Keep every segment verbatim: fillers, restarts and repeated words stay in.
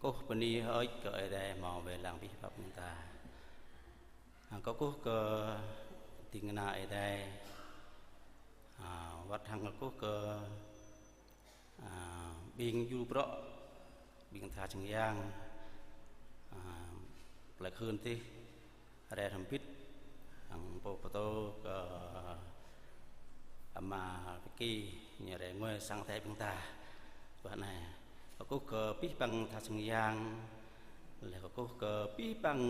Kơkuh bơni hơơč kơ Ơi Adai hmâo wai lăng abih bang ƀing ta. Hăng kơkuh kơ ding kơna Ơi Adai. Hă, wơ̆t hăng kơkuh kơ, hă, ƀing djru bruă, ƀing tha čang yang, hă, plơi Khưn tih, rai hrŏm hơbĭt, hăng pô pơtô kơ ama Vicky, ñu rai ngui sang Ơi Adai ƀing ta. Wơ̆t anai, kơkuh kơ abih bang tha čang yang, laih kơkuh kơ abih bang,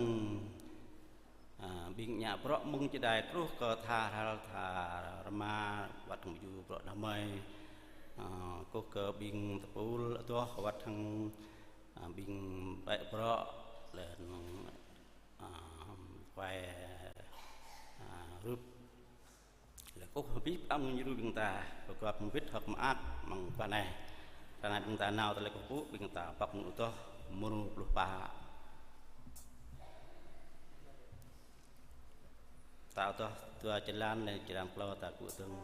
hă, ƀing ngă bruă mơ̆ng čơđai truh kơ tha hrăl tha rơma, wơ̆t hăng djru bruă đah kơmơi. Hă, kơkuh kơ ƀing tơpul adoh wơ̆t hăng, hă, ƀing ƀĕ bruă, laih anŭn, hă, wai, hă, rup. Laih kơkuh abih bang djru ƀing ta, kơ găp mơbit hơ̆k mơak mơ̆ng guah anai. Tơnah ƀing ta nao tơlơi kơkuh pơpŭ, ƀing ta pŏk mơ̆ng adoh mrô pluh pă. Ta adoh dua jơlan, laih jơlan klâo ta kơkuh dơ̆ng.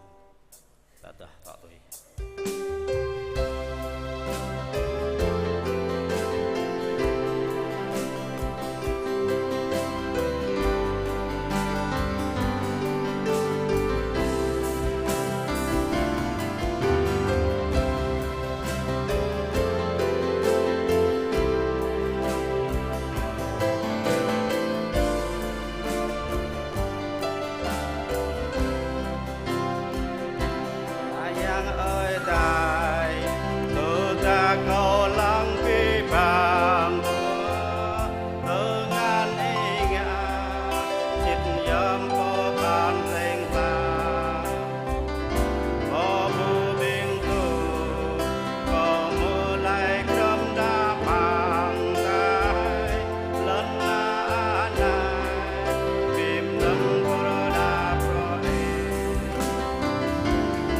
Ta adoh tŏ tui. Ơ Yang Ơi Adai, tơdah kâo lăng abih bang bruă, tơngan ih ngă, sĭt yom pơphan ring ta. Kâo ƀu ƀing tŭ, kâo mơlai krăm đa pang tai, lŏn anai, bim lŏn pơrơđah pơrơđah.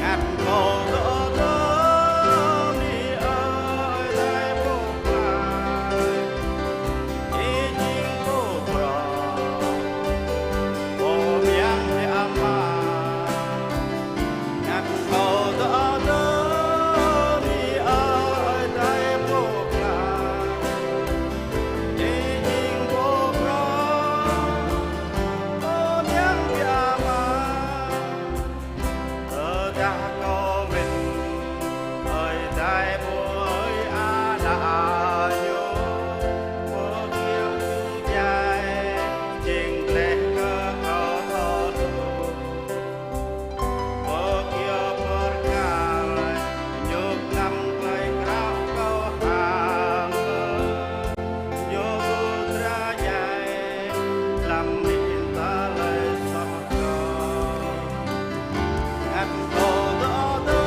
Ngă kâo tơtơ̆ ni Ơi Adai pô pơklaih, ih jing pô prŏng, pô mơyang biă mă. Ngă kâo tơtơ̆ ni Ơi Adai pô pơklaih, ih jing pô prŏng, pô mơyang biă mă. Tơdah kâo mĭn Ơi Adai pô ơi ană ñu, pơkiaŏ jai, jing tlaih kơ kâo thâo tŭ. Pơkiaŏ pơrkal, ñu kơnăm tơlơi krao kâo hăng mơ̆n, ñu ƀu dra jai, lăm ƀing tơlơi soh kâo. Ngă kâo tơtơ̆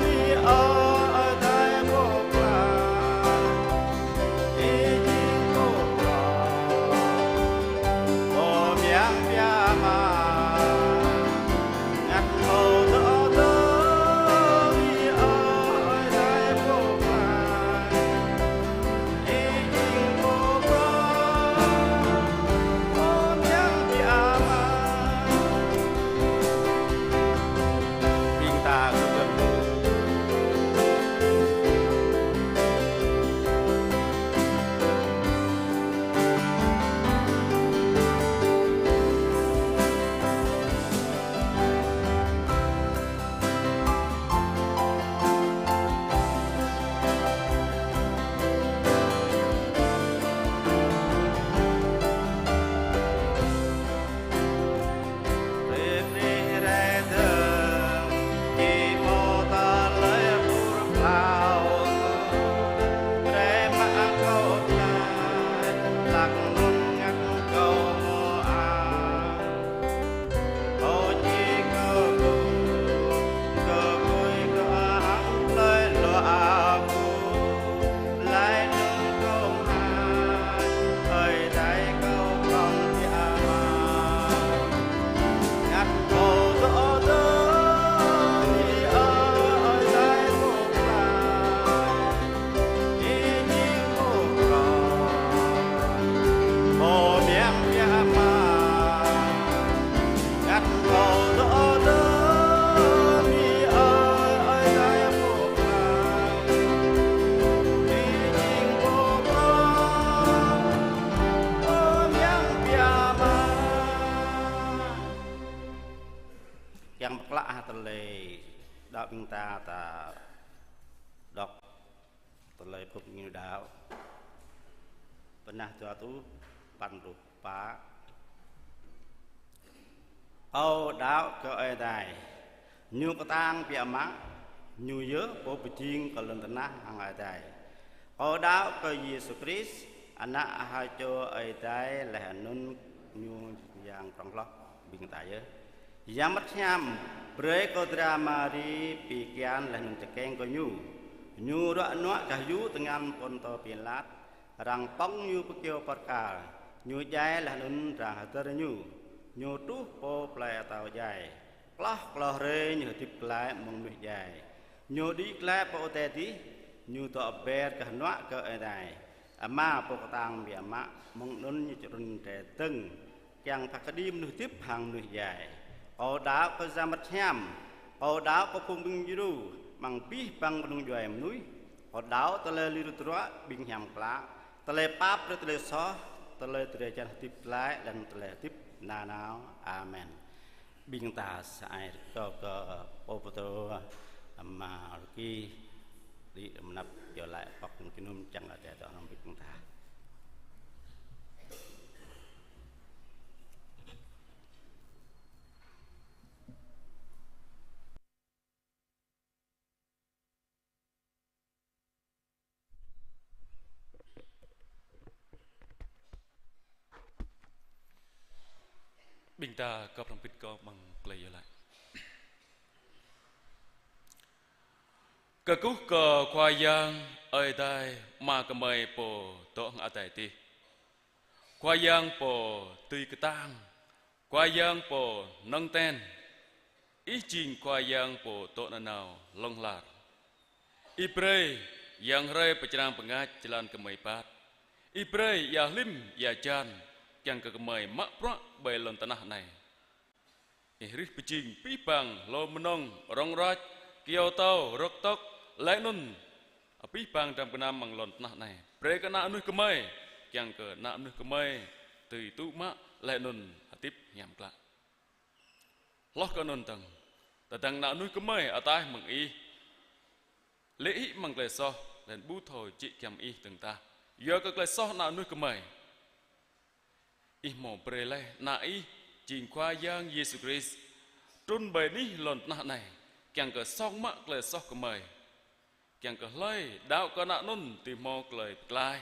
ni Ơi Adai pô pơklaih, Phung ñu đaŏ. Bơnah dua rơtuh păn pluh pă. Kâo đaŏ kơ Ơi Adai. Ñu kơtang biă mă, ñu yơh pô pơjing kơ lŏn tơnah hăng adai. Kâo đaŏ kơ Yêsu Krist, Ană ha čô Ơi Adai, laih anŭn ñu Yang Pơdrŏng Hloh ƀing ta yơh. Yang Bơngăt Hiam brơi kơ dra Mari pi kian laih anŭn tơkeng kơ ñu. Ñu ruă nuă gah yŭ tơngan Pôntô Pilat, arăng pŏng ñu pơ kyâo pơrkal, ñu djai laih anŭn arăng hơdơr ñu. Ñu truh pơ plơi atâo djai. Klâo klâo hrơi ñu hơdip glaĭ mơ̆ng mơnuih djai. Ñu đĭ glaĭ pơ adai adih, ñu dŏ ber gah hơnuă kơ Ơi Adai Ama pô kơtang biă mă, mơ̆ng anŭn ñu čơrŭn rai dơ̆ng, kiăng phat kơđi mơnuih hơdip hăng mơnuih djai. Kâo đaŏ kơ Yang Bơngăt Hiam, kâo đaŏ kơ phung ƀing djru, amăng abih bang kơnung djuai mơnuih. Kâo đaŏ tơlơi lir tơdruă ƀing hiam klă, tơlơi pap brơi tơlơi soh, tơlơi drơi jan hơdip glaĭ, laih anŭn tơlơi hơdip nanao. Amen. Ƀing ta sa ai rơkâo kơ pô pơtô Ama Rơki đĭ mơnăp iâu laĭ pŏk jơnum čang adai dŏ hrŏm hơbĭt ƀing ta. Ƀing ta kơp hrŏm hơbĭt kơ amăng tơlơi iâu laĭ. Kơkuh kơ Khua Yang Ơi Adai Ama gơmơi pô dŏ hăng adai adih. Khua Yang pô dưi kơtang, Khua Yang pô nơ̆ng ten. Ih jing Khua Yang pô dŏ nanao hlŏng lar. Ih brơi yang hrơi pơčrang bơngač jơlan gơmơi pat. Ih brơi ia hlim ia hơjan, kiăng kơ gơmơi mă bruă ƀơi lŏn tơnah anai. Ih rih pơjing abih bang hlô mơnơ̆ng, rŏng ruăč, kyâo tâo, rơ̆k tŏk, laih anŭn abih bang dram gơnam amăng lŏn tơnah anai. Brơi kơ ană mơnuih gơmơi, kiăng kơ ană mơnuih gơmơi dưi tŭ mă, laih anŭn hơdip hiam klă. Hloh kơ anŭn dơ̆ng, tơdang ană mơnuih gơmơi ataih mơ̆ng ih, lê̆ hĭ amăng tơlơi soh, laih anŭn ƀu thâo jĕ giăm ih dơ̆ng tah, yua kơ tơlơi soh ană mơnuih gơmơi. Ih hmâo brơi laih ană ih, jing Khua Yang Yêsu Krist, trŭn ƀơi anih lŏn tơnah anai, kiăng kơ song mă tơlơi soh gơmơi. Kiăng kơ hlơi đaŏ kơ ană anŭn dưi hmâo tơlơi pơklaih,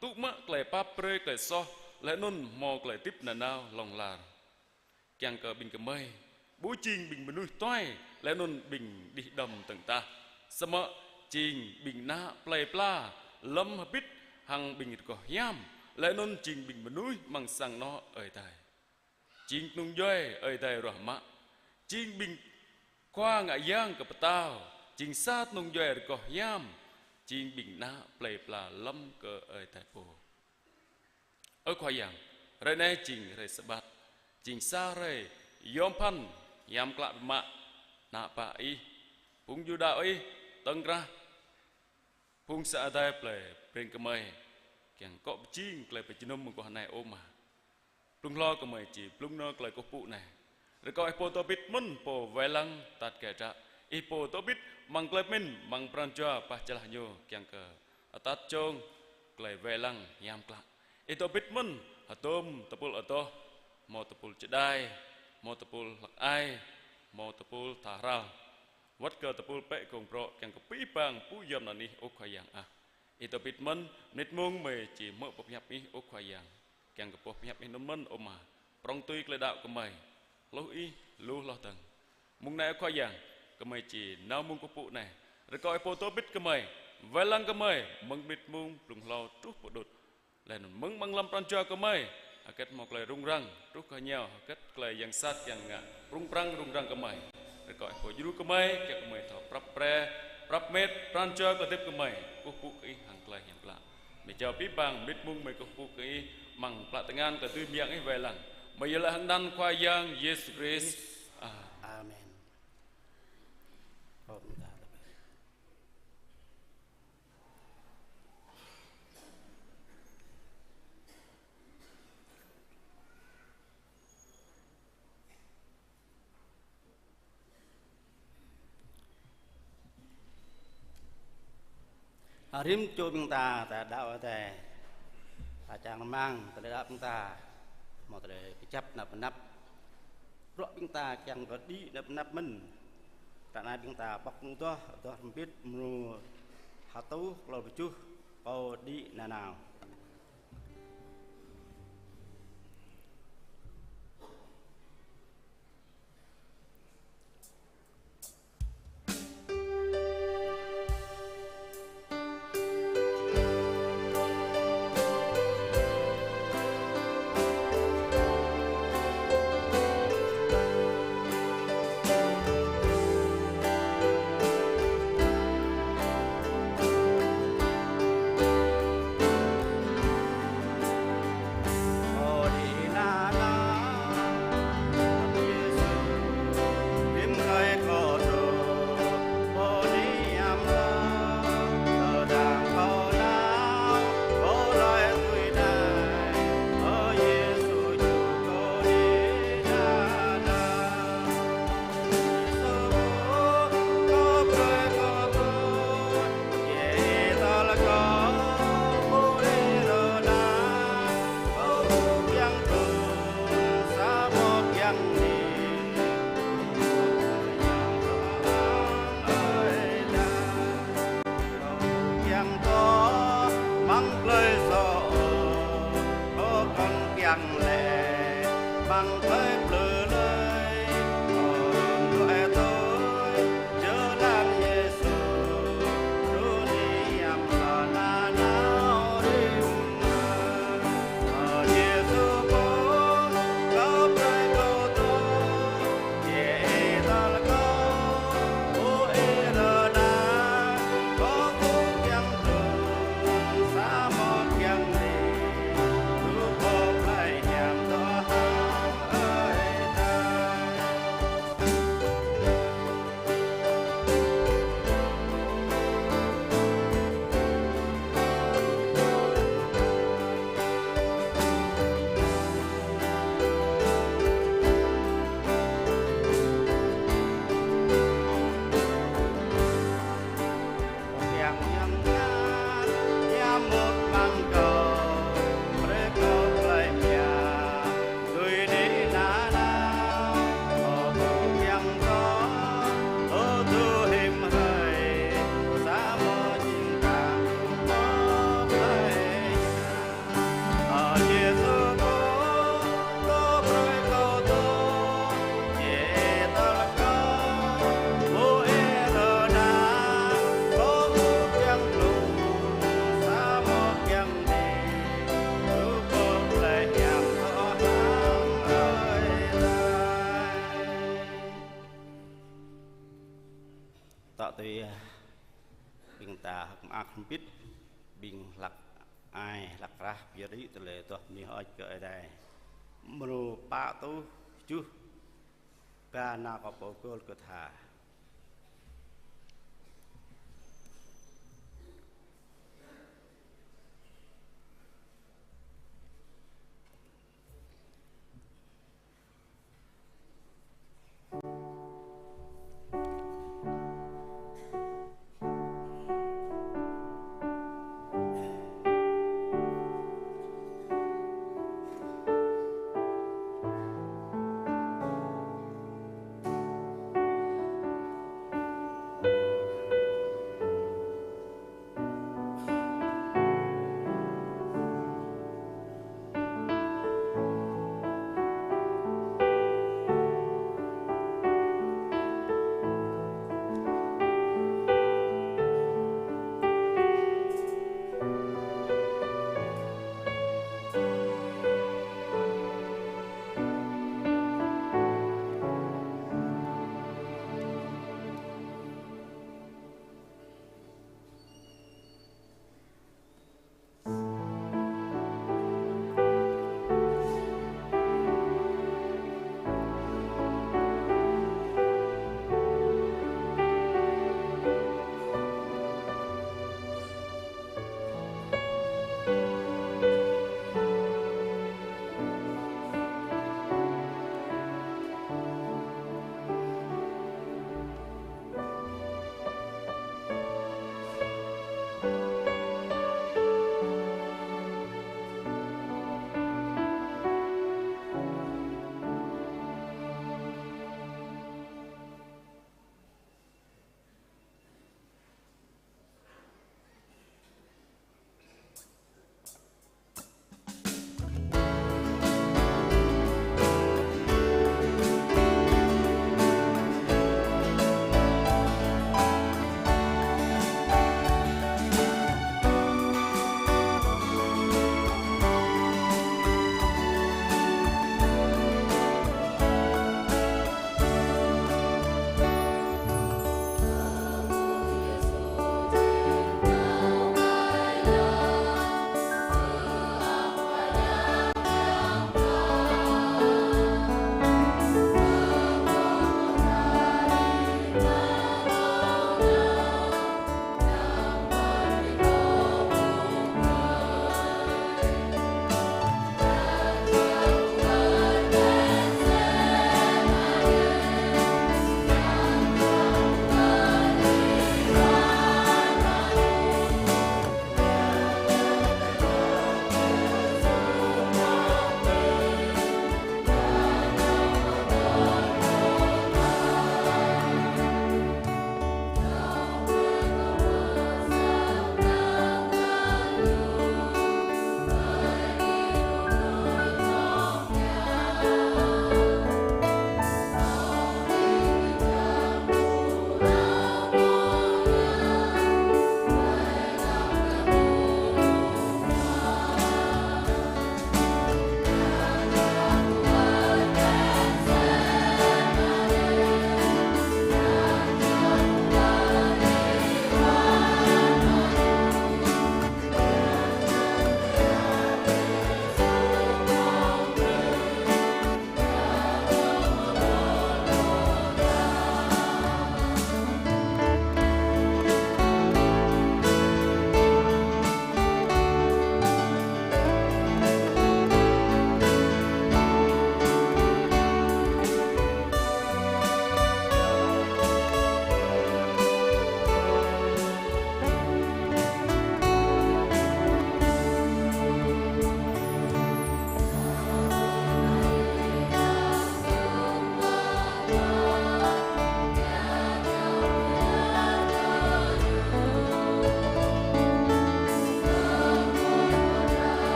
tŭ mă tơlơi pap brơi tơlơi soh, laih anŭn hmâo tơlơi hơdip nanao hlŏng lar. Kiăng kơ ƀing gơmơi ƀu jing ƀing mơnuih tuai, laih anŭn ƀing đih đŏm dơ̆ng tah. Samơ̆ jing ƀing ană plei pla, lơ̆m hơbĭt hăng ƀing rơgoh hiam, laih anŭn jing ƀing mơnuih amăng sang anŏ Ơi Adai. Jing kơnung djuai Ơi Adai ruah mă. Jing ƀing khua ngă yang kơ pơtao. Jing sa kơnung djuai rơgoh hiam. Jing ƀing ană plei pla lơ̆m kơ Ơi Adai pô. Ơ Khua Yang, hrơi anai jing hrơi Sabat, jing sa hrơi yom pơphan hiam klă biă mă, ană bă Ih, phung djuai đaŏ Ih, tơ̆ng krah phung sa adai plei Breng gơmơi, kiăng kơ pơjing tơlơi pơjơnum mơguah anai ơ Ama. Blung hlâo gơmơi či blung nao tơlơi kơkuh pơpŭ anai. Rơkâo Ih pô dŏ bĭt mơ̆n pô wai lăng tat kơ tră. Ih pô dŏ bĭt amăng tơlơi pơmĭn, amăng pran jua bah jơlah ñu kiăng kơ atăt čong tơlơi wai lăng hiam klă. Ih dŏ bĭt mơ̆n hơdôm tơpul adoh, hmâo tơpul čơđai, hmâo tơpul hlăk ai, hmâo tơpul tha hrăl. Wơ̆t kơ tơpul pĕ gông brŏ kiăng kơ abih bang pŭ yom anăn Ih ơ Khua Yang ah. Ih dŏ bĭt mơ̆n, mơnit mông gơmơi či hmư̆ boh pơhiăp Ih ơ Khua Yang. Kiăng kơ boh pơhiăp Ih anŭn mơ̆n ơ Ama, prŏng tui tơlơi đaŏ gơmơi. Hluh Ih, lu hloh dơ̆ng. Mông anai ơ Khua Yang, gơmơi či nao mông kơkuh pơpŭ anai. Rơkâo Ih pô dŏ bĭt gơmơi, wai lăng gơmơi, mơ̆ng mơnit mông blung hlâo truh pơ đŭt. Laih anŭn mơ̆ng amăng lăm pran jua gơmơi, hơget hmâo tơlơi rŭng răng, truh kơ ñu, hơget tơlơi yang sat yang ngă, prŭng prăng rŭng răng gơmơi. Rơkâo Ih pô djru gơmơi, kiăng gơmơi thâo prăp pre, prăp mĕt, pran jua kơ hơdip gơmơi, kơkuh pơpŭ kơ Ih hăng tơlơi hiam klă. Gơmơi jao abih bang, mơnit mông gơmơi kơkuh pơpŭ kơ Ih, amăng plă tơngan kơ dưi mơyang Ih wai lăng. Gơmơi iâu laĭ hăng anăn Khua Yang Yêsu Krist. Ah. Amen. Rĭm čô ƀing ta, ta đaŏ Ơi Adai, ta čang rơmang tơlơi đaŏ ƀing ta, hmâo tơlơi kơjăp anăp anăp. Bruă ƀing ta kiăng kơ đĭ anăp anăp mơ̆n. Ră anai ƀing ta pŏk mơnuih adoh, adoh hrŏm hơbĭt mơnuih hơtuh klâo pluh tơjuh, Pô đĭ nanao. Kiăng tŏ mơ̆ng plơi sô, ơ kŏn kiăng lĕ mơ̆ng plơi plư lơi, ơ đuaĭ tui jơlan Yêsu, đu ni yăm lŏn nanao rĭm mơ̆n. Ơ Yêsu pô, kâo brơi kâo tŏ, Kiăng ñăm ña, ña mŭt amăng kâo, brơi kâo plơi mia, dưi đĭ nanao, ơ pô kiăng tŏ, ơ tŭ hiam hrơi, samơ̆ jing kơ pô plơi mia. Ơ Yêsu pô, kâo brơi kâo tŏ, yê tơl kâo, ƀu ih rơđah, kâo ƀu kiăng glông, samơ̆ kiăng đĭ, tŭ pô plơi hiam tŏ hăng Ơi Adai. Tŏ tui ƀing ta hơ̆k mơak hrŏm hơbĭt, ƀing hlăk ai, hlăk rah, pơyơr đĭ tơlơi adoh mơnuih hơơč kơ Ơi Adai. Mrô pă rơtuh tơjuh, Ba nao kơ pô Gôlgôtha.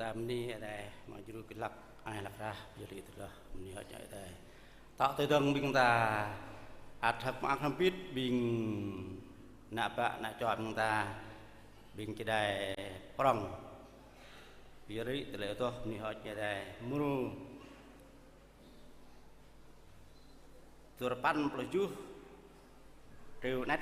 Ta bơni Ơi Adai, mă jru kơ lăk ai lăk rah, jru tơlơi bơni hơ̆k Ơi Adai. Tŏ tơdơ̆ng ƀing ta, ăt hơ̆k mơak hrŏm hơbĭt ƀing ană bă ană čô ƀing ta, ƀing čơđai prŏng. Jru tơlơi adoh bơni hơ̆k Ơi Adai. Mrô duapăn pluh tơjuh, triu anet.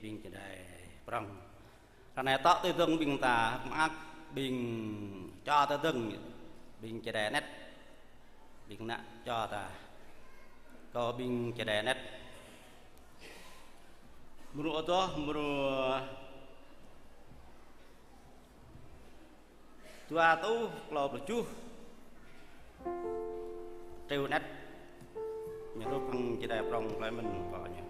ƀing čơđai prŏng. Ră anai tŏ tơdơ̆ng ƀing ta hơ̆k mơak, ƀing čô tơdơ̆ng, ƀing čơđai anet, ƀing ană čô ta. Kơ ƀing čơđai anet. Mrô adoh, mrô dua rơtuh klâo pluh tơjuh. Triu anet. Ñu hrup hăng čơđai prŏng plei mơ̆n kơ ñu.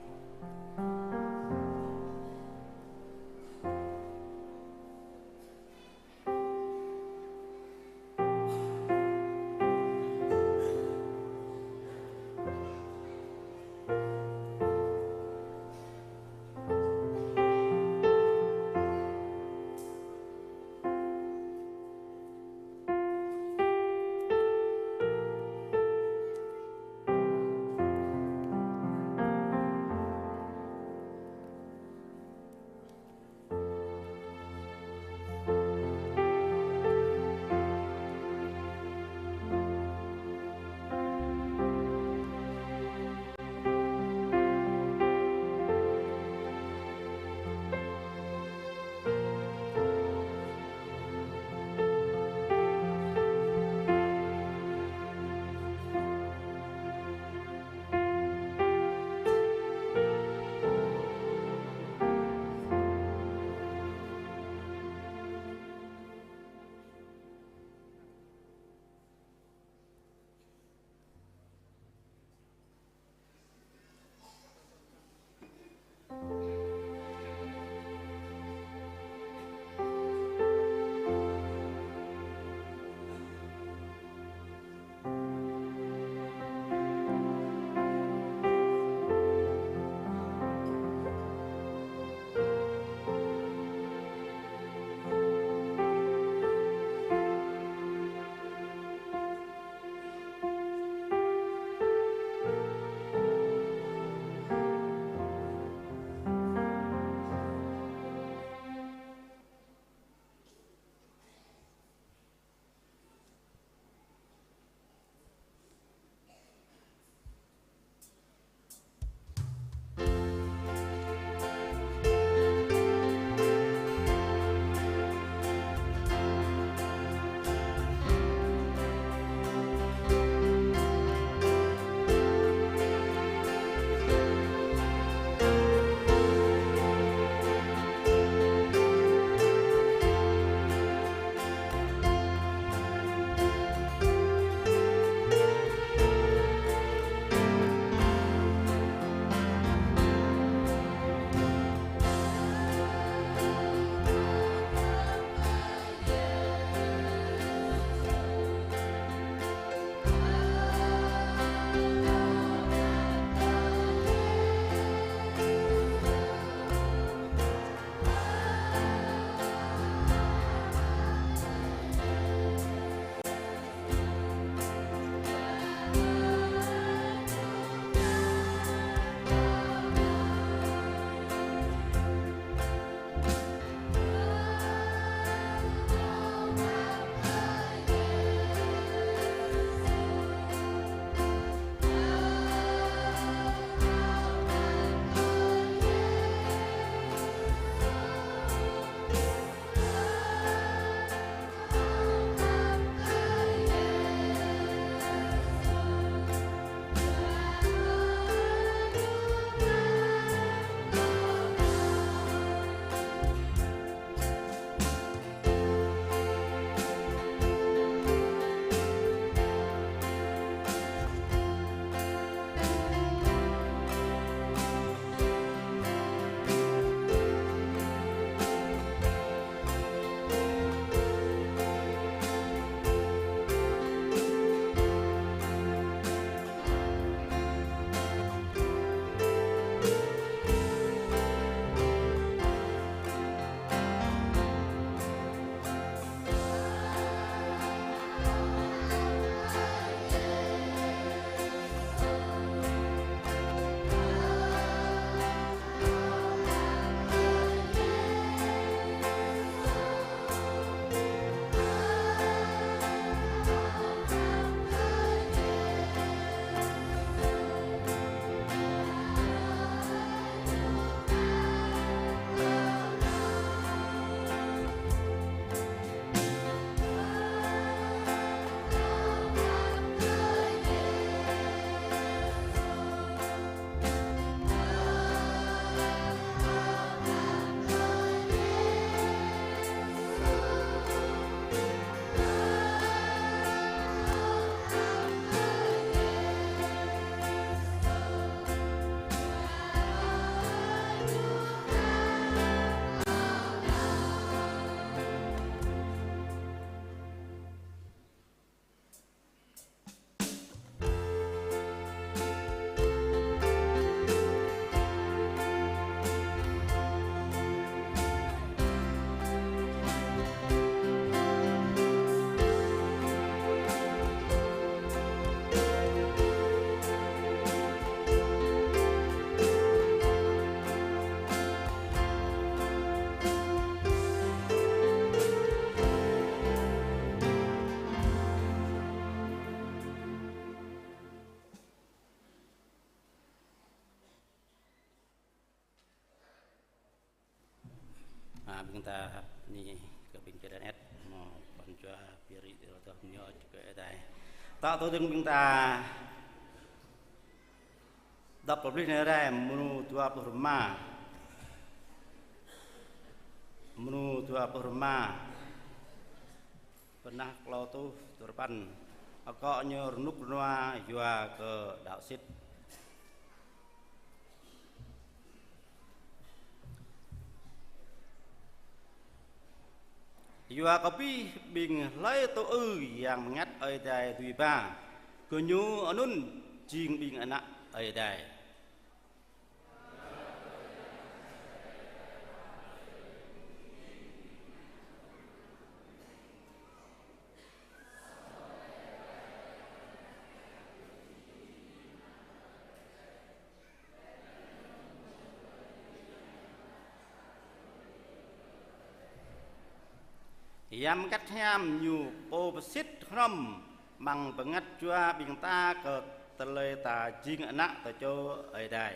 Ta hăp ni kơ ƀing čơđai anet, mơ̆ păn jua pơrĭ rơtơh mơño čơkơi Ơi Adai. Ta tui dơ̆ng ƀing ta dăp pơblih anai rai, mrô dua pluh rơma. Mrô dua pluh rơma. Bơnah klâo rơtuh duarơpăn. Akŏ ñu rơnŭk rơnua yua kơ đaŏ sĭt. Yua kơ abih ƀing hlơi tŭ ư Yang Bơngăt Ơi Adai dưi ba, gơñu anŭn jing ƀing ană Ơi Adai. Yang Bơngăt Hiam ñu pô pơsĭt hrŏm amăng bơngăt jua ƀing ta kơ tơlơi ta jing ană tơčô Ơi Adai.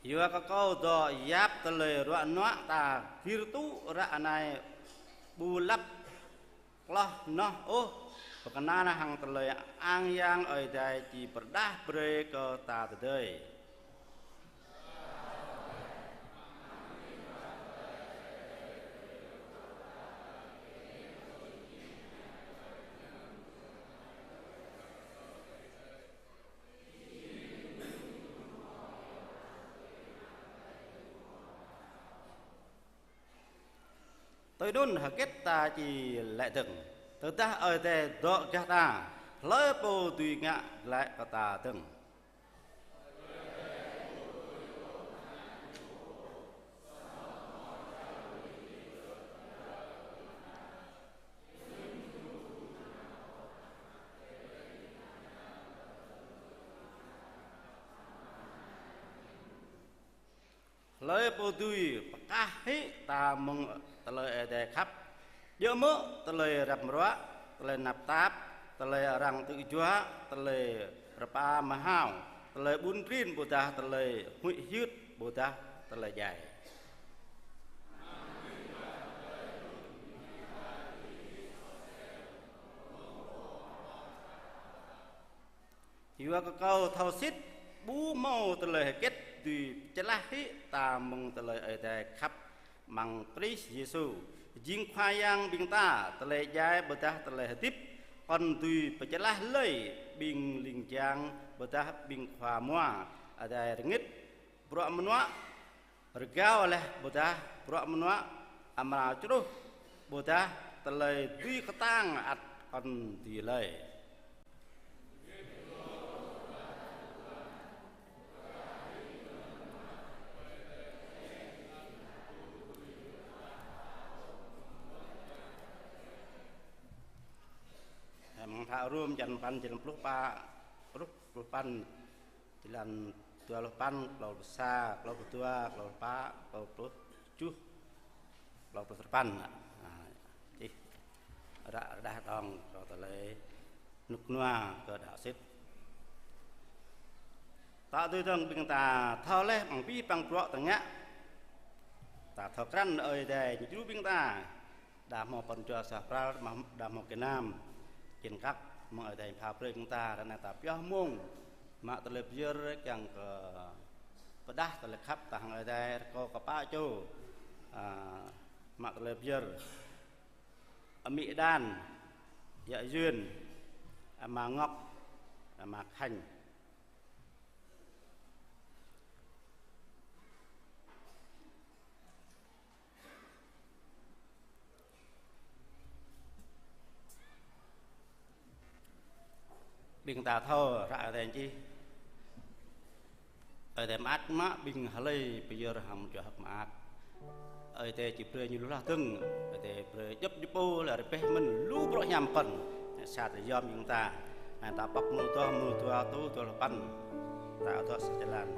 Yua kơ kâo dŏ yap tơlơi ruă nuă ta gir tŭ ră anai ƀu lăp hloh hnoh ôh, pơkơnang hăng tơlơi ang yang Ơi Adai či pơrơđah brơi kơ ta tơdơi. Tui anŭn hơget ta či laĭ dơ̆ng? Tơdah Ơi Adai dŏ gah ta, hlơi pô dưi ngă glaĭ kơ ta dơ̆ng? Hlơi pô dưi pơkah hĭ ta mơ̆ng tơlơi Ơi Adai khăp? Djơ̆ mơ̆ tơlơi răm ruă, tơlơi tơnap tap, tơlơi arăng tư̆ juă, tơlơi rơpa mơhao, tơlơi ƀun prin ƀôdah tơlơi huĭ hyưt ƀôdah tơlơi djai. Yua kơ kâo thâo sĭt, ƀu hmâo tơlơi hơget dưi pơčơlah hĭ ta mơ̆ng tơlơi Ơi Adai khăp amăng Krist Yêsu, jing Khua Yang ƀing ta. Tơlơi djai ƀôdah tơlơi hơdip kŏn dưi pơčơlah lơi ƀing ling jang ƀôdah ƀing khua mua adai rơngit, bruă mơnuă rơgao laih ƀôdah bruă mơnuă amra čruh ƀôdah tơlơi dưi kơtang ăt kŏn dưi lơi. Amăng pă Rôm čăn păn, čăn pluh pă, pluh, pluh păn. Jơlan dua pluh păn, klâo pluh sa, klâo pluh dua, klâo pluh pă, klâo pluh tơjuh, klâo pluh duarơpăn. Nah, čih ră rơđah dơ̆ng kơ tơlơi rơnŭk rơnua kơ đaŏ sĭt. Ta tui dơ̆ng ƀing ta thâo laih amăng abih bang bruă ta ngă, ta thâo krăn Ơi Adai ñu djru ƀing ta. Đah hmâo păn jua suaih pral, đah hmâo gơnam, čin kăk, mơ̆ng Ơi Adai pha brơi kơ ta, ră anai ta pioh mông mă tơlơi pơyơr kiăng kơ pơdah tơlơi khăp ta hăng Ơi Adai, rơkâo kơ pă čô, a, mă tơlơi pơyơr. Amĭ Đan, yă Yuen, ama Ngọc, ama Khanh. Ƀing ta thâo ră Ơi Adai čih: Ơi Adai mơak mă ƀing hlơi pơyơr hăng jua hơ̆k mơak. Ơi Adai či brơi ñu lu hloh dơ̆ng, Ơi Adai brơi djŏp djŏp pô lĕ rơbeh mơ̆n lu bruă hiam phăn. Sa tơlơi yom ƀing ta, ta pŏk mơnuih dua, mơnuih dua rơtuh dua pluh sapăn, ta dŏ sa jơlan.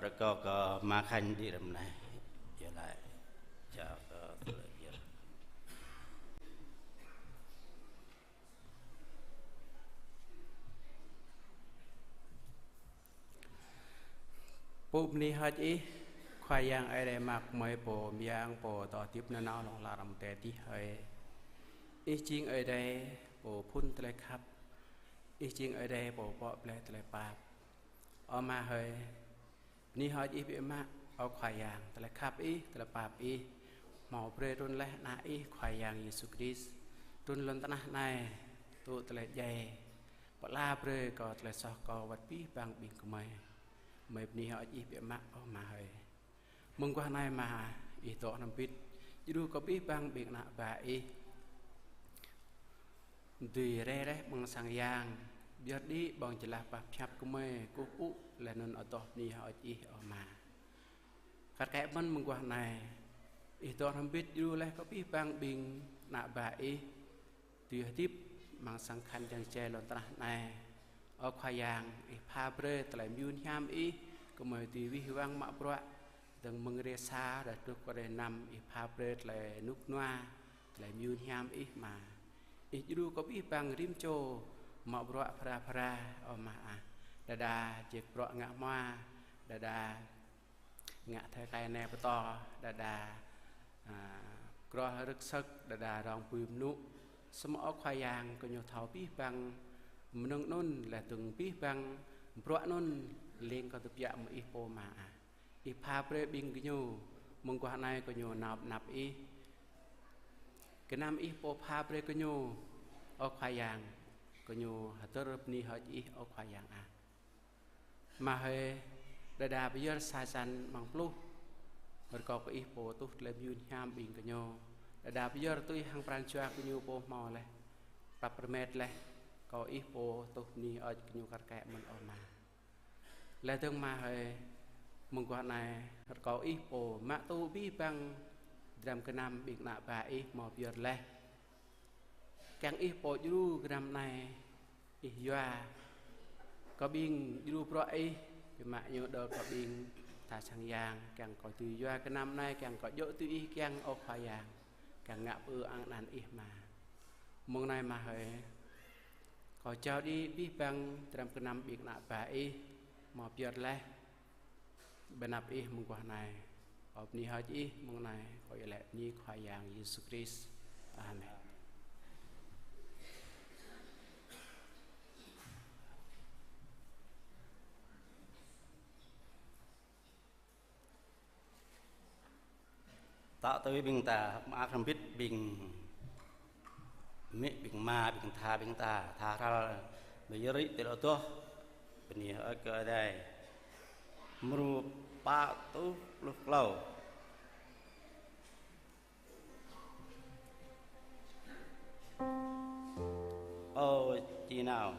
Rơkâo kơ Ama Khanh đĭ răm anai. Yơh laĭ. Čă kơ tơlơi yơh. Pŭ bơni hơ̆k Ih, Khua Yang Ơi Adai mơak mơi, Pô mơyang, Pô dŏ hơdip nanao hlŏng lar amăng adai adih hơi. Ih jing Ơi Adai Pô phŭn tơlơi khăp. Ih jing Ơi Adai Pô pŏk blơi tơlơi pap. Ơ Ama hơi, bơni hơ̆k Ih biă mă, ơ Khua Yang, tơlơi khăp Ih, tơlơi pap Ih, hmâo brơi trŭn laih Ană Ih Khua Yang Yêsu Krist trŭn lŏn tơnah anai, tŭ tơlơi djai, pơala brơi kơ tơlơi soh kơ wơ̆t abih bang ƀing gơmơi. Gơmơi bơni hơ̆k Ih biă mă, ơ Ama hơi. Mơguah anai Ama, Ih dŏ hrŏm hơbĭt djru kơ abih bang ƀing ană bă Ih dưi rai laih amăng sang yang, pơyơr đĭ ƀơ̆ng jơlah pap pơhiăp gơmơi kơkuh pơpŭ laih anŭn adoh bơni hơ̆k Ih, ơ Ama. Kar kaĭ mơ̆n mơguah anai, Ih dŏ hrŏm hơbĭt djru laih kơ abih bang ƀing ană bă Ih dưi hơdip amăng sang khăn yang jai lŏn tơnah anai. Ơ Khua Yang, Ih pha brơi tơlơi mơyun hiam Ih, gơmơi dưi wih wăng mă bruă, dơ̆ng mơ̆ng hrơi sa, đah truh kơ hrơi năm, Ih pha brơi tơlơi rơnŭk rơnua, tơlơi mơyun hiam Ih Ama. Ih djru kơ abih bang rĭm čô mă bruă phara phara, ơ Ama ah. Đơđa jĕ bruă ngă hmua, đơđa ngă thơi kai ne pơtô, đơđa, a, groh rơ̆k sơ̆k, đơđa rong apui mơnŭ. Samơ̆ ơ Khua Yang, gơñu thâo abih bang mơnơ̆ng anŭn, laih dơ̆ng abih bang bruă anŭn lêng kơ tơbiă mơ̆ng Ih pô Ama ah. Ih pha brơi ƀing gơñu, mơguah anai gơñu nao pơ anăp Ih. Gơnam Ih pô pha brơi gơñu, ơ Khua Yang, gơñu hơdơr bơni hơ̆k Ih, ơ Khua Yang ah. Ama hơi, đơđa pơyơr sa jăn amăng pluh, rơkâo kơ Ih pô tuh tơlơi mơyun hiam ƀing gơñu. Đơđa pơyơr tui hăng pran jua gơñu pô hmâo laih, prăp rơmet laih, Rơkâo Ih pô tuh bơni hơơč kơ ñu kar kaĭ mơ̆n ơ Ama. Laih dơ̆ng Ama hơi, mơguah anai rơkâo Ih pô mă tŭ abih bang dram gơnam ƀing ană bă Ih hmâo pơyơr laih. Kiăng Ih pô djru gơnam anai Ih yua kơ ƀing djru bruă Ih, biă mă ñu đơr kơ ƀing tha sang yang, kiăng kơ dưi yua gơnam anai, kiăng kơ djơ̆ tui Ih kiăng ơ Khua Yang, kiăng ngă pơư ang anăn Ih Ama. Mông anai Ama hơi, kâo jao đĭ abih bang dram gơnam ƀing ană bă Ih hmâo pơyơr laih ƀơi anăp Ih mơguah anai. Kâo bơni hơơč Ih mông anai, kâo iâu laĭ bơni Khua Yang Yêsu Krist. Amen. Tŏ tui ƀing ta hơ̆k mơak hrŏm hơbĭt ƀing amĭ, ƀing ama, ƀing tha, ƀing ta, tha hrăl ƀơi yơr rĭ tơlơi adoh, bơni hơơč kơ Ơi Adai. Mrô pă rơtuh pluh klâo. Ơ, či nao.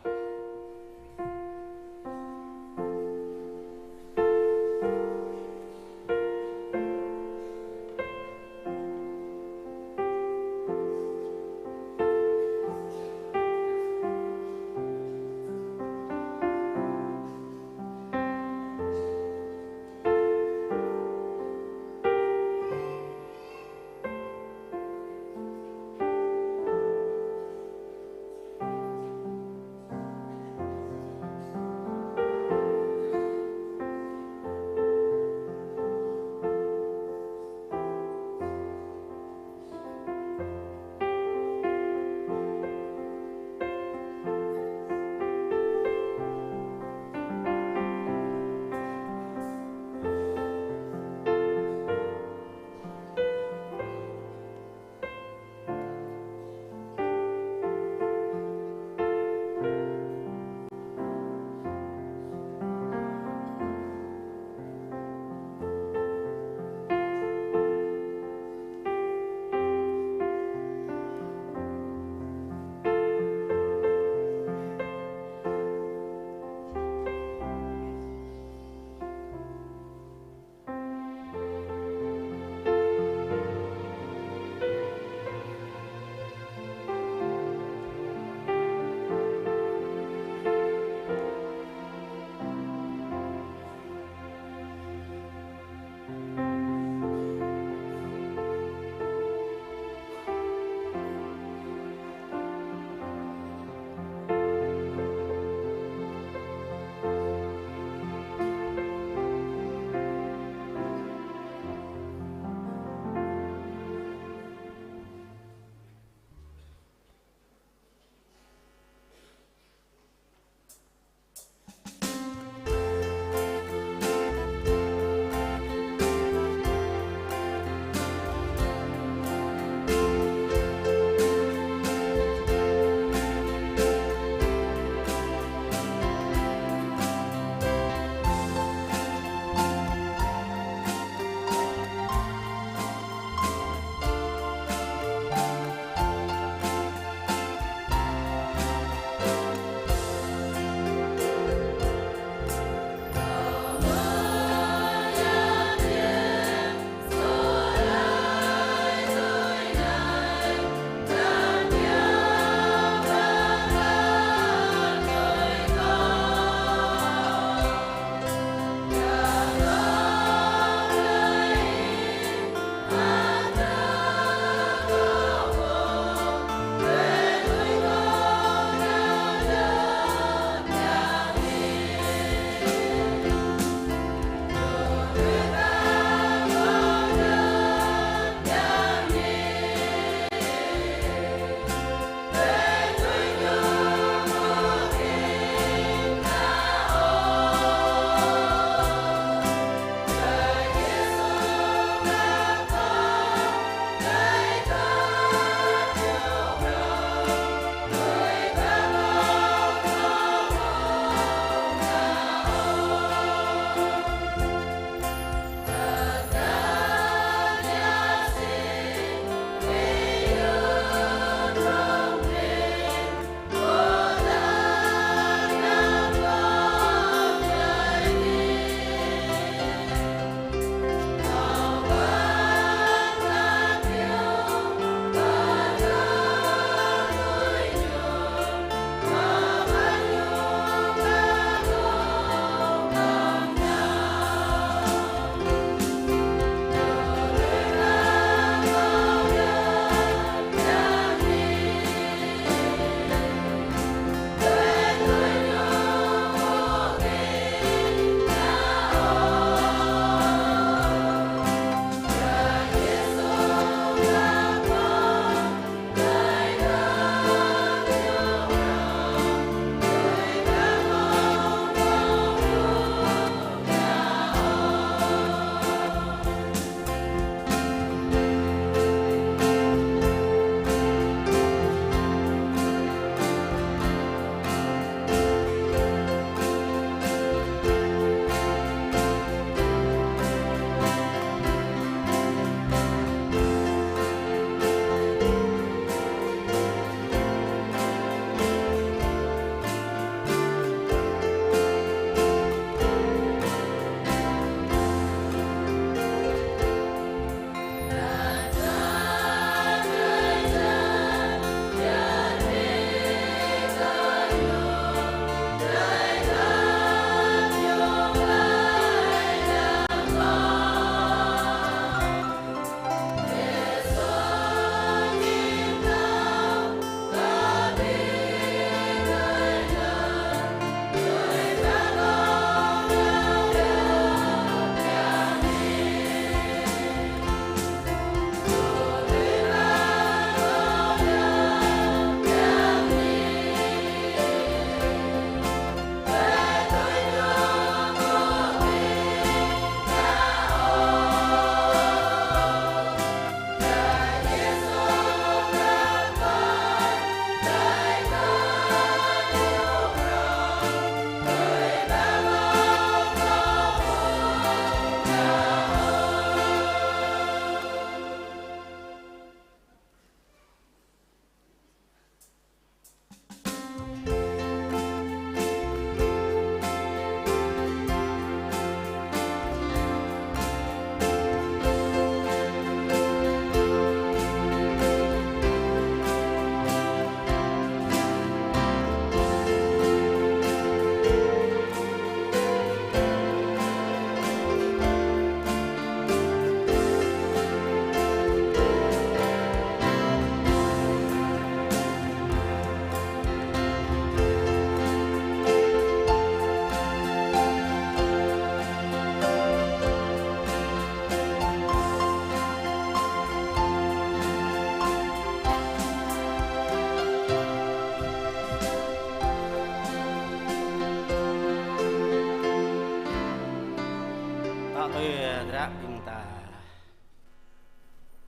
Tui hơdră ƀing ta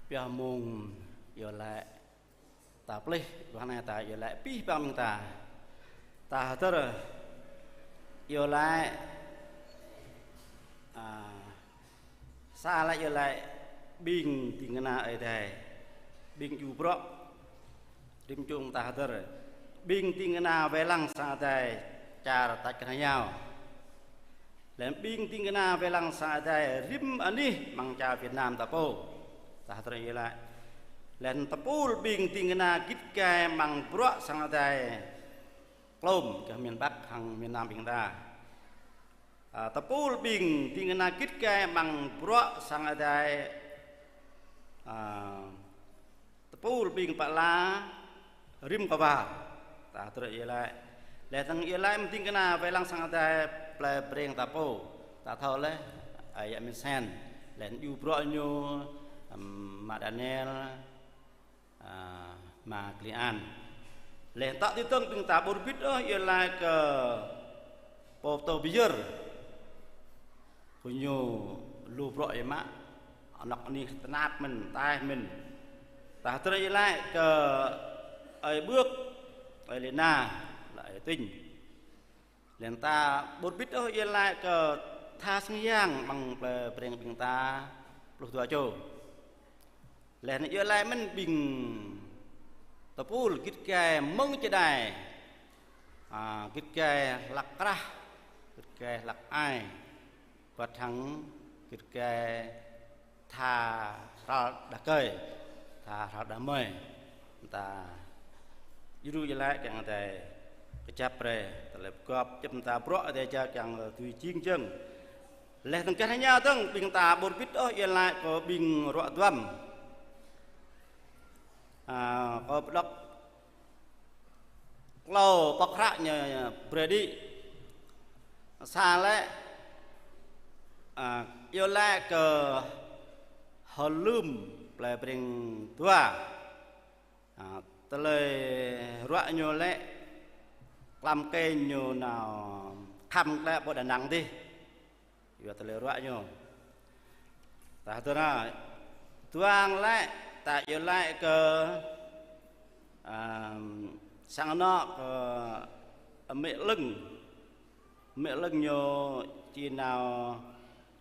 pioh mông iâu laĭ ta plih, ră anai ta iâu laĭ abih bang ƀing ta. Ta hơdơr iâu laĭ, a, sa laĭ iâu laĭ ƀing ding kơna Ơi Adai, ƀing djru bruă. Rĭm čô ta hơdơr ƀing ding kơna wai lăng sang Ơi Adai čar tač kơnang yâo. Laih anŭn ƀing ding kơna wai lăng sang Ơi Adai rĭm anih amăng čar Việt Nam ta pô. Ta hơdơr iâu laĭ. Laih anŭn tơpul ƀing ding kơna git gai amăng bruă sang Ơi Adai klôm kơ miền Bắc hăng miền Nam ƀing ta. A, tơpul ƀing ding kơna git gai amăng bruă sang Ơi Adai, a, tơpul ƀing pơala rĭm kơwar. Ta hơdơr iâu laĭ. Laih dơ̆ng iâu laĭ mơ̆ng ding kơna wai lăng sang Ơi Adai plei Breng ta pô. Ta thâo laih, a, yă Misen. Laih anŭn djru bruă ñu, ưm, mă Daniel, a, mă Klian. Laih tŏ tui dơ̆ng ƀing ta ƀu rơbit ôh iâu laĭ kơ pô pơtô pơyơr. Kơ ñu lu bruă yơh mă, anŏk anih tơnap mơ̆n, taih mơ̆n. Ta hơdơr iâu laĭ kơ ơi Bưk, ơi Lina, laih ơi Tinh. Laih anŭn ta ƀu rơbit ôh iâu laĭ kơ tha sưng yang amăng plei Breng ƀing ta pluh dua čô. Laih anŭn iâu laĭ mơ̆n ƀing tơpul git gai mơ̆ng čơđai, a, git gai hlăk krah, git gai hlăk ai, wơ̆t hăng git gai tha hral đah kơi, tha hral đah mơi. Ta djru iâu laĭ kiăng Ơi Adai kơjăp brơi, tơlơi pơgop djŏp mơta bruă Ơi Adai jao kiăng dưi jing jơ̆ng. Laih dơ̆ng gah rơngiao dơ̆ng ƀing ta ƀu rơbit ôh iâu laĭ kơ ƀing ruă duăm. A, kâo pơđŏk klâo pŏk hră ñu brơi đĭ. Sa laĭ, a, iâu laĭ kơ Hơlưm plei Breng Dua. A, tơlơi ruă ñu laĭ klăm kĕ ñu nao khăm klĕ pơ Đà Nẵng dih. Yua tơlơi ruă ñu. Ta hơdơr na, duang laĭ, ta iâu laĭ kơ, a, sang anŏ kơ amĭ Lưng. Amĭ Lưng ñu či nao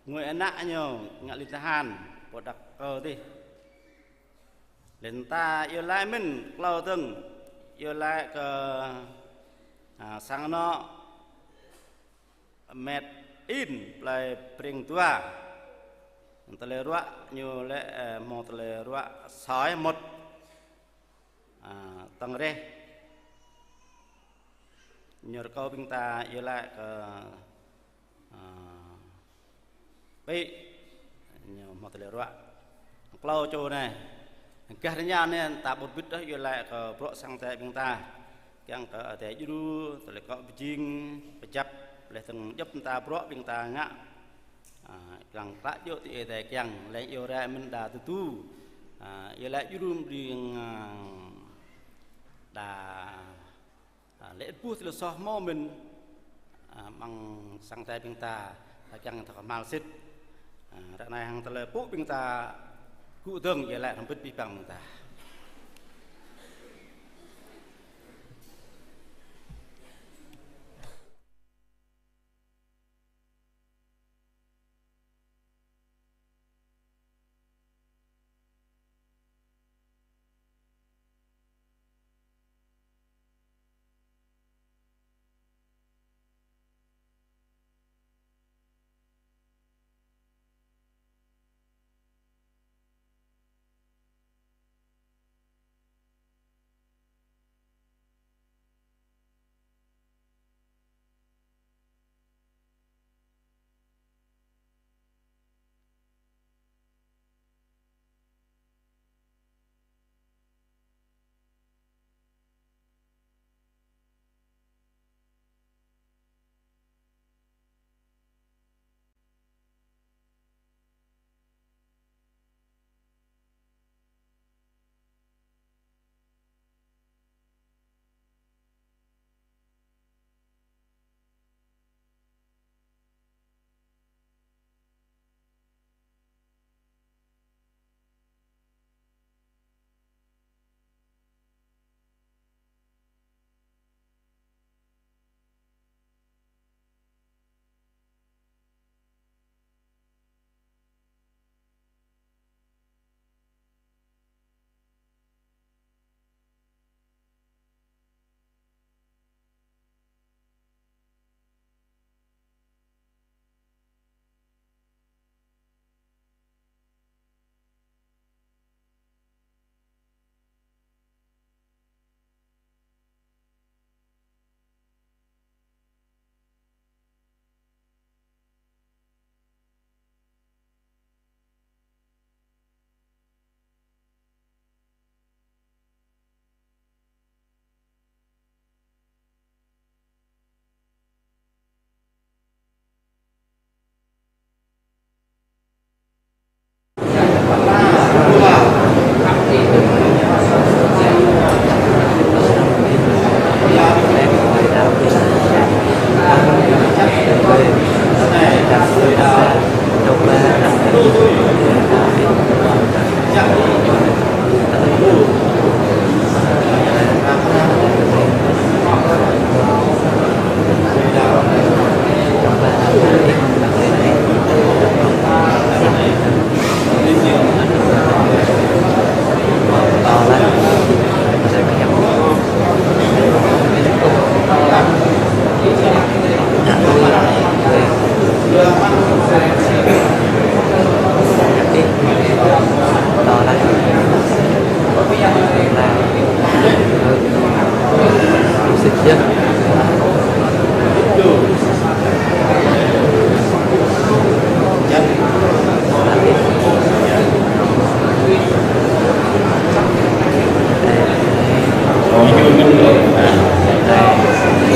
ngui ană ñu ngă ling tơhan pơ Đăk Kơ dih. Laih anŭn ta iâu laĭ mơ̆n klâo dơ̆ng, iâu laĭ kơ, a, sang anŏ Met In plei Breng Dua. Tơlơi ruă ñu laĭ, ơ, hmâo tơlơi ruă soi mŭt, a, tơ̆ng rĕh. Ñu rơkâo ƀing ta iâu laĭ kơ, a, pĭ, ñu hmâo tơlơi ruă. Klâo čô anai. Gah rơngiao anai ta ƀu rơbit ôh iâu laĭ kơ bruă sang Ơi Adai ƀing ta. Kiăng kơ Ơi Adai djru, tơlơi akŏ pơjing, pơjăp, laih dơ̆ng djŏp mơta bruă ƀing ta ngă. A, kiăng klă djơ̆ tui Ơi Adai kiăng, laih iâu rai mơ̆n đa tơdu. A, iâu laĭ djru mơ̆ng đing, a, đa A, lĕ ƀuh tơlơi soh hmâo mơ̆n, a, amăng sang Ơi Adai ƀing ta, ta kiăng ta kơhma̱l sĭt. A, ră anai hăng tơlơi pŭ ƀing ta gŭ dơ̆ng iâu laĭ hrŏm hơbĭt abih bang ƀing ta.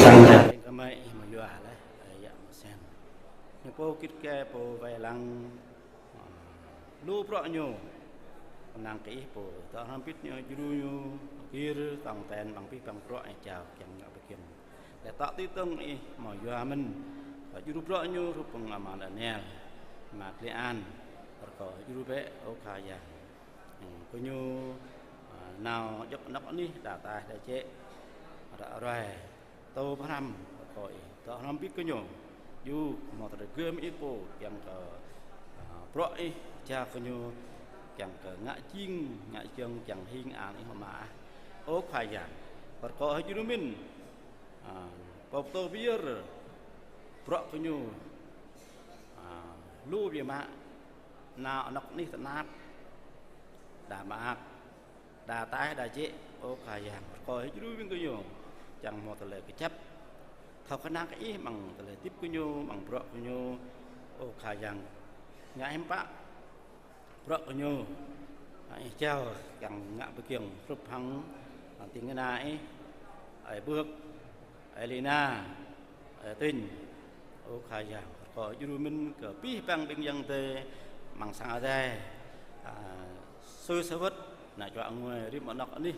Sang jat. Kơmơi ih mơyua laih, ơi yă mơsem. Ñu pô git gai pô wai lăng, lu bruă ñu. Kơnang kơ ih pô, tŏ hrŏm bit ñu, djru ñu, gir, tong ten, amăng abih bang bruă ñu jao, kiăng ngă pơgiŏng. Lĕ tŏ tui tơ̆ng ih mơyua mơ̆n, tŏ djru bruă ñu, hrup hăng ama Daniel, ama Klê An, rơkâo djru bĕ, ơ Khua Yang. Hmm, kơ ñu, ah, nao djŏp anŏk anih, đa ataih, đa jĕ, ră ruai, tơ̆ pơhrăm, rơkâo ih, tŏ hrŏm bit kơ ñu. Yua, hmâo tơlơi gơm ih pô, kiăng kơ, ah, bruă ih, jao kơ ñu, kiăng kơ ngă jing, ngă jơ̆ng, kiăng hing ang ih mơ̆ ah. Ơ Khua Yang, rơkâo ih djru mĭn, ah, pơtô pơyơr, bruă kơ ñu, ah, lu biă mă, nao anŏk anih tơnap, đa mơak, đa ataih, đa jĕ, ơ Khua Yang, rơkâo ih djru mĭn kơ ñu, čang hmâo tơlơi kơjăp. Thâo kơnang kơ ih amăng tơlơi hơdip kơ ñu, amăng bruă kơ ñu, ơ Khua Yang, ngă hiư̆m pă bruă kơ ñu, ih jao kiăng ngă pơgiŏng hrup hăng, ah, ding kơna ih, ơi Bưk, ơi Lina, ơi Tinh, ơ Khua Yang, rơkâo djru mĭn kơ abih bang ƀing ayŏng adơi amăng sang Adai, ah, sui sa wơ̆t, nao čuă ngui rĭm anŏk anih,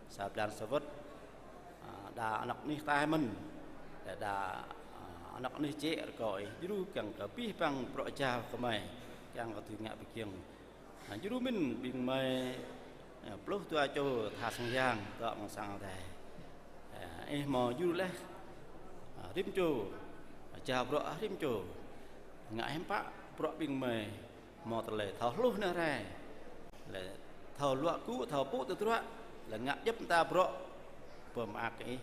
sa blan sa wơ̆t, ah, đa anŏk anih ataih mơ̆n, đa, đa, ah, anŏk anih jĕ, rơkâo ih djru kiăng kơ abih bang bruă jao kơmơi, kiăng kơ tui ngă pơgiŏng. Ah, djru mĭn ƀing gơmơi, ah, pluh dua čô tha sang yang, tŏ amăng sang Adai. Ah, ih hmâo djru laih, ah, rĭm čô, ah, jao bruă, ah, rĭm čô. Ngă hiư̆m pă bruă ƀing gơmơi hmâo tơlơi thâo hluh nao rai. Lĕ thâo luă gŭ, thâo pŭ tơdruă, lĕ ngă djŏp mơta bruă pơmơak kơ ih.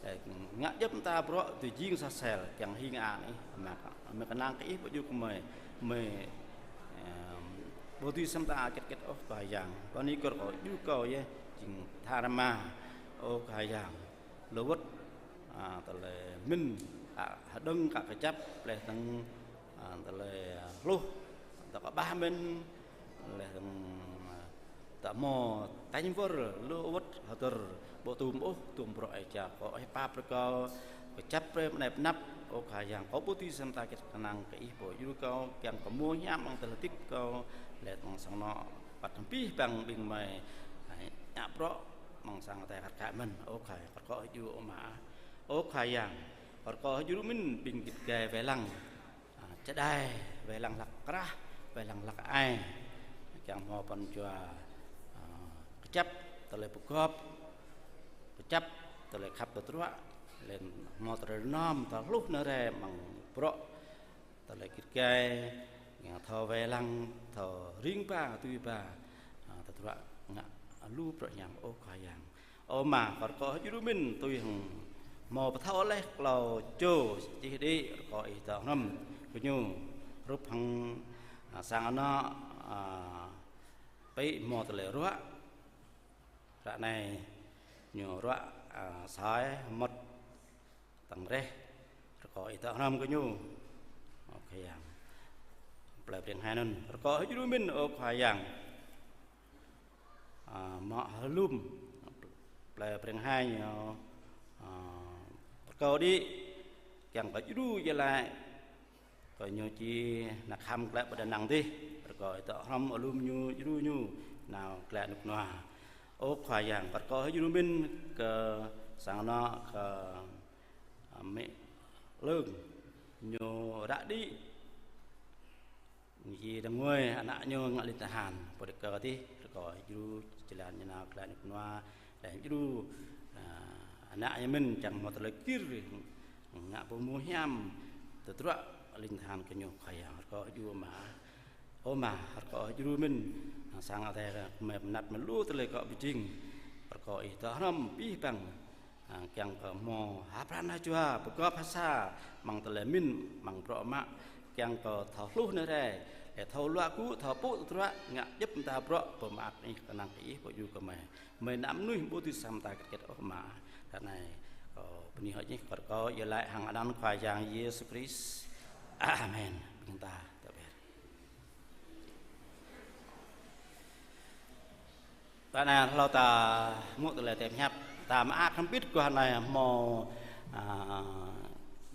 Lĕ ngă djŏp mơta bruă tui jing sa sel, kiăng hing ang ih, mă, mă kơnang kơ ih pơjŭ kơ gơmơi, gơmơi, ơ, ƀu dưi sa mơta hơget hơget ôh Khua Yang. Kơ anai kơ rơkâo djru kâo yơh, jing tha rơma, ơ Khua Yang. Lu wơ̆t, ah, tơlơi mĭn, ah, hơđơ̆ng kơ kơjăp, laih dơ̆ng, ah, tơlơi, ah, hluh, tơlơi kơƀah mĭn, laih dơ̆ng, ah, tơ̆ hmâo tañ wơr, lu wơ̆t hơdơr, ƀu tŭm ôh, tŭm bruă ih jao, kâo ih pap brơi kâo, kơjăp brơi mơnai pơnăp, ơ Khua Yang, kâo ƀu dưi sa mơta hơget kơnang kơ ih pô djru kâo, kiăng kơ hmâo hiam amăng tơlơi hơdip kâo, laih dơ̆ng sang anŏ, wơ̆t abih bang ƀing gơmơi, ah, ngă bruă, amăng sang Adai khăt kă mơ̆n, ơ Khua, rơkâo ih djru ơ Ama. Ơ Khua Yang, rơkâo ih djru mĭn ƀing git gai wai lăng, ah, čơđai, wai lăng hlăk krah, wai lăng hlăk ai. Kiăng hmâo pran jua, ah, kơjăp tơlơi pơgop, kơjăp tơlơi khăp tơdruă, laih hmâo tơlơi rơnŏm, tơlơi hluh nao rai amăng bruă tơlơi git gai, ngă thâo wai lăng, thâo ring ba, tui ba, ah, tơdruă ngă lu bruă hiam, ơ Khua Yang. Ơ Ama, rơkâo ih djru mĭn tui hăng hmâo pơthâo laih klâo čô čih đĭ, rơkâo ih tŏ hrŏm kơ ñu, hrup hăng, ah, sang anŏ, ah, pĭ hmâo tơlơi ruă, ră anai ñu ruă, ah, soi mơmŏt tơ̆ng reh, rơkâo ih tŏ hrŏm kơ ñu. Ơ Khua Yang. Plei Breng Hai anŭn, rơkâo ih djru mĭn, ơ Khua Yang. Ah, mă hơlum, plei Breng Hai ñu, ah, rơkâo đĭ, kiăng kơ djru jơlan, kơ ñu či nao khăm glaĭ pơ Đà Nẵng dih, rơkâo ih tŏ hrŏm hơlum ñu, djru ñu, nao glaĭ rơnŭk rơnua. Ơ Khua Yang, rơkâo ih djru mĭn kơ sang anŏ kơ, ah, mĭ Lương, ñu ră đĭ, Či rơngơi ană ñu ngă lin tơhan, pô đek kơ tih, rơkâo djru jơlan ñu nao glaĭ nao kơnua, laih djru, a, ană ñu mơ̆n čang hmâo tơlơi gir, ngă pơhmu hiam, tơdruă lin tơhan kơ ñu Khua Yang, rơkâo djru Ama. Ơ Ama, rơkâo djru mơ̆n, a, sang Adai kơ gơmơi pơanăp mơ̆ lu tơlơi kơ pơjing, rơkâo Ih tơhrŏm abih bang, a, kiăng kơ hmâo ha pran ha jua, pơgop ha sa, amăng tơlơi mĭn, amăng bruă mă, kiăng kơ thâo hluh nao rai, ơ thâo luă gŭ, thâo pŭ tơdruă, ngă djŏp mơta bruă, pơmơak Ih kơnang kơ Ih, pơjing kơ gơmơi. Gơmơi ană mơnuih ƀu dưi sa mơta kơt kơt ôh Ama. Ră anai, kâo bơni hơơč Ih, kâo rơkâo iâu laĭ hăng anăn Khua Yang Yêsu Krist. Amen. Ƀing ta tơbiă. Ră anai hlâo ta hmư̆ tơlơi tơbiă hiăp, ta mơak hrŏm hơbĭt kơ anai hmâo, a,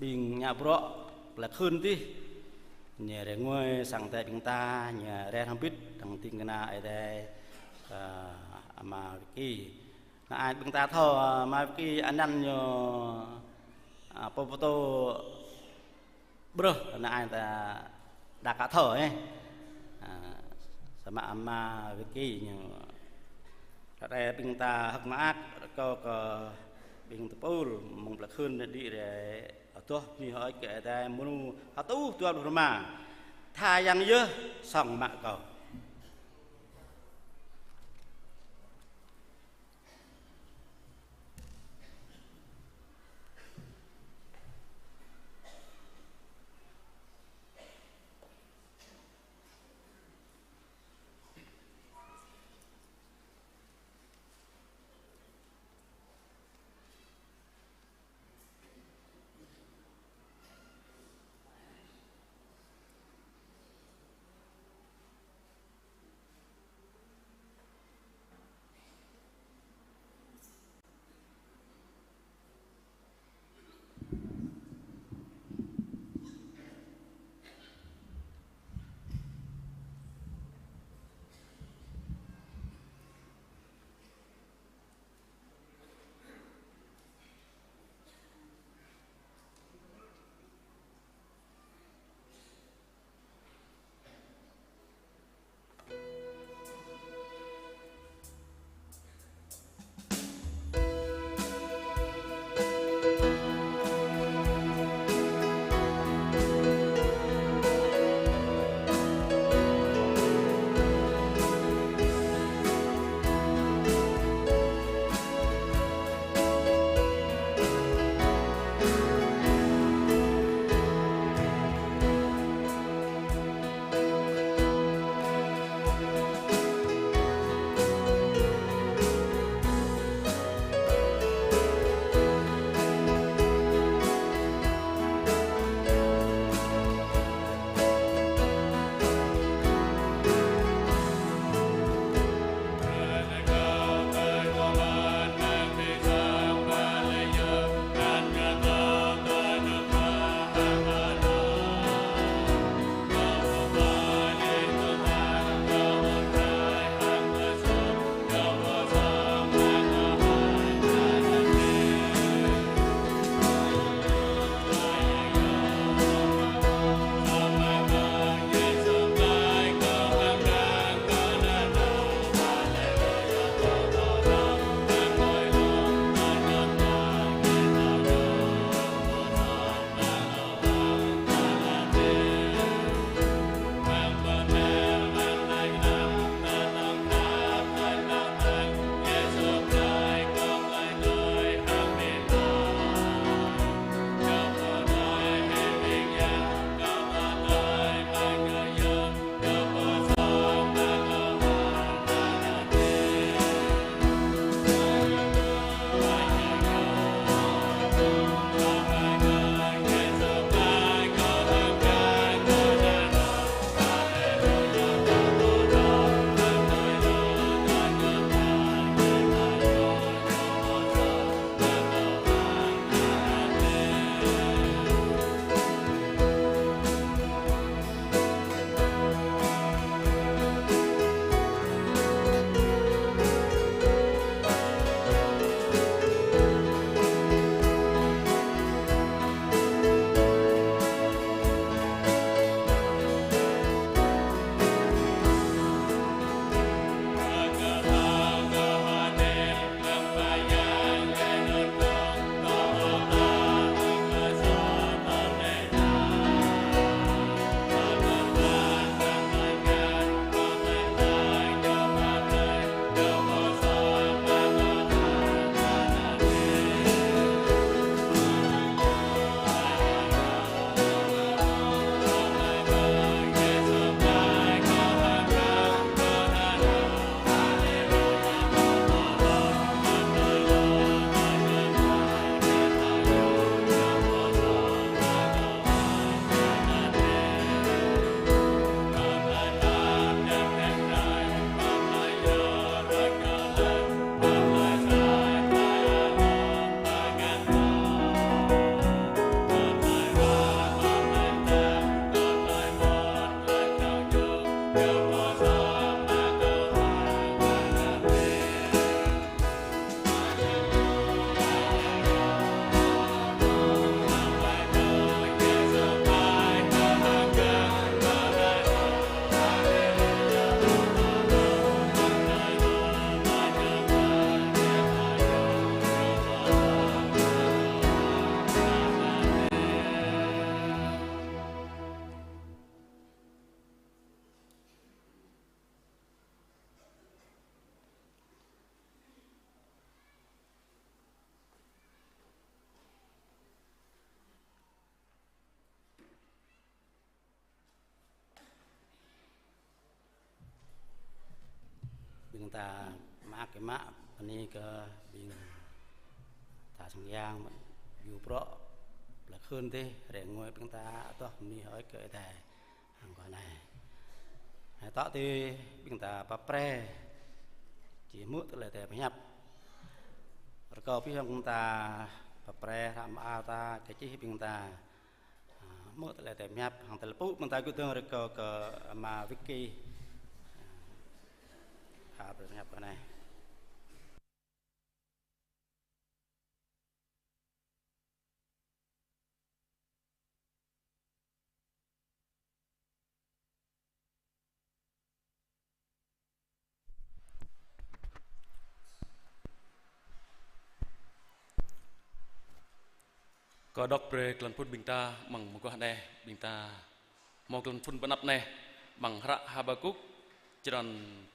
ƀing ngă bruă plơi Khưn tih. Ñu rai rơngơi sang Adai ƀing ta, ñu rai hrŏm hơbĭt, dơ̆ng ding kơna Ơi Adai, a, Ama Wiki. Anai ƀing ta thâo, a, Ama Wiki anăn ñu, a, pô pơtô ƀrơh anai ta đa kơ thâo, ơ. A, samơ̆ Ama Wiki ñu. Ră anai ƀing ta hơ̆k mơak, rơkâo kơ ƀing tơpul mơ̆ng plơi Khưn đĭ rai adoh bơni hơơč kơ Ơi Adai mơ̆ng hơtuh dua pluh rơma. Tha Yang yơh song mă kâo. Ƀing ta mơak kơ mă bơni kơ ƀing ta sang yang, yua bruă plơi khưn dih, rĕng ngui ƀing ta adoh bơni hơơč kơ Ơi Adai hăng guah anai. Hơtŏ tui ƀing ta pap pre, či hmư̆ tơlơi Ơi Adai pơhiăp. Rơkâo abih bang ƀing ta pap pre, hră mơar ta kơ čih ƀing ta, a, hmư̆ tơlơi Ơi Adai pơhiăp, hăng tơlơi pơpŭ ƀing ta gơ̆ dơ̆ng. Rơkâo kơ ama Vicky, a, pap pre pơhiăp guah anai. Kâo đŏk brơi tơlơi phŭn ƀing ta amăng mơguah anai, ƀing ta hmâo tơlơi phŭn pơanăp anai amăng hră Habakuk, črăn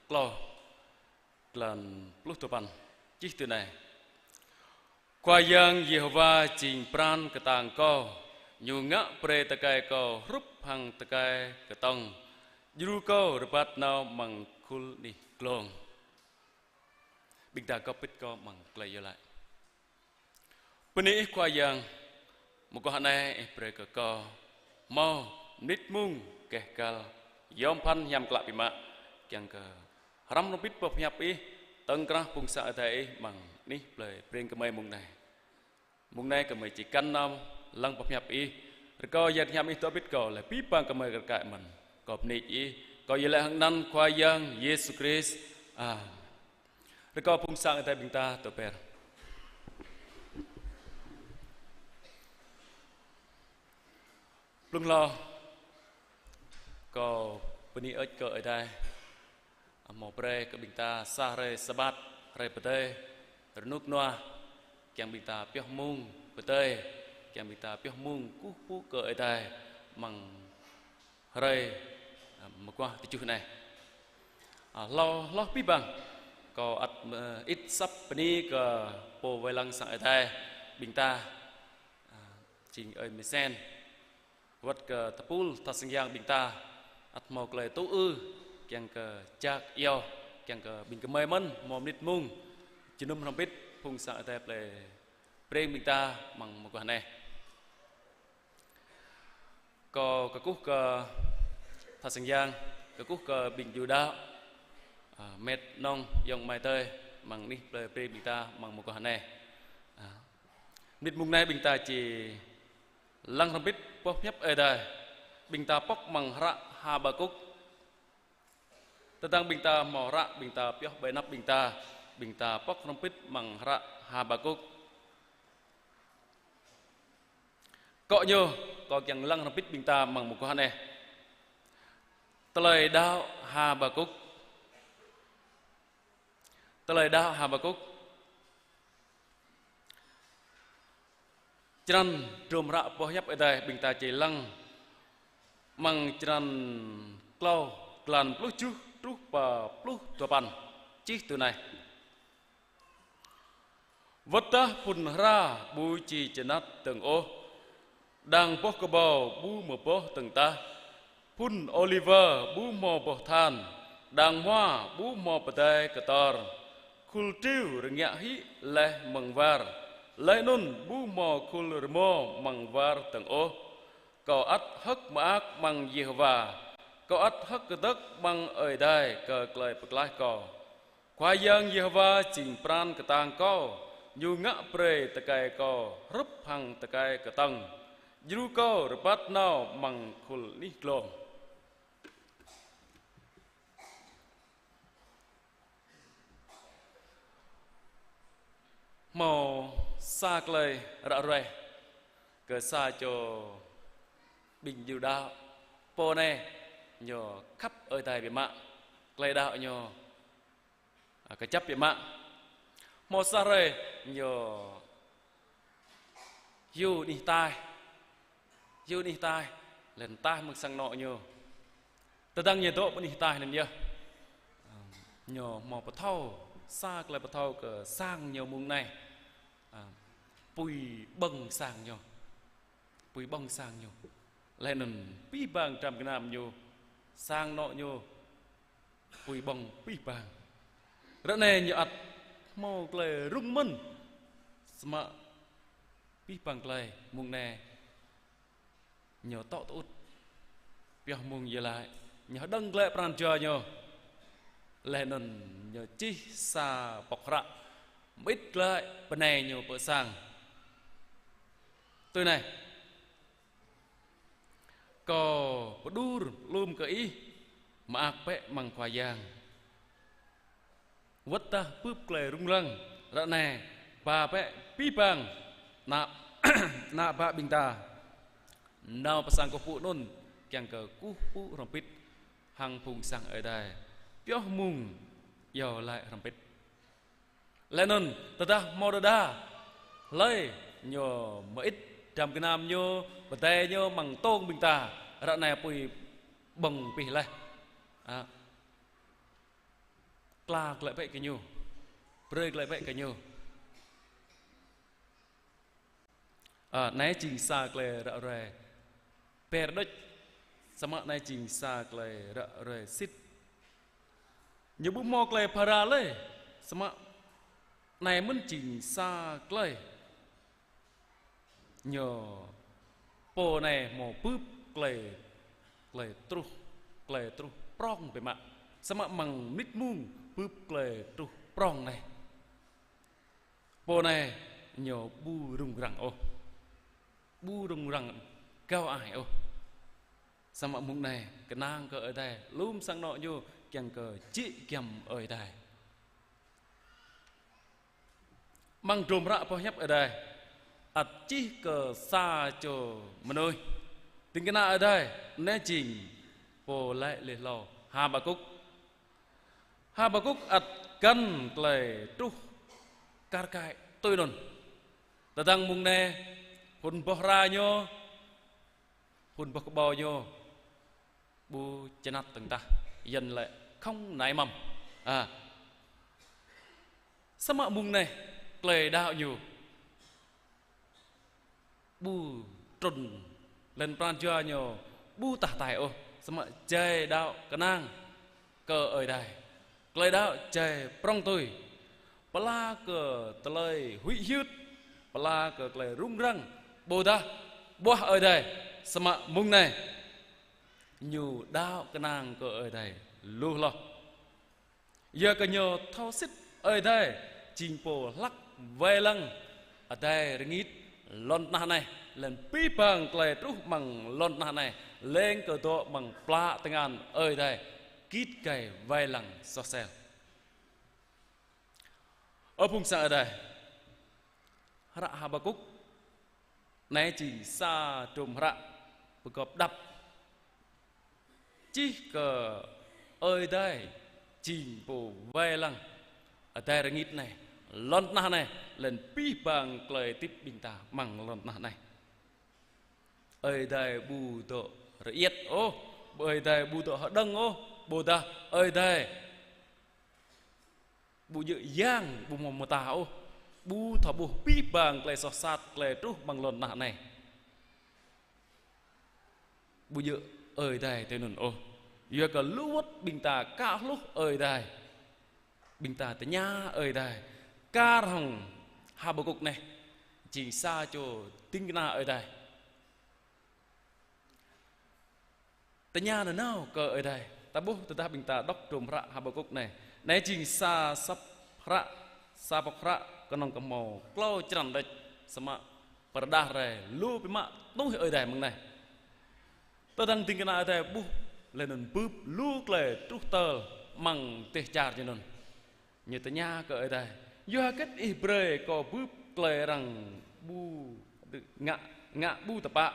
klâo, tơlơi pluh duapăn, čih tui anai: Khua Yang Yêhôwa jing pran kơtang kâo, Ñu ngă brơi tơkai kâo hrup hăng tơkai kơtơ̆ng, djru kâo rơbat nao amăng khul anih glông. Ƀing ta gŏp bĭt kâo amăng tơlơi iâu laĭ. Bơni Ih Khua Yang, mơguah anai Ih brơi kơ kâo hmâo mơnit mông geh găl yom pơphan hiam klă biă mă, kiăng kơ hrăm hrŏm bĭt boh pơhiăp Ih, tơ̆ng krah phung sang Ơi Adai Ih amăng anih plơi Breng Kơmơi mông anai. Mông anai gơmơi či kăn nao lăng boh pơhiăp Ih. Rơkâo Yang Hiam Ih dŏ bĭt kâo, laih abih bang gơmơi rơkơi mơ̆n. Kâo bơni Ih, kâo iâu laĭ hăng anăn Khua Yang Yêsu Krist. Amen. Rơkâo phung sang Ơi Adai ƀing ta tơpĕr. Blung hlâo, kâo bơni hơơč kơ Ơi Adai hmâo brơi kơ ƀing ta sa hrơi Sabat, hrơi pơdơi, rơnŭk rơnua, kiăng ƀing ta pioh mông pơdơi, kiăng ƀing ta pioh mông kơkuh pơpŭ kơ Ơi Adai amăng hrơi, a, mơguah tơjuh anai. A, hlâo, hloh abih bang, kâo ăt, ơ, ĭt asăp bơni kơ pô wai lăng sang Ơi Adai ƀing ta, a, jing ơi Misen, wơ̆t kơ tơpul tha sang yang ƀing ta, ăt hmâo tơlơi tŭ ư, kiăng kơ jak iâu, kiăng kơ ƀing gơmơi mơ̆n hmâo mơnit mông jơnum hrŏm bĭt phung sang Ơi Adai plơi Breng ƀing ta amăng mơguah anai. Kâo kơkuh kơ tha sang yang, kơkuh kơ ƀing ju đaŏ, a, met nong yŏng amai adơi amăng anih plơi Breng ƀing ta amăng mơguah anai. A, mơnit mông anai ƀing ta či lăng hrŏm bĭt boh pơhiăp Ơi Adai, ƀing ta pŏk amăng hră Habakuk. Tơdang ƀing ta hmâo hră, ƀing ta pioh ƀơi anăp ƀing ta, ƀing ta pŏk hrŏm bĭt amăng hră Habakuk. Akŏ ñu, kâo kiăng lăng hrŏm bĭt ƀing ta amăng mơguah anai. Tơlơi đaŏ Habakuk. Tơlơi đaŏ Habakuk. Črăn drôm hră boh hiăp Ơi Adai ƀing ta či lăng amăng črăn klâo, tơlan pluh tơjuh truh pơ pluh duapăn, čih tui anai: Wơ̆t tah phŭn hra ƀu či čơnăt dơ̆ng ôh, đang boh kơƀâo ƀu mơboh dơ̆ng tah, phŭn ôliwơ ƀu hmâo boh than, đang hmua ƀu hmâo pơdai kơtor, khul triu rơngiă hĭ laih mơ̆ng war, laih anŭn ƀu hmâo khul rơmô mơ̆ng war dơ̆ng ôh. Kâo ăt hơ̆k mơak amăng Yêhôwa, kâo ăt hơ̆k kơdơ̆k amăng Ơi Adai kơ tơlơi pơklaih kâo. Khua Yang Yêhôwa jing pran kơtang kâo, Ñu ngă brơi tơkai kâo hrup hăng tơkai kơtơ̆ng, djru kâo rơbat nao amăng khul anih glông. Hmâo sa tơlơi ră ruai kơ sa čô ƀing ju đaŏ. Pô anai ñu khăp Ơi Adai biă mă, tơlơi đaŏ ñu, a, kơjăp biă mă. Hmâo sa hrơi ñu hyu anih ataih. Hyu anih ataih, laih anŭn ataih mơ̆ng sang anŏ ñu. Tơdang ñu dŏ pơ anih ataih anŭn yơh, ñu hmâo pơthâo, sa tơlơi pơthâo kơ sang ñu mông anai. A, apui ƀơ̆ng sang ñu. Apui ƀơ̆ng sang ñu. Laih anŭn abih bang dram gơnam ñu, sang anŏ ñu, apui ƀơ̆ng abih bang. Ră anai ñu ăt hmâo tơlơi rŭng mơ̆n. Samơ̆ abih bang tơlơi mơ̆ng anai ñu tŏ tơŭt. Pioh mơ̆ng yơh laĭ, ñu hơđơ̆ng glaĭ pran jua ñu. Laih anŭn ñu čih sa pŏk hră, mơit glaĭ bơnai ñu pơ sang. Tui anai: Kâo pơđur lŏm kơ ih, mơak bĕ amăng Khua Yang. Wơ̆t tơdah bưp tơlơi rŭng răng, ră anai ba bĕ abih bang ană, ană bă ƀing ta nao pơ sang kơkuh pơpŭ anŭn, kiăng kơ kơkuh pơpŭ hrŏm hơbĭt hăng phung sang Ơi Adai. Pioh mơ̆ng iâu laĭ hrŏm hơbĭt. Laih anŭn tơdah hmâo đơđa hlơi ñu mơit dram gơnam ñu, pơdai ñu amăng tông ƀing ta, ră anai apui ƀơ̆ng pih laih. A. Kla glaĭ bĕ kơ ñu. Brơi glaĭ bĕ kơ ñu. A, anai jing sa tơlơi ră ruai ber đôč. Samơ̆ anai jing sa tơlơi ră ruai sĭt. Ñu ƀu hmâo tơlơi phara lơi. Samơ̆ anai mơ̆n jing sa tơlơi ñu pô anai hmâo bưp tơlơi, tơlơi truh, tơlơi truh prŏng biă mă. Samơ̆ amăng mơnit mông bưp tơlơi truh prŏng anai. Pô anai ñu ƀu rŭng răng ôh. Ƀu rŭng răng gao ai ôh. Samơ̆ mơ̆ng anai kơnang kơ Ơi Adai, lŏm sang anŏ ñu kiăng kơ jĕ giăm Ơi Adai. Amăng hơdrôm hră boh hiăp Ơi Adai, ăt čih kơ sa čô mơnuih. Ding kơna Ơi Adai, anai jing pô laĭ laih hlâo, Habakuk. Habakuk ăt găn tơlơi truh kar kaĭ tui anŭn. Tơdang mơ̆ng anai, phŭn boh hra ñu, phŭn boh kơƀâo ñu ƀu čơnăt tơ̆ng tah, Yuan laĭ không nảy mầm. A. Samơ̆ mơ̆ng anai, tơlơi đaŏ ñu ƀu trŭn, laih anŭn pran jua ñu ƀu tah hơtai ôh, samơ̆ jai đaŏ kơnang kơ Ơi Adai. Tơlơi đaŏ jai prŏng tui, pơala kơ tơlơi huĭ hyưt, pơala kơ tơlơi rŭng răng, ƀôdah ƀuah Ơi Adai, samơ̆ mơ̆ng anai ñu đaŏ kơnang kơ Ơi Adai lu hloh. Yua kơ ñu thâo sĭt Ơi Adai jing pô hlak wai lăng adai rơngit lŏn tơnah anai, laih anŭn abih bang tơlơi truh amăng lŏn tơnah anai, leng kơ dŏ amăng plă tơngan Ơi Adai, git gai wai lăng soh sel. Ơ phung sang Ơi Adai, hră Habakuk anai jing sa hơdrôm hră pơgop đăp, čih kơ Ơi Adai jing pô wai lăng adai rơngit anai, lŏn tơnah anai, laih anŭn abih bang tơlơi hơdip ƀing ta amăng lŏn tơnah anai. Ơi Adai ƀu dŏ rơiĕt ôh, Ơi Adai ƀu dŏ hơđơ̆ng ôh, ƀôdah Ơi Adai ƀu djơ̆ yang, ƀu hmâo mơta ôh, ƀu thâo ƀuh abih bang tơlơi soh sat, tơlơi truh amăng lŏn tơnah anai. Ƀu djơ̆ Ơi Adai tui anŭn ôh. Yua kơ lu wơ̆t ƀing ta ka hluh Ơi Adai, ƀing ta tơña Ơi Adai. Kar hăng Habakuk anai, jing sa čô ding kơna Ơi Adai. Tơña nanao kơ Ơi Adai. Ta ƀuh tơdah ƀing ta đŏk hơdrôm hră Habakuk anai. Anai jing sa sŏp hră, sa pŏk hră kơnơ̆ng kơ hmâo klâo črăn đôč, samơ̆ pơrơđah rai lu biă mă tui Ơi Adai mơ̆ng anai. Tơdang ding kơna Ơi Adai ƀuh laih anŭn bưp lu tơlơi truh tơl amăng dêh čar ñu anŭn, ñu tơña kơ Ơi Adai: Yua hơget ih brơi kâo bưp tơlơi arăng ƀu ngă, ngă ƀu tơpă,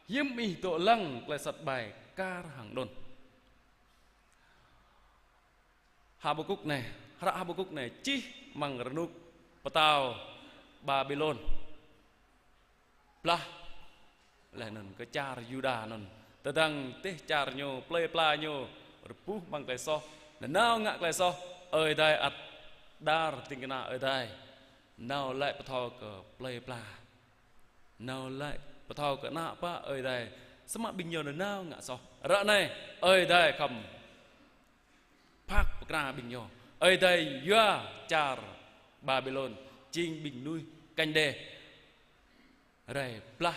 hiư̆m ih dŏ lăng tơlơi sat ƀai kar hăng anŭn? Habakuk anai, hră Habakuk anai čih amăng rơnŭk pơtao Babilôn blah, laih anŭn kơ čar Yuđa anŭn. Tơdang dêh čar ñu, plơi pla ñu rơbuh amăng tơlơi soh, nanao ngă tơlơi soh, Ơi Adai ăt đar ding kơna Ơi Adai nao laĭ pơthâo kơ plơi pla, nao laĭ pơthâo kơ ană bă Ơi Adai, samơ̆ ƀing ñu nanao ngă soh. Ră anai Ơi Adai khŏm phat pơkra ƀing ñu, Ơi Adai yua čar Babilôn, jing ƀing mơnuih Kaldê rai blah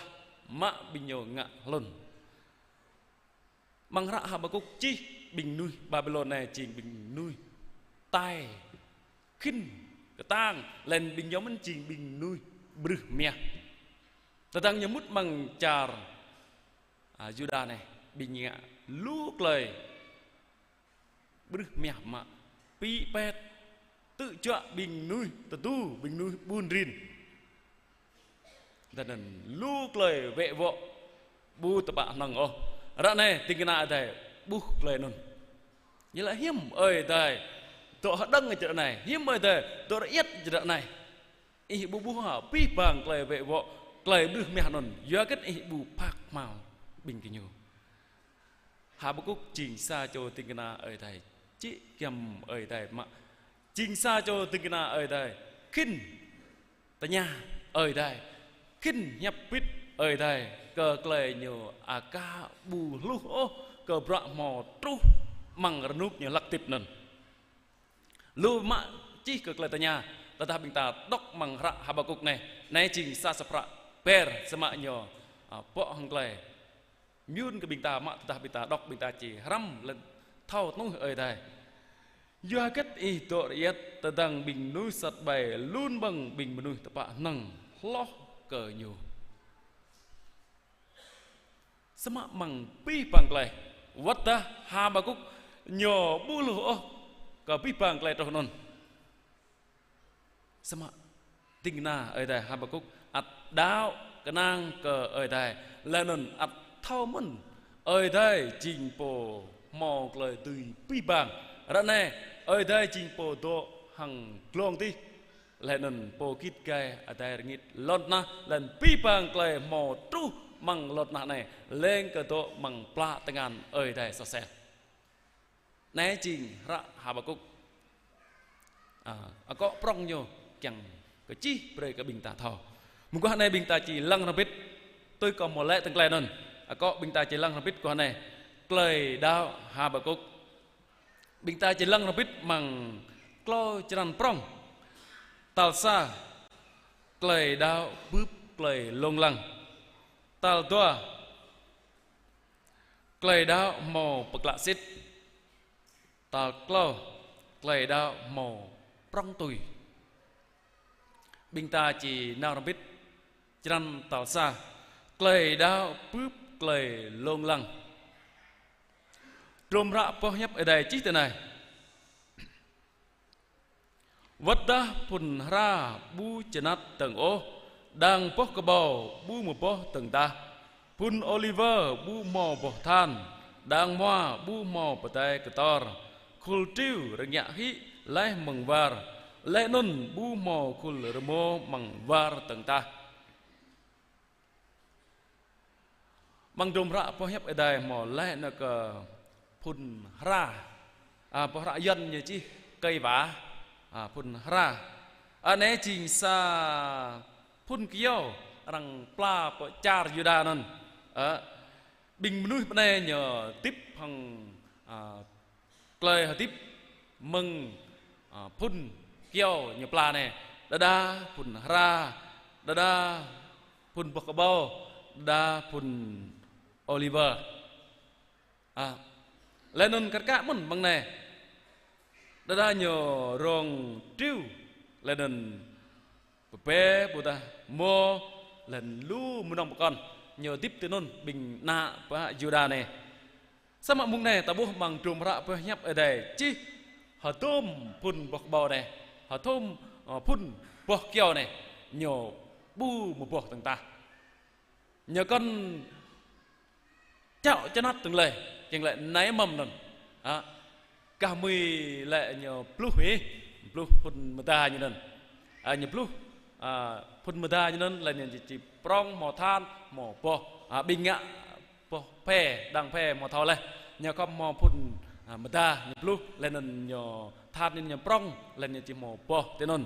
mă ƀing ñu ngă hlŭn. Amăng hră Habakuk čih ƀing mơnuih Babilôn anai jing ƀing mơnuih tai, khĭn, kơtang, laih anŭn ƀing ñu mơ̆n jing ƀing mơnuih brưh mah. Tơdang ñu mŭt amăng čar, a, Yuđa anai, ƀing ñu ngă lu tơlơi brưh mah mă, pĭ pet, tơjuă ƀing mơnuih tơdu, ƀing mơnuih ƀun rin. Laih anŭn lu tơlơi wĕ wŏ ƀu tơpă hơnơ̆ng ôh. Ră anai ding kơna Ơi Adai ƀuh tơlơi anŭn. Ñu laĭ hiư̆m Ơi Adai dŏ hơđơ̆ng čơrơ̆ anai, hiư̆m Ơi Adai dŏ rơiăt čơrơ̆ anai. Ih ƀu ƀuh hă abih bang tơlơi wĕ wŏ, tơlơi brưh mah anŭn, yua hơget ih ƀu phak hmâo ƀing gơñu. Habakuk jing sa čô ding kơna Ơi Adai, čĭ giăm Ơi Adai mă. Jing sa čô ding kơna Ơi Adai, khĭn tơña Ơi Adai, khĭn hiăp bit Ơi Adai, kơ tơlơi ñu aka ƀu hluh ôh, kơ bruă hmâo truh amăng rơnŭk ñu hlak hơdip anŭn. Lu mă čih kơ tơlơi tơña, tơdah ƀing ta dŏk amăng hră Habakuk anai, anai jing sa sơpră ber, samơ̆ ñu, a, pŏk hăng tơlơi mơyŭn kơ ƀing ta mă tơdah ƀing ta dŏk ƀing ta či hrăm laih anŭn thâo tơnuih Ơi Adai. Yua hơget ih dŏ rơiăt tơdang ƀing mơnuih sat ƀai lun ƀơ̆ng ƀing mơnuih tơpă hơnơ̆ng hloh kơ ñu. Samơ̆ amăng abih bang tơlơi, wơ̆t dah Habakuk ñu ƀu hluh ôh kơ abih bang tơlơi truh anŭn. Samơ̆ ding kơna Ơi Adai Habakuk ăt đaŏ kơnang kơ Ơi Adai, laih anŭn ăt thâo mơ̆n Ơi Adai jing pô hmâo tơlơi dưi abih bang. Ră anai Ơi Adai jing pô dŏ hăng glông adih, laih anŭn pô git gai adai rơngit lŏn tơnah, laih anŭn abih bang tơlơi hmâo truh amăng lŏn tơnah anai, leng kơ dŏ amăng pla tơngan Ơi Adai soh sel. Anai jing hră Habakuk. A, akŏ prŏng ñu kiăng kơ čih brơi kơ ƀing ta thâo. Mơguah anai ƀing ta či lăng hrŏm hơbĭt, tui kâo hmâo laĭ tơ̆ng tơlơi anŭn. Akŏ ƀing ta či lăng hrŏm hơbĭt guah anai. Tơlơi đaŏ Habakuk. Ƀing ta či lăng hrŏm hơbĭt amăng klâo črăn prŏng. Tal sa, tơlơi đaŏ bưp tơlơi lông lăng. Tal dua, tơlơi đaŏ hmâo pơklă sĭt. Tal klâo, tơlơi đaŏ hmâo prŏng tui. Ƀing ta či nao hrŏm hơbĭt črăn tal sa, tơlơi đaŏ bưp tơlơi lông lăng. Hrŏm hră boh hiăp Ơi Adai čih tui anai. Wơ̆t dah phŭn hra ƀu čơnăt dơ̆ng ôh, đang boh kơƀâo ƀu mơboh dơ̆ng tah, phŭn ôliwơ ƀu hmâo boh than, đang hmua ƀu hmâo pơdai kơtor, khul triu rơngiă hĭ laih mơ̆ng war, laih anŭn ƀu hmâo khul rơmô amăng war dơ̆ng tah. Amăng hrŏm hră boh hiăp Ơi Adai hmâo laĭ nao kơ phŭn hra. A, boh hră Yuan ñu čih cây vả. A, phŭn hra. A, anai jing sa phŭn kyâo arăng pla pơ čar Yuđa anŭn. A, ƀing mơnuih pơ anai ñu hơdip hăng, a, tơlơi hơdip mơ̆ng, a, phŭn kyâo ñu pla anai. Đơđa phŭn hra, đơđa phŭn boh kơƀâo, đơđa phŭn ôliwơ. A, laih anŭn kar kaĭ mơ̆n mơ̆ng anai. Đơđa ñu rông triu, laih anŭn pơpĕ ƀôdah mô, laih anŭn lu mơnơ̆ng pơkŏn. Ñu hơdip tui anŭn ƀing ană pơ Yuđa anai. Samơ̆ mơ̆ng anai ta ƀuh amăng hrŏm hră boh hiăp Ơi Adai čih hơdôm phŭn boh kơƀâo anai, hơdôm, ơ, phŭn boh kyâo anai, ñu ƀu mơboh dơ̆ng tah. Ñu kŏn čao čơnăt dơ̆ng lơi, kiăng laĭ nai mơ̆m anŭn. Hă? Gah mơi laĭ ñu bluh hĭ, bluh phŭn mơda ñu anŭn. A, ñu bluh, a, phŭn mơda ñu anŭn, laih ñu či, či prŏng hmâo than, hmâo boh. A, ƀing ngă boh phê, đang phê hmâo thâo laih. Ñu khŏm hmâo phŭn, a, mơda ñu bluh, laih anŭn ñu than ñu prŏng, laih ñu či hmâo boh tui anŭn.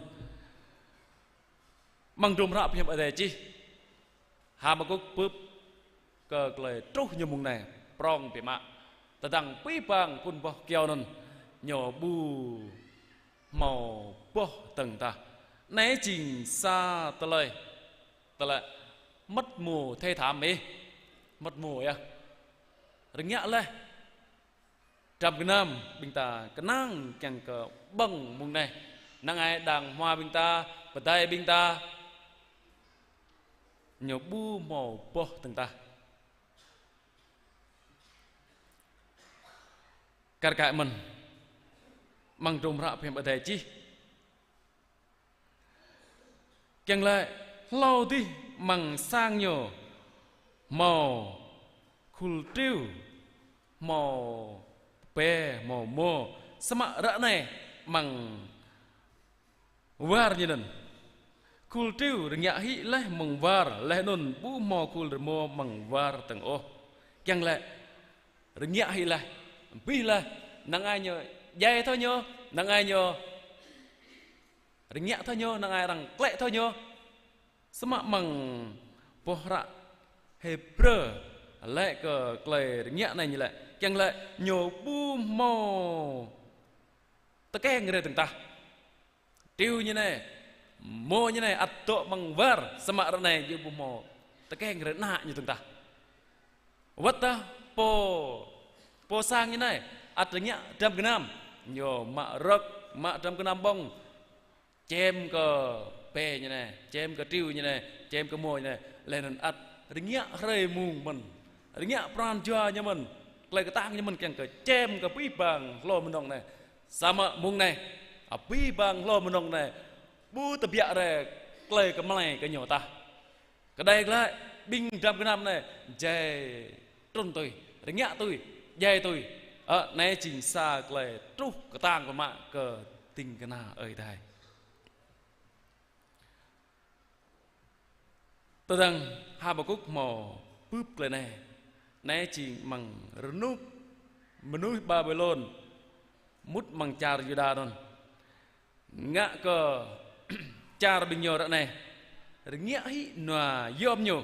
Amăng hrŏm hră boh hiăp Ơi Adai čih, Habakuk bưp kơ tơlơi truh ñu mơ̆ng anai, prŏng biă mă. Tơdang abih bang phŭn boh kyâo anŭn ñu ƀu hmâo boh dơ̆ng tah. Anai jing sa tơlơi, tơlơi mơmŏt mơ̆ thê thảm ih. Mơmŏt mơ̆ yơh. Rơngiă laih. Trăm gơnam ƀing ta kơnang kiăng kơ ƀơ̆ng mông anai. Năng ai đang hmua ƀing ta, pơdai ƀing ta. Ñu ƀu hmâo boh dơ̆ng tah. Kar kaĭ mơ̆n, amăng hdruôm hră pơhiăp Ơi Adai čih. Kiăng laĭ, hlâo dih amăng sang ñu hmâo khul triu, hmâo be, hmâo mô, samơ̆ ră anai amăng war ñu anŭn. Khul triu rơngiă hĭ laih amăng war, laih anŭn ƀu hmâo khul rơmô amăng war dơ̆ng ôh. Kiăng laĭ, rơngiă hĭ laih, abih laih, năng ai ñu djai thâo ñu, năng ai ñu rơngiă thâo ñu, năng ai arăng klĕ thâo ñu. Samơ̆ amăng boh hră Hêbrơ laĭ kơ tơlơi rơngiă anai ñu laĭ, kiăng laĭ ñu ƀu hmâo tơkeng rai dơ̆ng tah. Triu ñu anai, mô ñu anai ăt dŏ amăng war, samơ̆ ră anai ñu ƀu hmâo tơkeng rai ană ñu dơ̆ng tah. Wơ̆t tah pô, pô sang ñu anai ăt rơngiă trăm gơnam, ñu mă rơ̆k, mă trăm gơnam ƀơ̆ng, čem kơ be ñu anai, čem kơ triu ñu anai, čem kơ mô ñu anai, laih anŭn ăt rơngiă hrơi mông mơ̆n, rơngiă pran jua ñu mơ̆n, tơlơi kơtang ñu mơ̆n kiăng kơ čem kơ abih bang hlô mơnơ̆ng anai. Samơ̆ mông anai, abih bang hlô mơnơ̆ng anai ƀu tơbiă rai tơlơi kơmlai kơ ñu tah. Kơđai glaĭ, ƀing trăm gơnam anai djai trŭn tui, rơngiă tui, djai tui. Ơ, anai jing sa tơlơi truh kơtang pơmă kơ ding kơna Ơi Adai. Tơdang Habakuk hmâo bưp tơlơi anai, anai jing amăng rơnŭk mơnuih Babilôn mŭt amăng čar Yuđa anŭn. Ngă kơ čar ƀing ñu ră anai rơngiă hĭ nua yom ñu.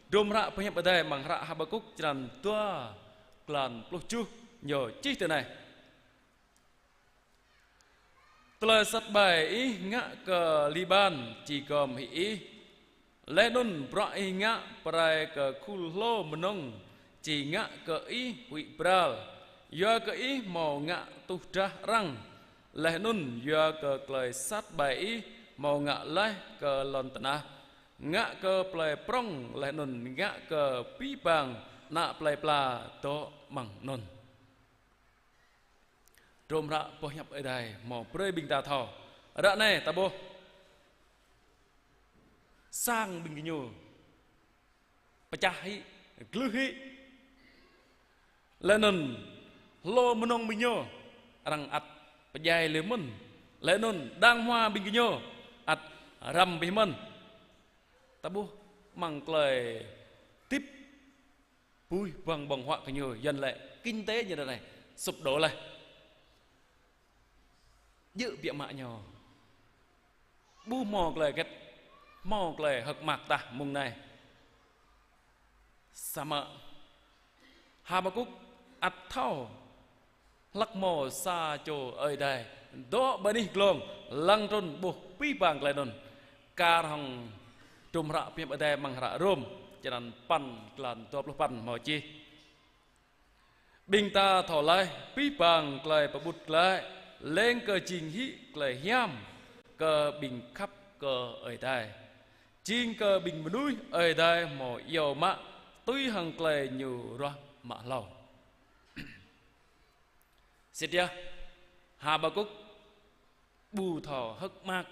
Hdruôm hră pơhiăp Ơi Adai amăng hră Habakuk črăn dua, glăn pluh tơjuh ñu čih tui anai: Tơlơi sat ƀai ih ngă kơ Liƀan či gom hĭ ih, laih anŭn bruă ih ngă pơrai kơ khul hlô mơnơ̆ng či ngă kơ ih huĭ bral, yua kơ ih hmâo ngă tuh drah arăng, laih anŭn yua kơ tơlơi sat ƀai ih hmâo ngă laih kơ lŏn tơnah, ngă kơ plơi prŏng, laih anŭn ngă kơ abih bang ană plơi pla dŏ amăng anŭn. Hdruôm hră boh hiăp Ơi Adai hmâo brơi ƀing ta thâo. Ră anai ta ƀuh sang ƀing gơñu pơčah hĭ, glưh hĭ. Laih anŭn hlô mơnơ̆ng ƀing ñu arăng ăt pơdjai lơi mơ̆n. Laih anŭn đang hmua ƀing gơñu ăt răm abih mơ̆n. Ta ƀuh amăng tơlơi hơdip abih bang ƀơ̆ng huă kơ ñu, Yuan laĭ kinh tế ñu ră anai sụp đổ laih. Djơ̆ biă mă ñu. Ƀu hmâo tơlơi hơget, hmâo tơlơi hơ̆k mơak tah mông anai. Samơ̆ Habakuk ăt thâo hlăk hmâo sa čô Ơi Adai dŏ ƀơi anih glông lăng trŭn ƀuh abih bang tơlơi anŭn. Kar hăng hdruôm hră pơhiăp Ơi Adai amăng hră Rôm, črăn păn, glăn dua pluh păn hmâo čih: Ƀing ta thâo laih abih bang tơlơi pơƀut glaĭ, leng kơ jing hĭ tơlơi hiam kơ ƀing khăp kơ Ơi Adai, jing kơ ƀing mơnuih Ơi Adai hmâo iâu mă tui hăng tơlơi Ñu ruah mă hlâo. Sĭt yơh, Habakuk ƀu thâo hơ̆k mơak.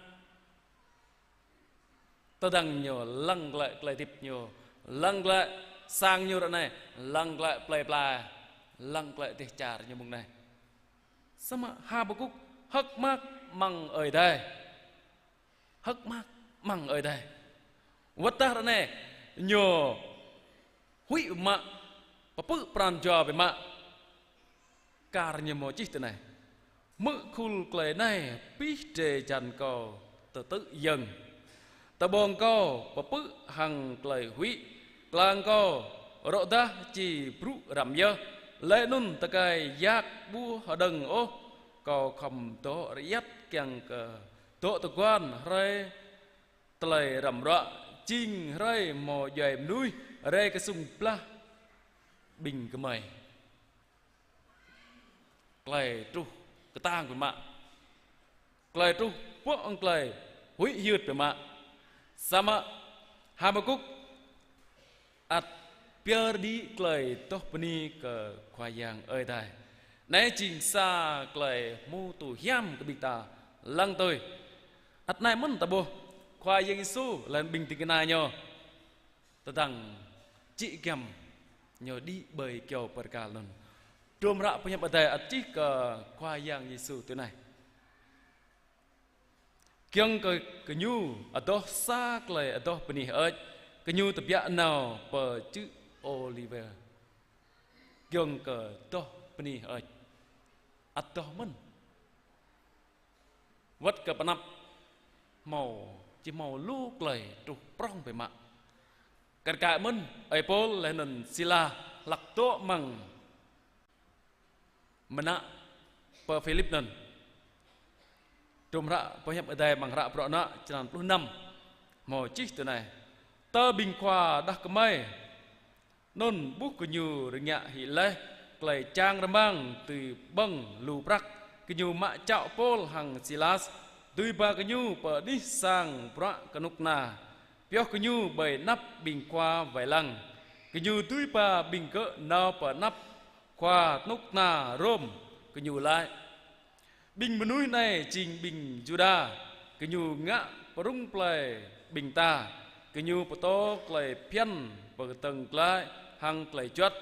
Tơdang ñu lăng glaĭ tơlơi hơdip ñu, lăng glaĭ sang ñu ră anai, lăng glaĭ plơi pla, lăng glaĭ dêh čar ñu mông anai. Samơ̆ Habakuk hơ̆k mơak amăng Ơi Adai. Hơ̆k mơak amăng Ơi Adai. Wơ̆t tah ră anai, ñu huĭ biă mă, pơpư̆ pran jua biă mă. Kar ñu hmâo čih tui anai: Hmư̆ khul tơlơi anai, abih drơi jăn kâo tơtư̆ yơ̆ng. Tơƀông kâo pơpư̆ hăng tơlơi huĭ, tơlang kâo rŏ dah či brŭ răm yơh, laih anŭn tơkai yak ƀu hơđơ̆ng ôh, Kâo khŏm dŏ rơiăt kiăng kơ dŏ tơguan hrơi tơlơi răm ruă, jing hrơi hmâo djuai mơnuih rai kơsŭng blah ƀing gơmơi. Tơlơi truh kơtang biă mă. Tơlơi truh pơ-ong tơlơi huĭ hyưt biă mă. Samơ̆ Habakuk ăt pơyơr đĭ tơlơi adoh bơni kơ Khua Yang Ơi Adai. Anai jing sa tơlơi hmâo tŭ hiam kơ ƀing ta lăng tui. Ăt anai mơ̆n ta ƀuh Khua Yang Yêsu laih anŭn ƀing ding kơna Ñu tơdang čĭ giăm Ñu đĭ ƀơi kyâo bơrkal anŭn. Hrŏm hră pơhiăp Adai ăt čih kơ Khua Yang Yêsu tui anai: Giŏng kơ gơñu adoh sa tơlơi adoh bơni hơơč, gơñu tơbiă nao pơ čư̆ Ôliwơ. Giŏng kơ adoh bơni hơơč. Adoh mơ̆n. Wơ̆t kơ pơanăp hmâo, či hmâo lu tơlơi truh prŏng biă mă. Kar kaĭ mơ̆n, ơi Pôl laih anŭn Sila hlak dŏ amăng mơnă pơ Philip anŭn. Hrŏm hră pơhiăp Adai amăng hră Bruă Ană črăn pluh năm. Hmâo čih tui anai: Tơ ƀing khua đah kơmơi anŭn ƀuh gơñu rơngiă hĭ laih tơlơi čang rơmang tui ƀơ̆ng lu prăk, gơñu mă čŏ Pôl hăng Silas, dưi ba gơñu pơ anih sang bruă kơnuk kơna, pioh gơñu ƀơi anăp ƀing khua wai lăng. Gơñu dưi ba ƀing gơ̆ nao pơ anăp khua kơnuk kơna Rôm, gơñu laĭ: Ƀing mơnuih anai jing ƀing Yuđa, gơñu ngă pơrŭng plei ƀing ta, gơñu pơtô tơlơi phiăn pơkơdơ̆ng glaĭ hăng tơlơi juăt.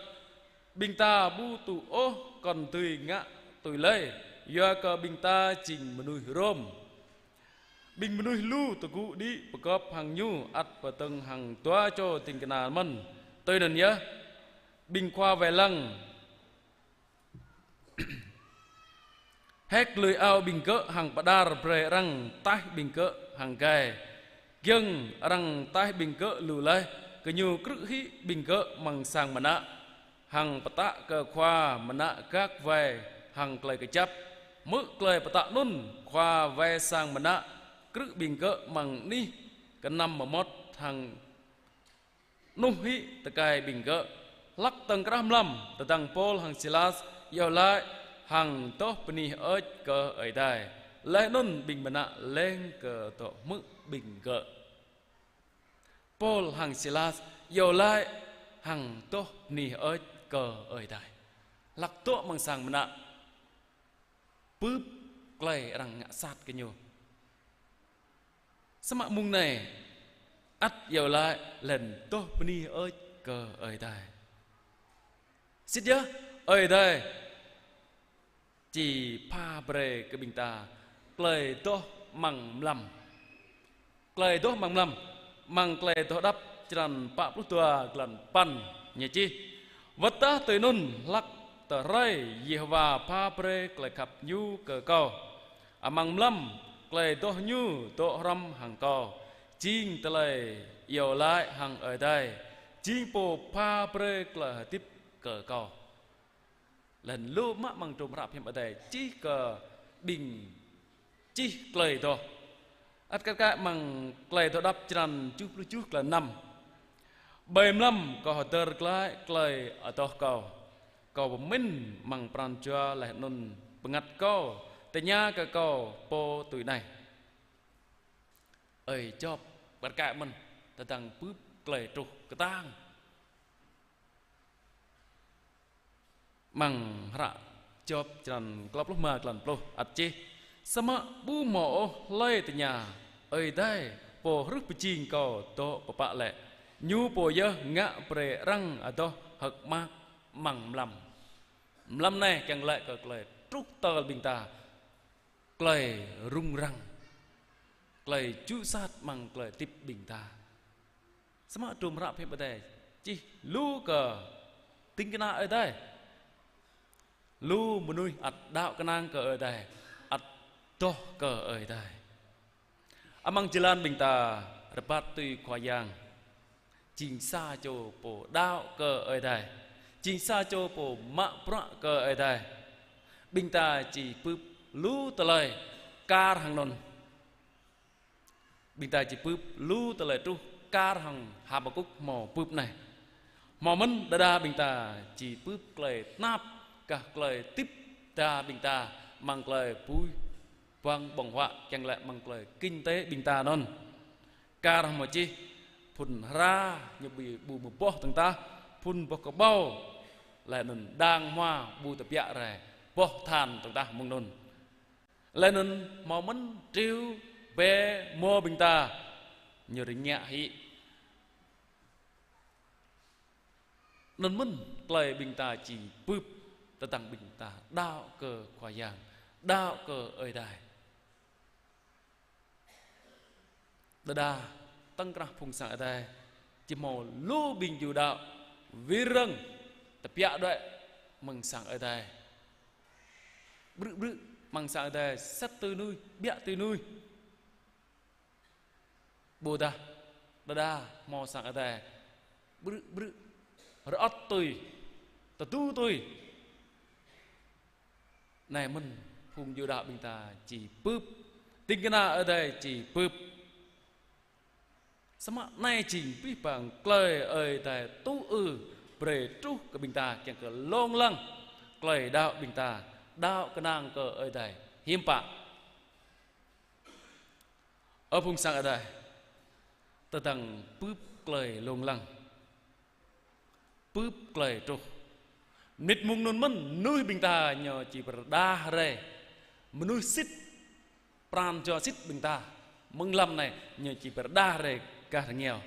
Ƀing ta ƀu tŭ ôh kŏn dưi ngă tui lơi, yua kơ ƀing ta jing mơnuih Rôm. Ƀing mơnuih lu tơgŭ đĭ pơgop hăng ñu ăt pơdơ̆ng hăng dua čô ding kơna mơ̆n. Tui anŭn yơh, ƀing khua wai lăng hek lui ao ƀing gơ̆ hăng pơđar brơi arăng taih ƀing gơ̆ hăng gai. Giŏng arăng taih ƀing gơ̆ lu laih, gơñu krư̆ hĭ ƀing gơ̆ amăng sang mơnă, hăng pơtă kơ khua mơnă gak wai hăng tơlơi kơjăp. Hmư̆ tơlơi pơtă anŭn, khua wai sang mơnă krư̆ ƀing gơ̆ amăng anih kơnăm mơmŏt hăng nuh hĭ tơkai ƀing gơ̆. Hlăk tơ̆ng krah mlam, tơdang Pôl hăng Silas iâu laĭ hăng adoh bơni hơơč kơ Ơi Adai, laih anŭn ƀing mơnă leng kơ dŏ hmư̆ ƀing gơ̆. Pôl hăng Silas iâu laĭ hăng adoh bơni hơơč kơ Ơi Adai. Hlăk dŏ amăng sang mơnă, bưp tơlơi arăng ngă sat kơ ñu. Samơ̆ mông anai ăt iâu laĭ laih anŭn adoh bơni hơơč kơ Ơi Adai. Sĭt yơh, Ơi Adai či pha brơi kơ ƀing ta tơlơi adoh amăng mlam. Tơlơi adoh amăng mlam, amăng Tơlơi Adoh Đăp črăn pă pluh dua, glăn păn, ñu čih: Wơ̆t tơdah tui anŭn, hlăk tơ hrơi Yêhôwa pha brơi tơlơi khăp Ñu kơ kâo amăng mlam, tơlơi adoh Ñu dŏ hrŏm hăng kâo, jing tơlơi iâu laĭ hăng Ơi Adai, jing Pô pha brơi tơlơi hơdip kơ kâo. Laih anŭn lu mă amăng hrŏm hră pơhiăp Adai čih kơ ƀing čih tơlơi adoh. Ăt kar kaĭ amăng Tơlơi Adoh Đăp črăn tơjuh pluh tơjuh, glăn năm: Ƀơi mlam kâo hơdơr glaĭ tơlơi adoh kâo. Kâo pơmĭn amăng pran jua laih anŭn bơngăt kâo tơña kơ kâo pô tui anai. Ơi Jôb, kar kaĭ mơ̆n, tơdang bưp tơlơi truh kơtang. Amăng hră Jôb črăn klâo pluh rơma, glăn pluh ăt čih: Samơ̆ ƀu hmâo ôh hlơi tơña Ơi Adai, Pô hrih pơjing kâo dŏ pơpă lĕ. Ñu pô yơh ngă brơi arăng adoh hơ̆k mơak amăng mlam. Mlam anai kiăng laĭ kơ tơlơi truh tơl ƀing ta, tơlơi rŭng răng, tơlơi ju sat amăng tơlơi hơdip ƀing ta. Samơ̆ hrŏm hră pơhiăp Adai čih lu kơ ding kơna Ơi Adai, lu mơnuih ăt đaŏ kơnang kơ Ơi Adai, ăt adoh kơ Ơi Adai. Amăng jơlan ƀing ta rơbat tui Khua Yang, jing sa čô pô đaŏ kơ Ơi Adai, jing sa čô pô mă bruă kơ Ơi Adai, ƀing ta či bưp lu tơlơi kar hăng anŭn. Ƀing ta či bưp lu tơlơi truh kar hăng Habakuk hmâo bưp anai. Hmâo mơ̆n đơđa ƀing ta či bưp tơlơi tơnap, kah tơlơi hơdip đa ƀing ta amăng tơlơi bui bang ƀơ̆ng huă, kiăng laĭ amăng tơlơi kinh tế ƀing ta anŭn. Kar hmâo čih phŭn hra ñu ƀu, ƀu mơboh tơ̆ng tah, phŭn boh kơƀâo laih anŭn đang hmua ƀu tơbiă rai boh than tơ̆ng tah mơ̆ng anŭn. Laih anŭn hmâo mơ̆n triu bê mơ̆ ƀing ta ñu rơngiă hĭ. Anŭn mơ̆n tơlơi ƀing ta či bưp tơdang ƀing ta đaŏ kơ Khua Yang, đaŏ kơ Ơi Adai. Đơđa tơ̆ng krah phung sang Ơi Adai či hmâo lu ƀing ju đaŏ wir rơ̆ng tơbiă đuaĭ amăng sang Ơi Adai. Brư̆ brư̆ amăng sang Ơi Adai sĭt tui nuih, biă tui nuih. Ƀôdah đơđa hmâo sang Ơi Adai brư̆ brư̆ rơŏt tui, tơdu tui. Anai mơ̆n phung ju đaŏ ƀing ta či bưp, ding kơna Ơi Adai či bưp. Samơ̆ anai jing abih bang tơlơi Ơi Adai tŭ ư brơi truh kơ ƀing ta kiăng kơ lông lăng tơlơi đaŏ ƀing ta, đaŏ kơnang kơ Ơi Adai hiư̆m pă. Ơ phung sang Ơi Adai, tơdang bưp tơlơi lông lăng, bưp tơlơi truh. Mơnit mông anŭn mơ̆n mơnuih ƀing ta ñu či pơrơđah rai. Mơnuih sĭt, pran jua sĭt ƀing ta mơ̆ng lăm anai ñu či pơrơđah rai gah rơngiao.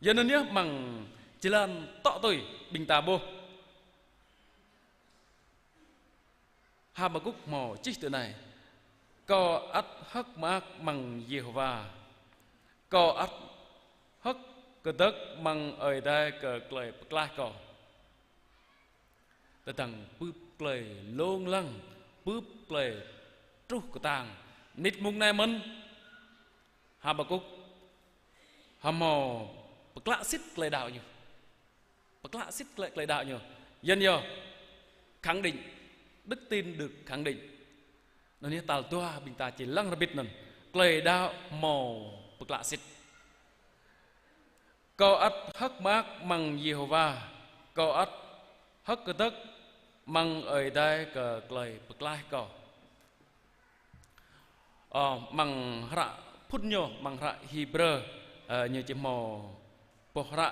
Yua anŭn yơh amăng jơlan tŏ tui ƀing ta ƀuh. Habakuk hmâo čih tui anai: Kâo ăt hơ̆k mơak amăng Yêhôwa. Kâo ăt hơ̆k kơdơ̆k amăng Ơi Adai kơ tơlơi pơklaih kâo. Tơdang bưp tơlơi lông lăng, bưp tơlơi truh kơtang, mơnit mông anai mơ̆n Habakuk hmâo pơklă sĭt tơlơi đaŏ ñu. Pơklă sĭt tơlơi, tơlơi đaŏ ñu. Yua anŭn yơh khẳng định, đức tin được khẳng định. Anŭn yơh tal dua ƀing ta či lăng rơbit anŭn. Tơlơi đaŏ hmâo pơklă sĭt. Kâo ăt hơ̆k mơak amăng Yêhôwa. Kâo ăt hơ̆k kơdơ̆k amăng Ơi Adai kơ tơlơi pơklaih kâo. Ơ, amăng hră phŭn ñu, amăng hră Hêbrơ, ơ, ñu či hmâo boh hră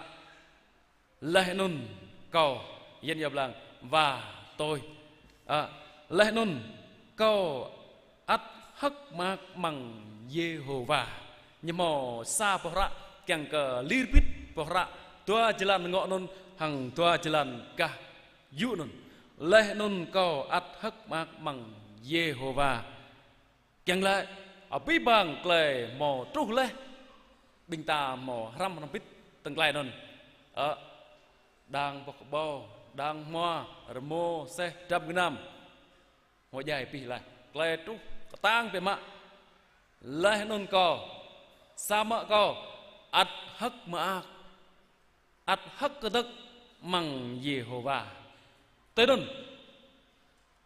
laih anŭn kâo, yen yơh blang và tôi. Ơ, laih anŭn kâo ăt hơ̆k mơak amăng Yêhôwa. Ñu hmâo sa boh hră kiăng kơ lir bit boh hră dua jơlan ngŏ anŭn hăng dua jơlan gah yŭ anŭn. Laih anŭn kâo ăt hơ̆k mơak amăng Yêhôwa. Kiăng laĭ, abih bang tơlơi hmâo truh laih, ƀing ta hmâo hrăm hrăm bit tơ̆ng tơlơi anŭn. Ơ, đang boh kơƀâo, đang hmua, rơmô, seh, dram gơnam. Hmâo djai abih laih. Tơlơi truh kơtang biă mă. Laih anŭn kâo, samơ̆ kâo ăt hơ̆k mơak, ăt hơ̆k kơdơ̆k amăng Yêhôwa. Tui anŭn,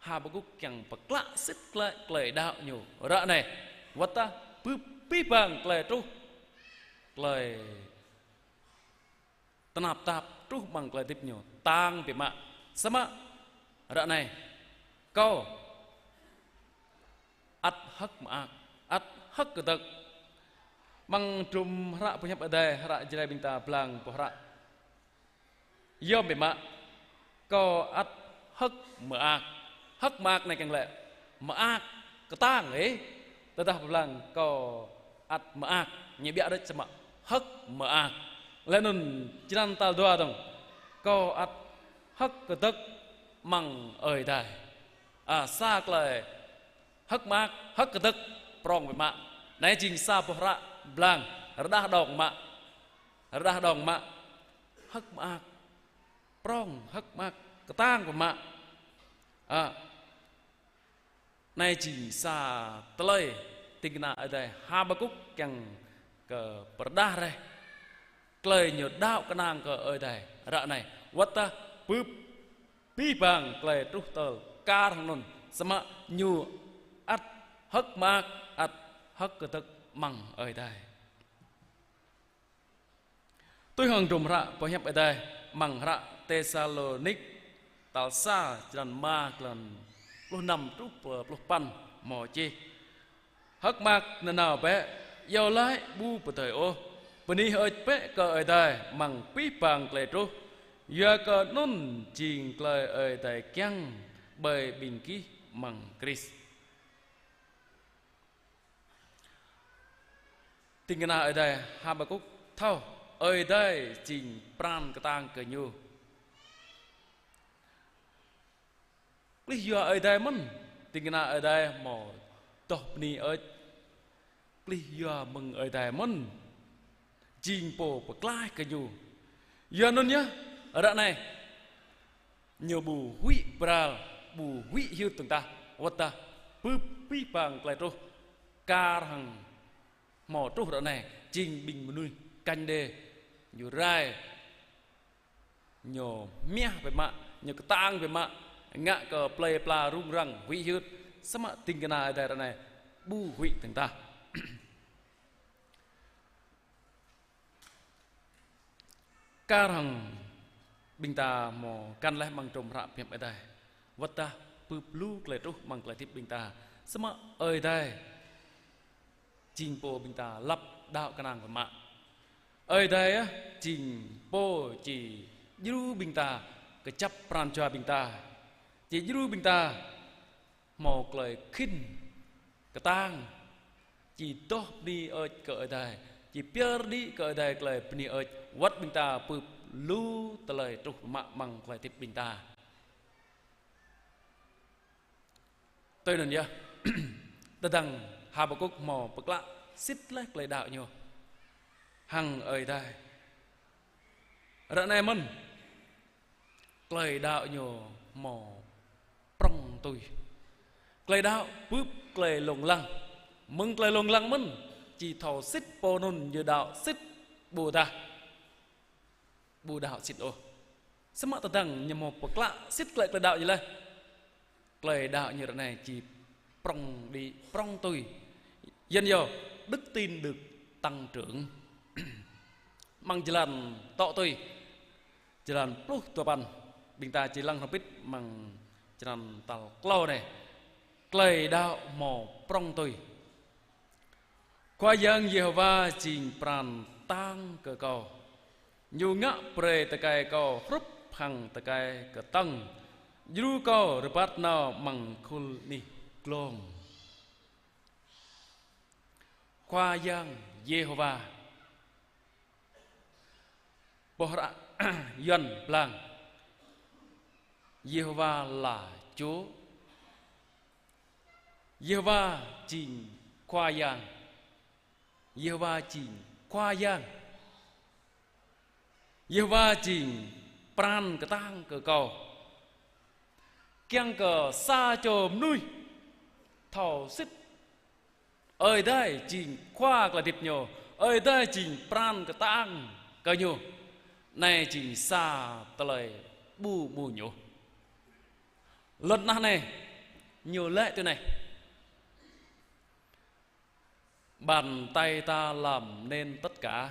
Habakuk kiăng pơklă sĭt tơlơi, tơlơi đaŏ ñu ră anai. Wơ̆t tơdah bưp abih bang tơlơi truh, tơlơi tơnap tap truh amăng tơlơi hơdip ñu tang biă mă. Samơ̆ ră anai, kâo ăt hơ̆k mơak, ăt hơ̆k kơdơ̆k. Amăng hơdrôm hră pơhiăp Ơi Adai, hră Jrai ƀing ta blang boh hră yom biă mă, kâo ăt hơ̆k mơak. Hơ̆k mơak anai kiăng laĭ mơak kơtang ih. Tơdah pơblang kâo ăt mơak, ñu biă đôč samơ̆ hơ̆k mơak. Laih anŭn jơlan tal dua dơ̆ng, kâo ăt hơ̆k kơdơ̆k amăng Ơi Adai. Ơ, sa tơlơi hơ̆k mơak, hơ̆k kơdơ̆k prŏng biă mă. Anai jing sa boh hră blang, rơđah đong mă. Rơđah đong mă. Hơ̆k mơak prŏng, hơ̆k mơak kơtang biă mă. Ơ, anai jing sa tơlơi ding kơna Ơi Adai Habakuk kiăng kơ pơrơđah rai tơlơi ñu đaŏ kơnang kơ Ơi Adai ră anai. Wơ̆t tơdah bưp abih bang tơlơi truh tơl kar hăng anŭn, Samơ̆ ñu ăt hơ̆k mơak, ăt hơ̆k kơdơ̆k amăng Ơi Adai. Tui hăng hrŏm hră pơhiăp Ơi Adai amăng hră Têsalônik tal sa, črăn rơma, klăn pluh năm truh pơ pluh păn hmâo čih: Hơ̆k mơak nanao bĕ, iâu laĭ ƀu pơdơi ôh, bơni hơơč bĕ kơ Ơi Adai amăng abih bang tơlơi truh, yua kơ anŭn jing tơlơi Ơi Adai kiăng ƀơi ƀing gih amăng Krist. Ding kơna Ơi Adai Habakuk thâo Ơi Adai jing pran kơtang kơ ñu. Plih yua Ơi Adai mơ̆n, ding kơna Ơi Adai hmâo tŏh bơni hơơč. Plih yua mơ̆ng Ơi Adai mơ̆n, jing pô pơklaih kơ ñu. Yua anŭn yơh, ră anai ñu ƀu huĭ bral, ƀu huĭ hyưt dơ̆ng tah, wơ̆t tah bưp abih bang tơlơi truh. Kar hăng hmâo truh ră anai, jing ƀing mơnuih kañ đê, ñu rai, ñu hmiah biă mă, ñu kơtang biă mă, ngă kơ plei pla rŭng răng, huĭ hyưt, samơ̆ ding kơna Ơi Adai ră anai ƀu huĭ dơ̆ng tah. Kar hăng ƀing ta hmâo găn laih amăng hrŏm hră pơhiăp Ơi Adai. Wơ̆t tah bưp lu tơlơi truh amăng tơlơi hơdip ƀing ta, samơ̆ Ơi Adai jing pô ƀing ta lăp đaŏ kơnang biă mă. Ơi Adai yơh jing pô či djru ƀing ta, kơjăp pran jua ƀing ta, či djru ƀing ta hmâo tơlơi khĭn kơtang, či tŏh bơni hơơč kơ Ơi Adai, či pơyơr đĭ kơ Ơi Adai tơlơi bơni hơơč, wơ̆t ƀing ta bưp lu tơlơi truh mă amăng tơlơi hơdip ƀing ta. Tui anŭn yơh, tơdang Habakuk hmâo pơklă sĭt laih tơlơi đaŏ ñu hăng Ơi Adai. Ră anai mơ̆n, tơlơi đaŏ ñu hmâo prŏng tui. Tơlơi đaŏ bưp tơlơi lông lăng. Mơ̆ng tơlơi lông lăng mơ̆n, či thâo sĭt pô anŭn ñu đaŏ sĭt ƀôdah ƀu đaŏ sĭt ôh. Samơ̆ tơdang ñu hmâo pơklă sĭt tơlơi, tơlơi đaŏ ñu laih, tơlơi đaŏ ñu ră anai či prŏng đĭ, prŏng tui. Yuan yơh, đức tin được tăng trưởng. Amăng jơlan tŏ tui, jơlan pluh duapăn, ƀing ta či lăng hrŏm hơbĭt amăng črăn tal klâo anai. Tơlơi đaŏ hmâo prŏng tui. Khua Yang Yêhôwa jing pran kơtang kơ kâo. Ñu ngă brơi tơkai kâo hrup hăng tơkai kơtơ̆ng. Djru kâo rơbat nao amăng khul anih glông. Khua Yang Yêhôwa. Boh hră Yuan blang: Yêhôwa là Chúa. Yêhôwa jing Khua Yang. Yêhôwa jing Khua Yang. Yêhôwa jing pran kơtang kơ kâo. Kiăng kơ sa čô mơnuih thâo sĭt Ơi Adai jing Khua tơlơi hơdip ñu, Ơi Adai jing pran kơtang kơ ñu. Anai jing sa tơlơi ƀu ƀuh ñu. Lŏn tơnah anai, ñu laĭ tui anai: Bàn tay ta làm nên tất cả,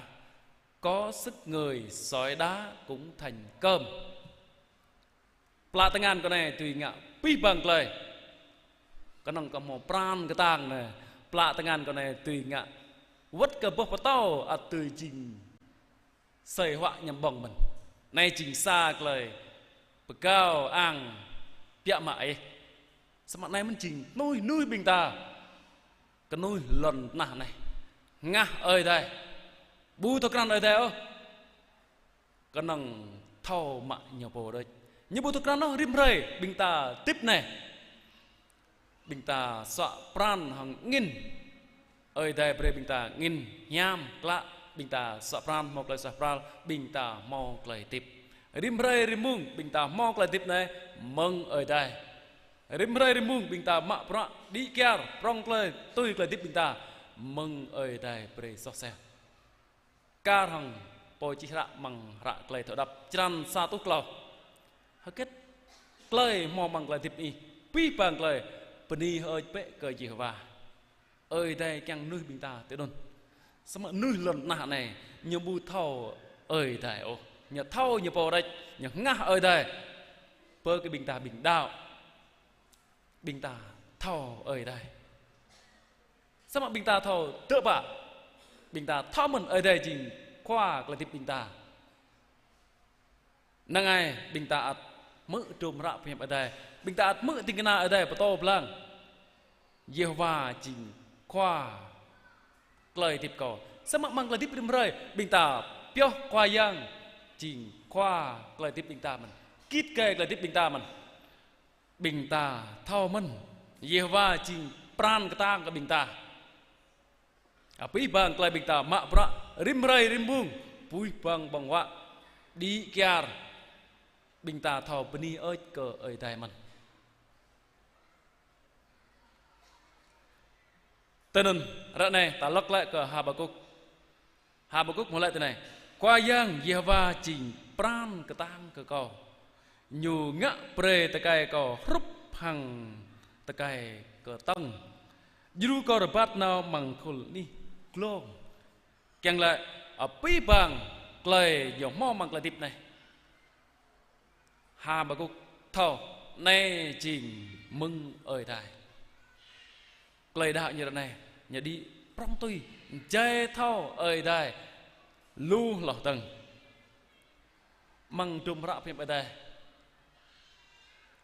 có sức người xỏi đá cũng thành cơm. Plă tơngan kâo anai dưi ngă abih bang tơlơi. Kơnơ̆ng kâo hmâo pran kơtang anai, plă tơngan kâo anai dưi ngă wơ̆t kơ boh pơtâo ăt dưi jing asơi huă ñăm ƀơ̆ng mơ̆n. Anai jing sa tơlơi pơgao ang biă mă ih. Samơ̆ anai mơ̆n jing kơnuih kơnuih ƀing ta, kơnuih lŏn tơnah anai. Hơngah Ơi Adai, ƀu thâo krăn Ơi Adai ôh. Kơnơ̆ng thâo mă ñu pô đôč. Ñu ƀu thâo krăn ôh, rĭm hrơi ƀing ta hơdip anai, ƀing ta suă pran hăng angĭn. Ơi Adai brơi ƀing ta angĭn hiam klă, ƀing ta suă pran hmâo tơlơi suaih pral, ƀing ta hmâo tơlơi hơdip. Rĭm hrơi rĭm mông ƀing ta hmâo tơlơi hơdip anai mơ̆ng Ơi Adai. Rĭm hrơi rĭm mông ƀing ta mă bruă đĭ kyar, prŏng tơlơi tui tơlơi hơdip ƀing ta mơ̆ng Ơi Adai brơi soh sel. Kar hăng pô čih hră amăng hră Tơlơi Thâo Đăp črăn sa rơtuh klâo: Hơget tơlơi hmâo amăng tơlơi hơdip ih? Abih bang tơlơi bơni hơơč bĕ kơ Yêhôwa. Ơi Adai kiăng mơnuih ƀing ta tui anŭn. Samơ̆ mơnuih lŏn tơnah anai, ñu ƀu thâo Ơi Adai ôh. Ñu thâo ñu pô đôč, ñu hơngah Ơi Adai. Bơ kơ ƀing ta ƀing đaŏ, ƀing ta thâo Ơi Adai. Samơ̆ ƀing ta thâo tơpă, ƀing ta thâo mơ̆n Ơi Adai jing Khua tơlơi hơdip ƀing ta. Năng ai ƀing ta ăt hmư̆ hrŏm hră pơhiăp Ơi Adai, ƀing ta ăt hmư̆ ding kơna Ơi Adai pơtô pơblang: Yêhôwa jing Khua tơlơi hơdip kâo. Samơ̆ amăng tơlơi hơdip rĭm hrơi, ƀing ta pioh Khua Yang jing Khua tơlơi hơdip ƀing ta mơ̆n, git gai tơlơi hơdip ƀing ta mơ̆n. Ƀing ta thâo mơ̆n, Yêhôwa jing pran kơtang kơ ƀing ta. Abih bang tơlơi ƀing ta mă bruă rĭm hrơi rĭm mông, abih bang ƀơ̆ng huă, đĭ kyar, ƀing ta thâo bơni hơơč kơ Ơi Adai mơ̆n. Tui anŭn, ră anai ta lăk glaĭ kơ Habakuk. Habakuk hmâo laĭ tui anai: Khua Yang Yêhôwa jing pran kơtang kơ kâo. Ñu ngă brơi tơkai kâo hrup hăng tơkai kơtơ̆ng, djru kâo rơbat nao amăng khul anih glông. Kiăng laĭ, abih bang tơlơi ñu hmâo amăng tơlơi hơdip anai, Habakuk thâo anai jing mơ̆ng Ơi Adai. Tơlơi đaŏ ñu ră anai, ñu đĭ prŏng tui, jai thâo Ơi Adai lu hloh dơ̆ng. Amăng hrŏm hră pơhiăp Ơi Adai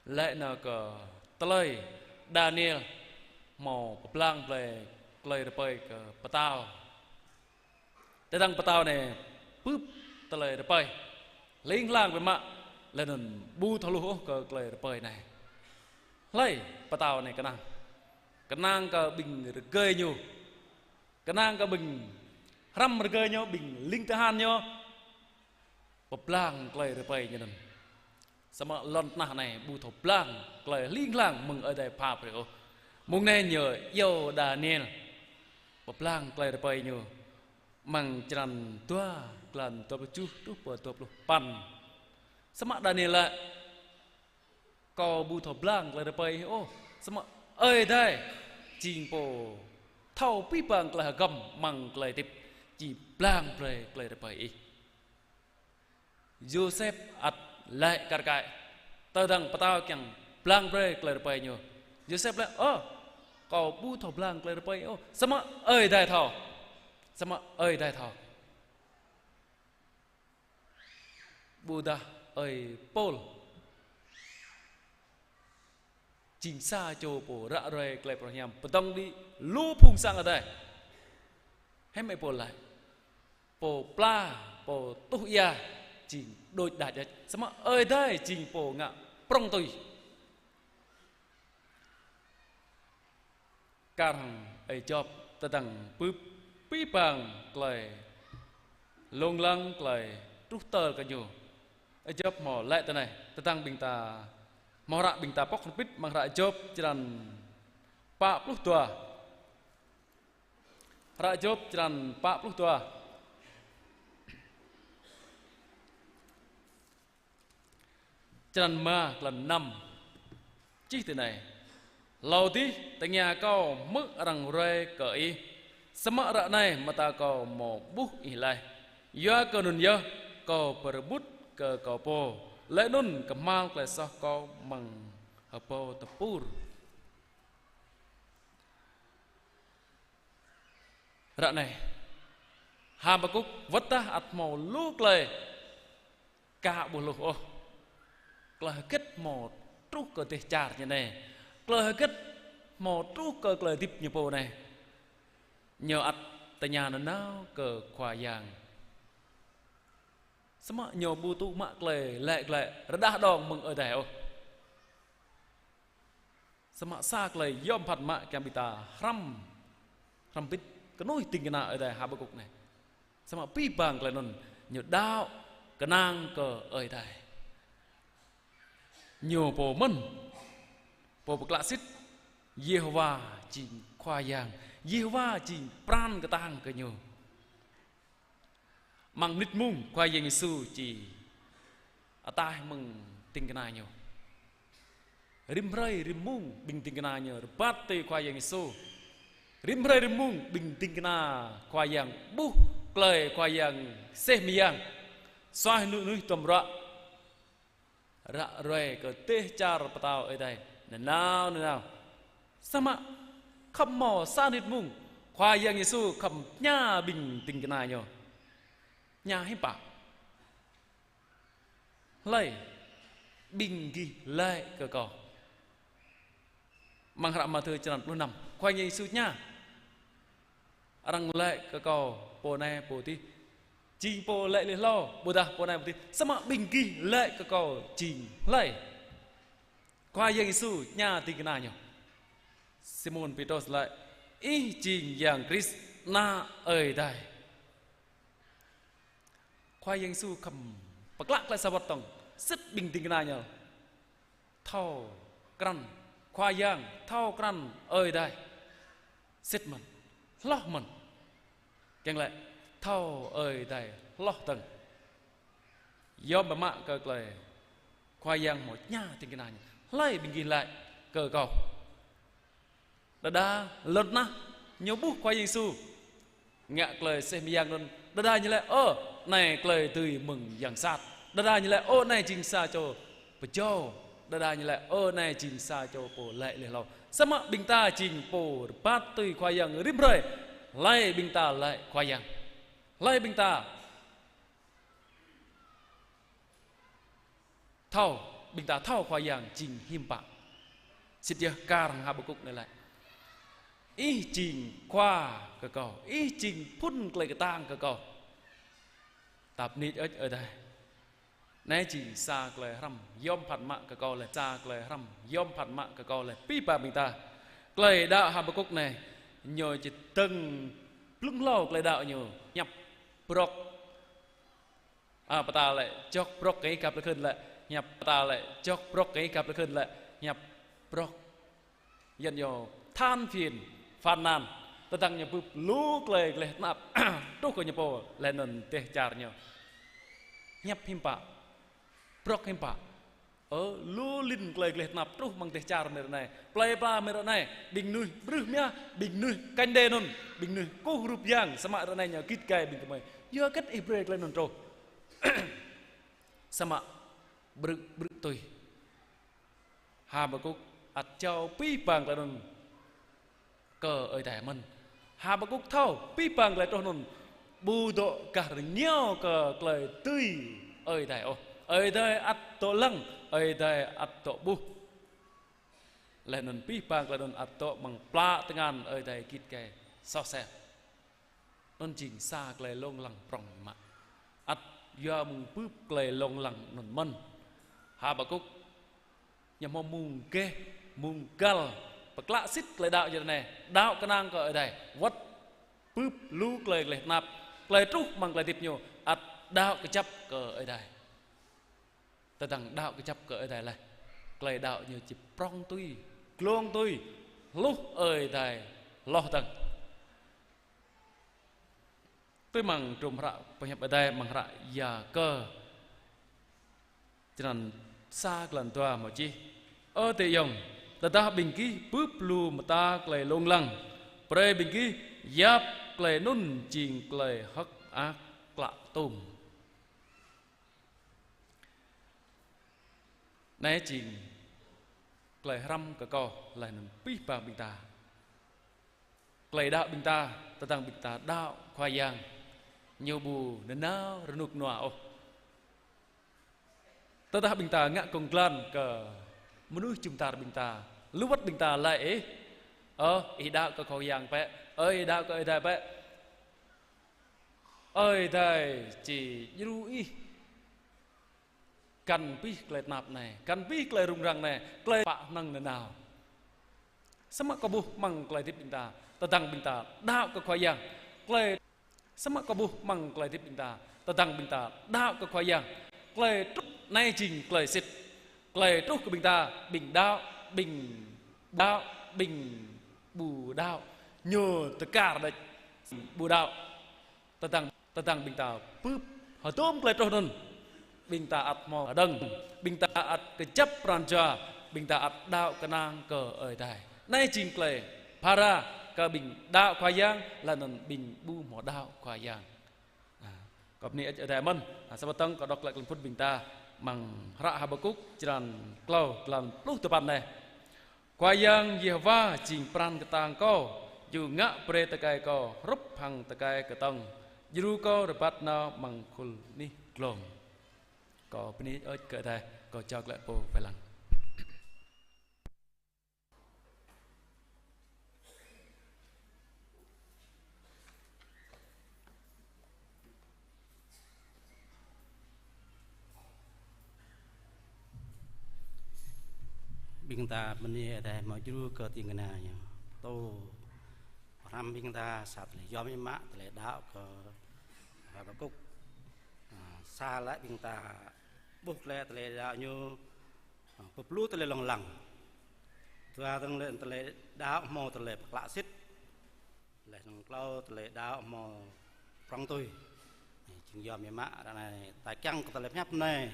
laĭ nao kơ tơlơi Daniel hmâo pơblang brơi tơlơi rơpơi kơ pơtao. Tơdang pơtao anai bưp tơlơi rơpơi, hling hlang biă mă, laih anŭn ƀu thâo hluh ôh kơ tơlơi rơpơi anai. Hlơi pơtao anai kơnang? Kơnang kơ ƀing rơgơi ñu, kơnang kơ ƀing hrăm rơgơi ñu, ƀing ling tơhan ñu pơblang tơlơi rơpơi ñu anŭn. Samơ̆ lŏn tơnah anai ƀu thâo blang tơlơi hling hlang mơ̆ng Ơi Adai pha brơi ôh. Mông anai ñu iâu Daniel pơblang tơlơi rơpơi ñu amăng črăn dua, glăn dua pluh tơjuh truh pơ dua pluh păn. Samơ̆ Daniel laĭ: Kâo ƀu thâo blang tơlơi rơpơi ih ôh. Samơ̆ Ơi Adai jing pô thâo abih bang tơlơi hơgŏm amăng tơlơi hơdip, či blang brơi tơlơi rơpơi ih. Yôsep ăt laĭ kar kaĭ, tơdang pơtao kiăng blang brơi tơlơi rơpơi ñu, Yôsep laĭ: Ơ, kâo ƀu thâo blang tơlơi rơpơi ôh, samơ̆ Ơi Adai thâo. Samơ̆ Ơi Adai thâo. Ƀôdah ơi Pôl jing sa čô pô ră ruai tơlơi pơrơhiam, pơdơ̆ng đĭ lu phung sang Ơi Adai. Hiư̆m ơi Pôl laĭ? Pô pla, pô tuh ia, jing đôč đač đač. Samơ̆ Ơi Adai jing pô ngă prŏng tui. Kar hăng ơi Jôb, tơdang bưp abih bang tơlơi lông lăng, tơlơi truh tơl kơ ñu, ơi Jôb hmâo laĭ tui anai, tơdang ƀing ta hmâo hră ƀing ta pŏk hrŏm hơbĭt amăng hră Jôb črăn pă pluh dua. Hră Jôb črăn pă pluh dua. Črăn rơma, glăn năm. Čih tui anai: Hlâo dih tơngia kâo hmư̆ arăng ruai kơ ih, samơ̆ ră anai mơta kâo hmâo ƀuh ih laih. Yua kơ anŭn yơh kâo pơrơbut kơ kâo pô, laih anŭn kơhma̱l tơlơi soh kâo amăng hơbâo tơpur. Ră anai, Habakuk wơ̆t tơdah ăt hmâo lu tơlơi ka ƀu hluh ôh, tơlơi hơget hmâo truh kơ dêh čar ñu anai, tơlơi hơget hmâo truh kơ tơlơi hơdip ñu pô anai, ñu ăt tơña nanao kơ Khua Yang. Samơ̆ ñu ƀu tŭ mă tơlơi laĭ glaĭ rơđah đong mơ̆ng Ơi Adai ôh. Samơ̆ sa tơlơi yom phat mă kiăng ƀing ta hrăm, hrăm hơbĭt kơnuih ding kơna Ơi Adai Habakuk anai. Samơ̆ abih bang tơlơi anŭn ñu đaŏ kơnang kơ Ơi Adai. Ñu pô mơ̆n, pô pơklă sĭt, Yêhôwa jing Khua Yang, Yêhôwa jing pran kơtang kơ ñu. Amăng mơnit mông Khua Yang Yêsu či ataih mơ̆ng ding kơna ñu. Rĭm hrơi rĭm mông ƀing ding kơna ñu rơbat tui Khua Yang Yêsu. Rĭm hrơi rĭm mông ƀing ding kơna Khua Yang ƀuh tơlơi Khua Yang seh mơyang. Suaih mơnuih duăm ruă. Ră ruai kơ dêh čar pơtao Ơi Adai nanao nanao. Samơ̆ khŏm hmâo sa mơnit mông Khua Yang Yêsu khŏm tơña ƀing ding kơna ñu. Tơña hiư̆m pă? Hlơi ƀing gih laĭ kơ Kâo? Amăng hră Mathiơ črăn pluh năm, Khua Yang Yêsu tơña: Arăng laĭ kơ Kâo pô anai pô adih, jing pô laĭ laih hlâo, ƀôdah pô anai pô adih, samơ̆ ƀing gih laĭ kơ Kâo jing hlơi? Khua Yang Yêsu tơña ding kơna ñu. Simôn Pêtrôs laĭ: Ih jing Yang Krist, Ană Ơi Adai. Khua Yang Yêsu khŏm pơklă tơlơi sa wơ̆t tŏng, sĭt ƀing ding kơna ñu thâo krăn Khua Yang, thâo krăn Ơi Adai sĭt mơ̆n, hloh mơ̆n. Kiăng laĭ thâo Ơi Adai hloh dơ̆ng. Yom biă mă kơ tơlơi Khua Yang hmâo tơña ding kơna ñu: Hlơi ƀing gih laĭ kơ Kâo? Đơđa lŏn tơnah ñu ƀuh Khua Yang Yêsu ngă tơlơi seh mơyang anŭn, đơđa ñu laĭ: Ơ, anai tơlơi dưi mơ̆ng yang sat. Đơđa ñu laĭ: Ơ, anai jing sa čô pơjâo. Đơđa ñu laĭ: Ơ, anai jing sa čô pô laĭ laih hlâo. Samơ̆ ƀing ta jing pô rơbat tui Khua Yang rĭm hrơi. Hlơi ƀing ta laĭ Khua Yang? Hlơi ƀing ta thâo, ƀing ta thâo Khua Yang jing hiư̆m pă? Sĭt yơh kar hăng Habakuk anai laĭ: Ih jing khua kơ kâo, Ih jing phŭn tơlơi kơtang kơ kâo. Tap nit ơi Adai. Anai jing sa tơlơi hrăm yom phat mă kơ kâo laih, sa tơlơi hrăm yom phat mă kơ kâo laih. Abih bang ƀing ta, tơlơi đaŏ Habakuk anai, ñu či dơ̆ng blung hlâo tơlơi đaŏ ñu, hiăp brŏk. A, pơtă lĕ jŏk brŏk kơ ih găp lĕ khơn lĕ, hiăp pơtă lĕ jŏk brŏk kơ ih găp lĕ khơn lĕ, hiăp brŏk. Yăn ñu than phiền, phàn nàn, tơdang ñu bưp lu tơlơi gleh tơnap truh kơ ñu pô, laih anŭn dêh čar ñu. Hiăp hiư̆m pă, brŏk hiư̆m pă. Ơ, lu lin tơlơi gleh tơnap truh amăng dêh čar mơ̆ng ră anai. Plei pla mơ̆ng ră anai, ƀing mơnuih ƀrưh mơyah, ƀing mơnuih kơnh đe anŭn, ƀing mơnuih kơkuh rup yang, samơ̆ ră anai ñu git gai ƀing gơmơi. Yua hơget ih brơi tơlơi anŭn truh? Samơ̆ ƀrư̆, ƀrư̆ tui. Habakuk ăt jao abih bang tơlơi anŭn kơ Ơi Adai mơ̆n. Habakuk thâo abih bang tơlơi truh anŭn ƀu dŏ gah rơngiao kơ tơlơi dưi Ơi Adai ôh. Ơi Adai ăt dŏ lăng, Ơi Adai ăt dŏ ƀuh. Laih anŭn abih bang tơlơi anŭn ăt dŏ amăng plă tơngan Ơi Adai git gai soh sel. Anŭn jing sa tơlơi lông lăng prŏng mă. Ăt yua mơ̆ng bưp tơlơi lông lăng anŭn mơ̆n. Habakuk ñu hmâo mông gêh, mông găl, pơklă sĭt tơlơi đaŏ ñu ră anai. Đaŏ kơnang kơ Ơi Adai. Wơ̆t bưp lu tơlơi gleh tơnap, tơlơi truh amăng tơlơi hơdip ñu, ăt đaŏ kơjăp kơ Ơi Adai. Tơdang đaŏ kơjăp kơ Ơi Adai laih, tơlơi đaŏ ñu či prŏng tui, glông tui, hluh Ơi Adai hloh dơ̆ng. Tui amăng trŭm hră pơhiăp Ơi Adai, amăng hră Yakơ, črăn sa, glăn dua hmâo čih: Ơ adơi ayŏng, tơdah ƀing gih bưp lu mơta tơlơi lông lăng, brơi ƀing gih yap tơlơi anŭn jing tơlơi hơ̆k mơak klă tôm. Anai jing tơlơi hrăm kơ kâo laih anŭn abih bang ƀing ta. Tơlơi đaŏ ƀing ta, tơdang ƀing ta đaŏ Khua Yang, ñu ƀu nanao rơnŭk rơnua ôh. Tơdah ƀing ta ngă kông glan kơ mơnuih jum dar ƀing ta, lu wơ̆t ƀing ta laĭ: Ơ, ih đaŏ kơ Khua Yang bĕ, ơ, ih đaŏ kơ Ơi Adai bĕ. Ơi Adai či djru ih găn abih tơlơi tơnap anai, găn abih tơlơi rŭng răng anai, tơlơi pă hnơ̆ng nanao. Samơ̆ kâo ƀuh amăng tơlơi hơdip ƀing ta, tơdang ƀing ta đaŏ kơ Khua Yang, tơlơi, samơ̆ kâo ƀuh amăng tơlơi hơdip ƀing ta, tơdang ƀing ta đaŏ kơ Khua Yang, tơlơi truh anai jing tơlơi sĭt. Tơlơi truh kơ ƀing ta, ƀing đaŏ, ƀing đaŏ, ƀing ƀu đaŏ, ñu tơkar đôč. Ƀu đaŏ. Tơdang, tơdang ƀing ta bưp hơdôm tơlơi truh anŭn, ƀing ta ăt hmâo hơđơ̆ng, ƀing ta ăt kơjăp pran jua, Ƀing ta ăt đaŏ kơnang kơ Ơi Adai. Anai jing tơlơi phara kơ ƀing đaŏ Khua Yang, laih anŭn ƀing ƀu hmâo đaŏ Khua Yang. Ơ, kâo bơni Ơi Adai mơ̆n. Ơ, samơ̆ tơ̆ng kâo đŏk glaĭ kơ lơ̆m phŭt ƀing ta amăng hră Habakuk črăn klâo, jơlan pluh tơpăn anai. Khua Yang Yêhôwa jing pran kơtang kâo, Ñu ngă brơi tơkai kâo hrup hăng tơkai kơtơ̆ng, djru kâo rơbat nao amăng khul anih glông. Kâo bơni Ơi Adai, kâo jao glaĭ pô wai lăng. Ƀing ta bơni Ơi Adai hmâo djru kơ ding kơna Ñu. Tô hrăm ƀing ta sa tơlơi yom biă mă tơlơi đaŏ kơ Habakuk. Ơ, sa lĕ ƀing ta ƀuh lĕ tơlơi đaŏ ñu, ơ, pơplư tơlơi lông lăng. Dua dơ̆ng lĕ tơlơi đaŏ hmâo tơlơi pơklă sĭt. Laih anŭn klâo tơlơi đaŏ hmâo prŏng tui. Jing yom biă mă ră anai ta kiăng kơ tơlơi pơhiăp anai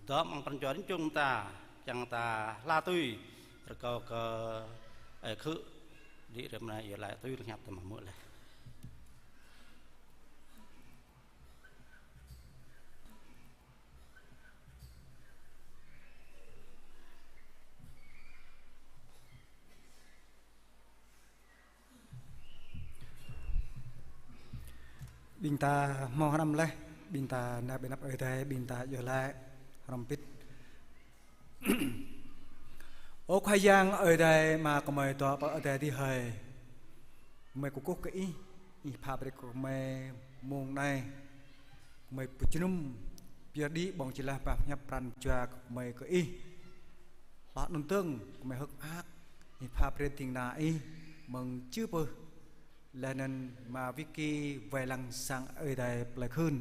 dŏ amăng pran jua rĭm čô ta, kiăng ta hla tui, rơkâo kơ Ơi Khư đĭ rĭm anai iâu laĭ tui tơlơi pơhiăp ta mă mơ̆ laih. Ƀing ta hmâo hrăm laih, ƀing ta nao ƀơi anăp Ơi Adai, ƀing ta iâu laĭ hrŏm hơbĭt. Ơ Khua Yang Ơi Adai, Ama gơmơi dŏ pơ adai adih hơi. Gơmơi kơkuh kơ Ih, Ih pha brơi kơ gơmơi mông anai. Gơmơi pơjơnum pơyơr đĭ ƀơ̆ng jơlah pơhiăp pran jua gơmơi kơ Ih. Laih anŭn dơ̆ng gơmơi hơ̆k mơak, Ih pha brơi ding kơna Ih mơ̆ng čư̆ pưh. Laih anŭn Ama Wiki wai lăng sang Ơi Adai plơi Khưn.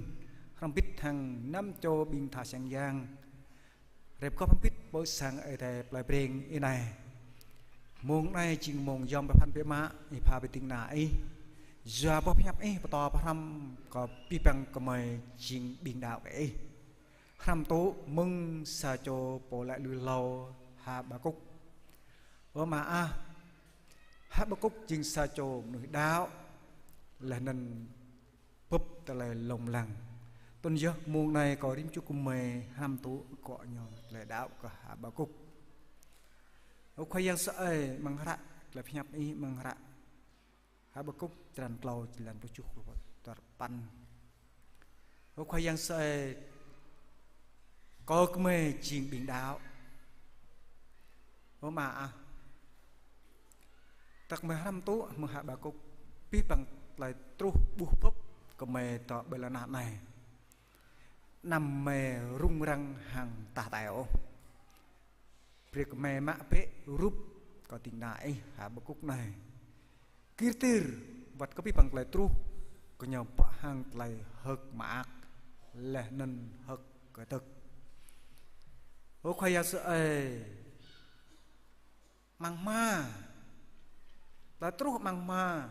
Hrŏm hơbĭt hăng năm čô ƀing tha sang yang. Rep gŏp hơbĭt pơ sang Ơi Adai plơi Breng anai. Mông anai jing mông yom pơphan biă mă, Ih pha brơi ding kơna Ih. Yua boh pơhiăp Ih pơtô pơhrăm kơ abih bang gơmơi jing ƀing đaŏ kơ Ih. Hrăm tŭ mơ̆ng sa čô pô laĭ lui hlâo Habakuk. Ơ Ama ah, Habakuk jing sa čô mơnuih đaŏ, laih anŭn bưp tơlơi lông lăng. Tui anŭn yơh mông anai kâo rĭm čô gơmơi hrăm tŭ akŏ ñu tơlơi đaŏ kơ Habakuk. Ơ Khua Yang sơai, amăng hră tơlơi pơhiăp Ih amăng hră Habakuk črăn klâo, jơlan pluh tơjuh truh pơ duapăn. Ơ Khua Yang sơai, kơ gơmơi jing ƀing đaŏ. Ơ Ama ah, ta gơmơi hrăm tŭ mơ̆ng Habakuk, abih bang tơlơi truh ƀuh bưp gơmơi dŏ ƀơi lŏn tơnah anai. Anăm gơmơi rŭng răng hăng tah hơtai ôh. Brơi gơmơi mă bĕ rup kơ ding kơna Ih Habakuk anai. Gir tir wơ̆t kơ abih bang tơlơi truh kơ ñu pơ̆k hăng tơlơi hơ̆k mơak laih anŭn hơ̆k kơdơ̆k. Ơ Khua Yang sơai, amăng hma, tơlơi truh amăng hma,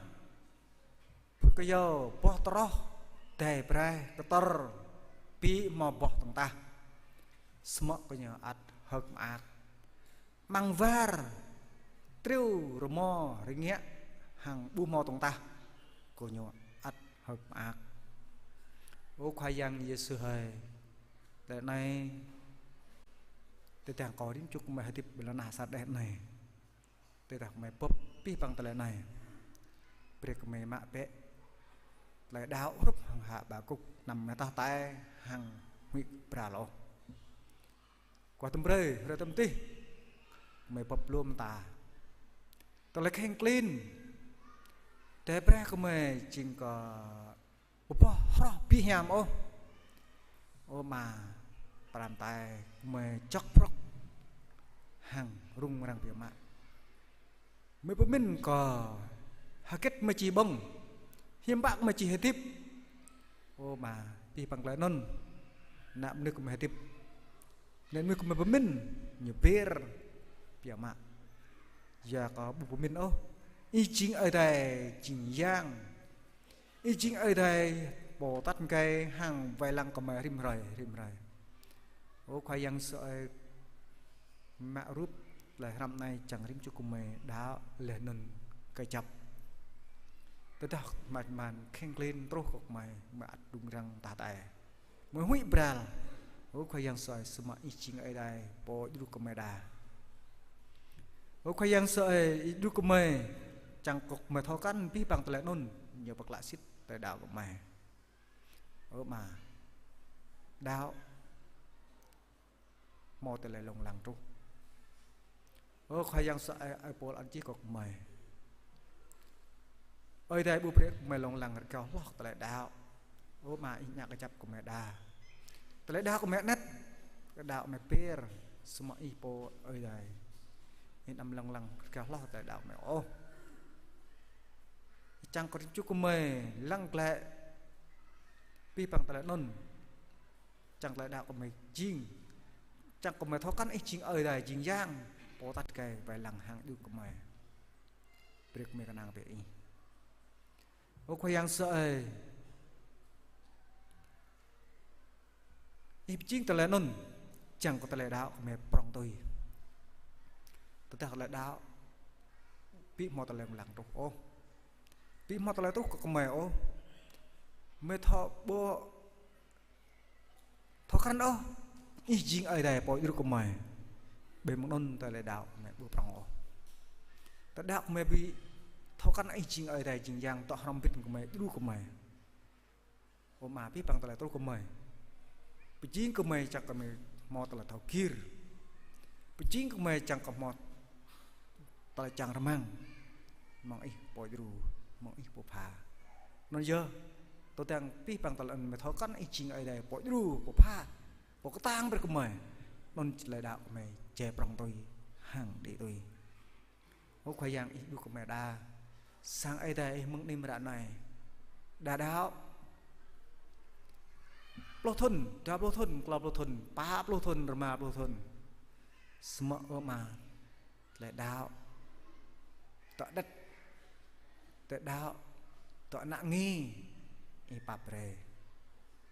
pơkơyâo boh tơroh, dai braih kơtơr, ƀu hmâo boh tŏng tah, samơ̆ kơ ñu ăt hơ̆k mơak. Amăng war, triu rơmô rơngiă hăng ƀu hmâo tŏng tah, kơ ñu ăt hơ̆k mơak. Ơ Khua Yang Yêsu hơi, tơlơi anai, tơdang kâo rĭm čô gơmơi hơdip ƀơi lŏn tơnah sa đeh anai, tơdah gơmơi bưp abih bang tơlơi anai, brơi gơmơi mă bĕ tơlơi đaŏ hrup hăng Habakuk, anăm gơmơi tah hơtai hăng huĭ bral ôh. Kơ tơm brơi, hrơi tơm tih, gơmơi bưp lu mơta. Tơlơi kheng klin, dai braih gơmơi jing kơ ƀu boh hroh ƀu hiam ôh. Ơ Ama, pran tai gơmơi čŏk prŏk hăng rŭng răng biă mă. Gơmơi pơmĭn kơ hơget gơmơi či ƀơ̆ng, hiư̆m pă gơmơi či hơdip. Ơ Ama, abih bang tơlơi anŭn, ană mơnuih gơmơi hơdip, ană mơnuih gơmơi pơmĭn, ñu ber biă mă. Yua kơ ƀu pơmĭn ôh, Ih jing Ơi Adai jing yang. Ih jing Ơi Adai pô tăt rơngai hăng wai lăng gơmơi rĭm hrơi, rĭm hrơi. Ơ Khua Yang sơai, Mă rup tơlơi hrăm anai čang rĭm čô gơmơi đaŏ laih anŭn kơjăp. Tơdah mă man kheng klin truh kơ gơmơi, mă ăt đung răng tah tơai. Mơi huĭ bral. Ơ Khua Yang sơai, samơ̆ Ih jing Ơi Adai pô djru gơmơi đa. Ơ Khua Yang sơai, Ih djru gơmơi, čang kơ gơmơi thâo krăn abih bang tơlơi anŭn, ñu pơklă sĭt tơlơi đaŏ gơmơi. Ơ Ama, đaŏ hmâo tơlơi lông lăng truh. Ơ Khua Yang sơai, ơi Pôl ăt čih kơ gơmơi: Ơi Adai ƀu brơi gơmơi lông lăng rơgao hloh tơlơi đaŏ. Ơ Ama, Ih ngă kơjăp gơmơi đa. Tơlơi đaŏ gơmơi anet, tơlơi đaŏ gơmơi pơr, samơ̆ Ih pô Ơi Adai, Ih anăm lông lăng rơgao hloh tơlơi đaŏ gơmơi ôh. Čang kơ rĭm čô gơmơi lăng glaĭ abih bang tơlơi anŭn. Čang tơlơi đaŏ gơmơi jing, čang gơmơi thâo krăn Ih jing Ơi Adai jing Yang, pô tăt gai wai lăng hăng djru gơmơi. Brơi gơmơi kơnang bĕ Ih. Ơ Khua Yang sơai, Ih pơjing tơlơi anŭn, čang kơ tơlơi đaŏ gơmơi prŏng tui. Tơdah tơlơi đaŏ ƀu hmâo tơlơi lông lăng truh ôh, ƀu hmâo tơlơi truh kơ gơmơi ôh, gơmơi thâo ƀu thâo krăn ôh Ih jing Ơi Adai pô djru gơmơi, ƀơi mông anŭn tơlơi đaŏ gơmơi ƀu prŏng ôh. Tơlơi đaŏ gơmơi ƀu thâo krăn Ih jing Ơi Adai jing Yang dŏ hrŏm hơbĭt gơmơi, djru gơmơi. Ơ Ama, abih bang tơlơi truh kơ gơmơi, pơjing kơ gơmơi čang kơ gơmơi hmâo tơlơi thâo gir, pơjing kơ gơmơi čang kơ hmâo tơlơi čang rơmang mơ̆ng Ih pô djru, mơ̆ng Ih pô pha. Anŭn yơh, tơdang abih bang tơlơi anŭn gơmơi thâo krăn Ih jing Ơi Adai pô djru, pô pha, pô kơtang brơi kơ gơmơi, anŭn tơlơi đaŏ gơmơi jai prŏng tui hăng đĭ tui. Ơ Khua Yang, Ih djru gơmơi đa. Sang Ơi Adai Ih mơ̆ng anai ră anai, đa đaŏ pluh thŭn, dua pluh thŭn, klâo pluh thŭn, pă pluh thŭn, rơma pluh thŭn, samơ̆, ơ Ama, tơlơi đaŏ dŏ đĕt, tơlơi đaŏ dŏ ană ngi Ih pap brơi.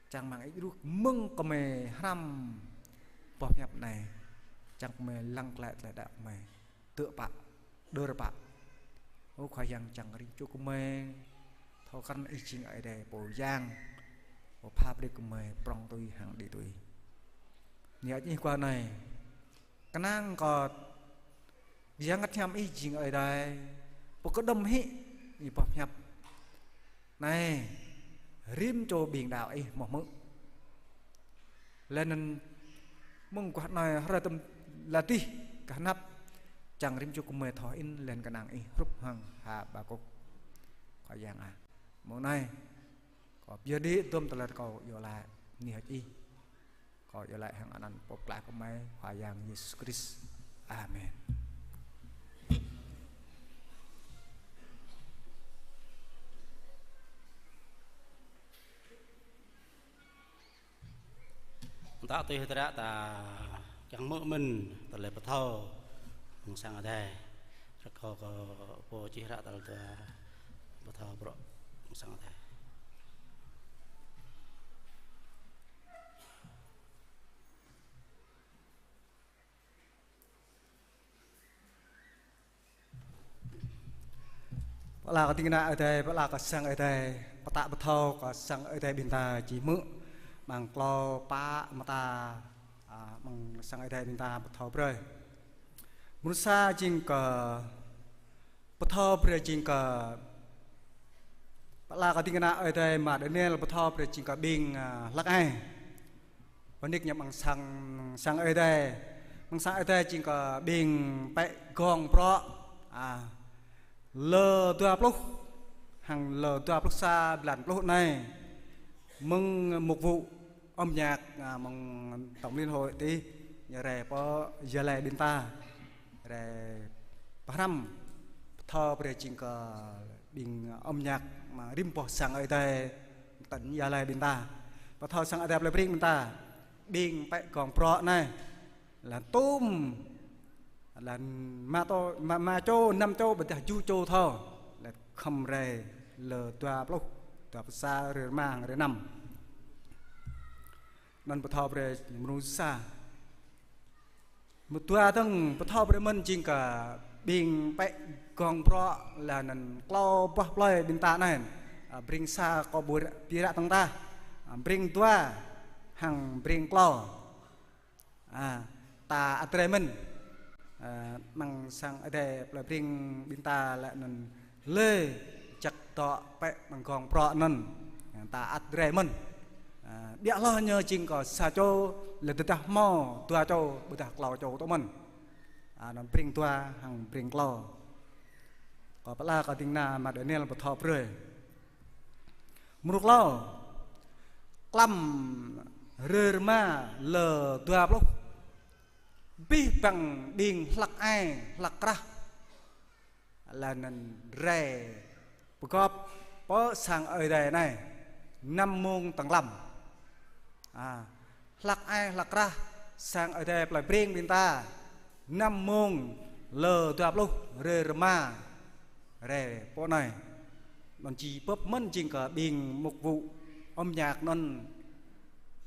Čang mơ̆ng Ih djru mơ̆ng gơmơi hrăm boh hiăp anai, čang gơmơi lăng glaĭ tơlơi đaŏ gơmơi dŏ pă, đơr pă. Ơ Khua Yang, čang rĭm čô gơmơi thâo krăn Ih jing Ơi Adai pô Yang, pô pha brơi kơ gơmơi prŏng tui hăng đĭ tui. Anai hơơč Ih guah anai, kơnang kơ Yang Bơngăt Hiam Ih jing Ơi Adai, pô kơđŏm hĭ Ih boh hiăp anai, rĭm čô ƀing đaŏ Ih hmư̆ hmư̆. Laih anŭn mơ̆ng guah anai hrơi tơm ladih kơ hơnăp, čang rĭm čô gơmơi thâo hơĭn laih anŭn kơnang Ih hrup hăng Habakuk. Khua Yang ah, mông anai kâo pơyơr đĭ dôm tơlơi kâo iâu laĭ, anai hơơč Ih. Kâo iâu laĭ hăng anăn Pô Pơklaih gơmơi, Khua Yang Yêsu Krist. Amen. Tă tui hơdră ta kiăng hmư̆ mơ̆n tơlơi pơthâo mơ̆ng sang Ơi Adai. Rơkâo kơ pô čih hră tal dua pơthâo bruă mơ̆ng sang Ơi Adai. Pơala kơ ding kơna Ơi Adai, pơala kơ sang Ơi Adai, pơtă pơthâo kơ sang Ơi Adai ƀing ta či hmư̆ amăng klâo pă mơta, a, amăng sang Ơi Adai ƀing ta pơthâo brơi. Mrô sa jing kơ pơthâo brơi jing kơ, pơala kơ ding kơna Ơi Adai mă Daniel pơthâo brơi jing kơ ƀing, a, hlăk ai. Pơnik ñu amăng sang, sang Ơi Adai. Amăng sang Ơi Adai jing kơ ƀing pĕ gong bruă, a, lơ dua pluh hăng lơ dua pluh sa blan pluh anai. Mơ̆ng mục vụ âm nhạc, a, mơ̆ng tổng liên hội tih, ñu rai pơ Gia Lai ƀing ta. Rai pơhrăm pơthâo brơi jing kơ ƀing âm nhạc mă rĭm boh sang Ơi Adai tỉnh Gia Lai ƀing ta. Pơthâo sang Ơi Adai plei Breng ƀing ta. Ƀing pĕ gong bruă anai, laih anŭn tôm, laih anŭn rơma čô, rơma, rơma čô, năm čô, ƀôdah tơjuh čô thâo. Laih khŏm rai lơ dua pluh, dua pluh sa, hrơi rơma, hrơi năm. Anŭn pơthâo brơi mrô sa. Mơ̆ng dua dơ̆ng pơthâo brơi mơ̆n jing kơ ƀing pĕ gong bruă laih anŭn klâo boh plơi ƀing ta anai. A, Bring sa kâo ƀu ră-, ƀu ră tơ̆ng tah. A, Bring dua hăng Bring klâo. A, ta ăt rai mơ̆n. A, mơ̆ng sang Ơi Adai plơi Bring ƀing ta laih anŭn lĕ čăk tŏ pĕ mơ̆ng gong bruă anŭn. A, ta ăt rai mơ̆n. A, ƀiă hloh ñu jing kơ sa čô, lĕ tơdah hmâo dua čô, ƀôdah klâo čô tŏ mơ̆n. A, anŭn Bring dua hăng Bring klâo. Kâo pơala kơ ding kơna mơ̆ng Daniel pơthâo brơi. Mrô klâo. Klăm hrơi rơma lơ dua pluh. Abih bang ƀing hlăk ai, hlăk krah. Laih anŭn rai pơgop pơ sang Ơi Adai anai. Năm mông tơ̆ng klăm. A, hlăk ai, hlăk krah sang Ơi Adai plơi Bring ƀing ta. Năm mông lơ dua pluh hrơi rơma. Rai pơ anai. Anŭn či pơ̆p mơ̆n jing kơ ƀing mục vụ âm nhạc anŭn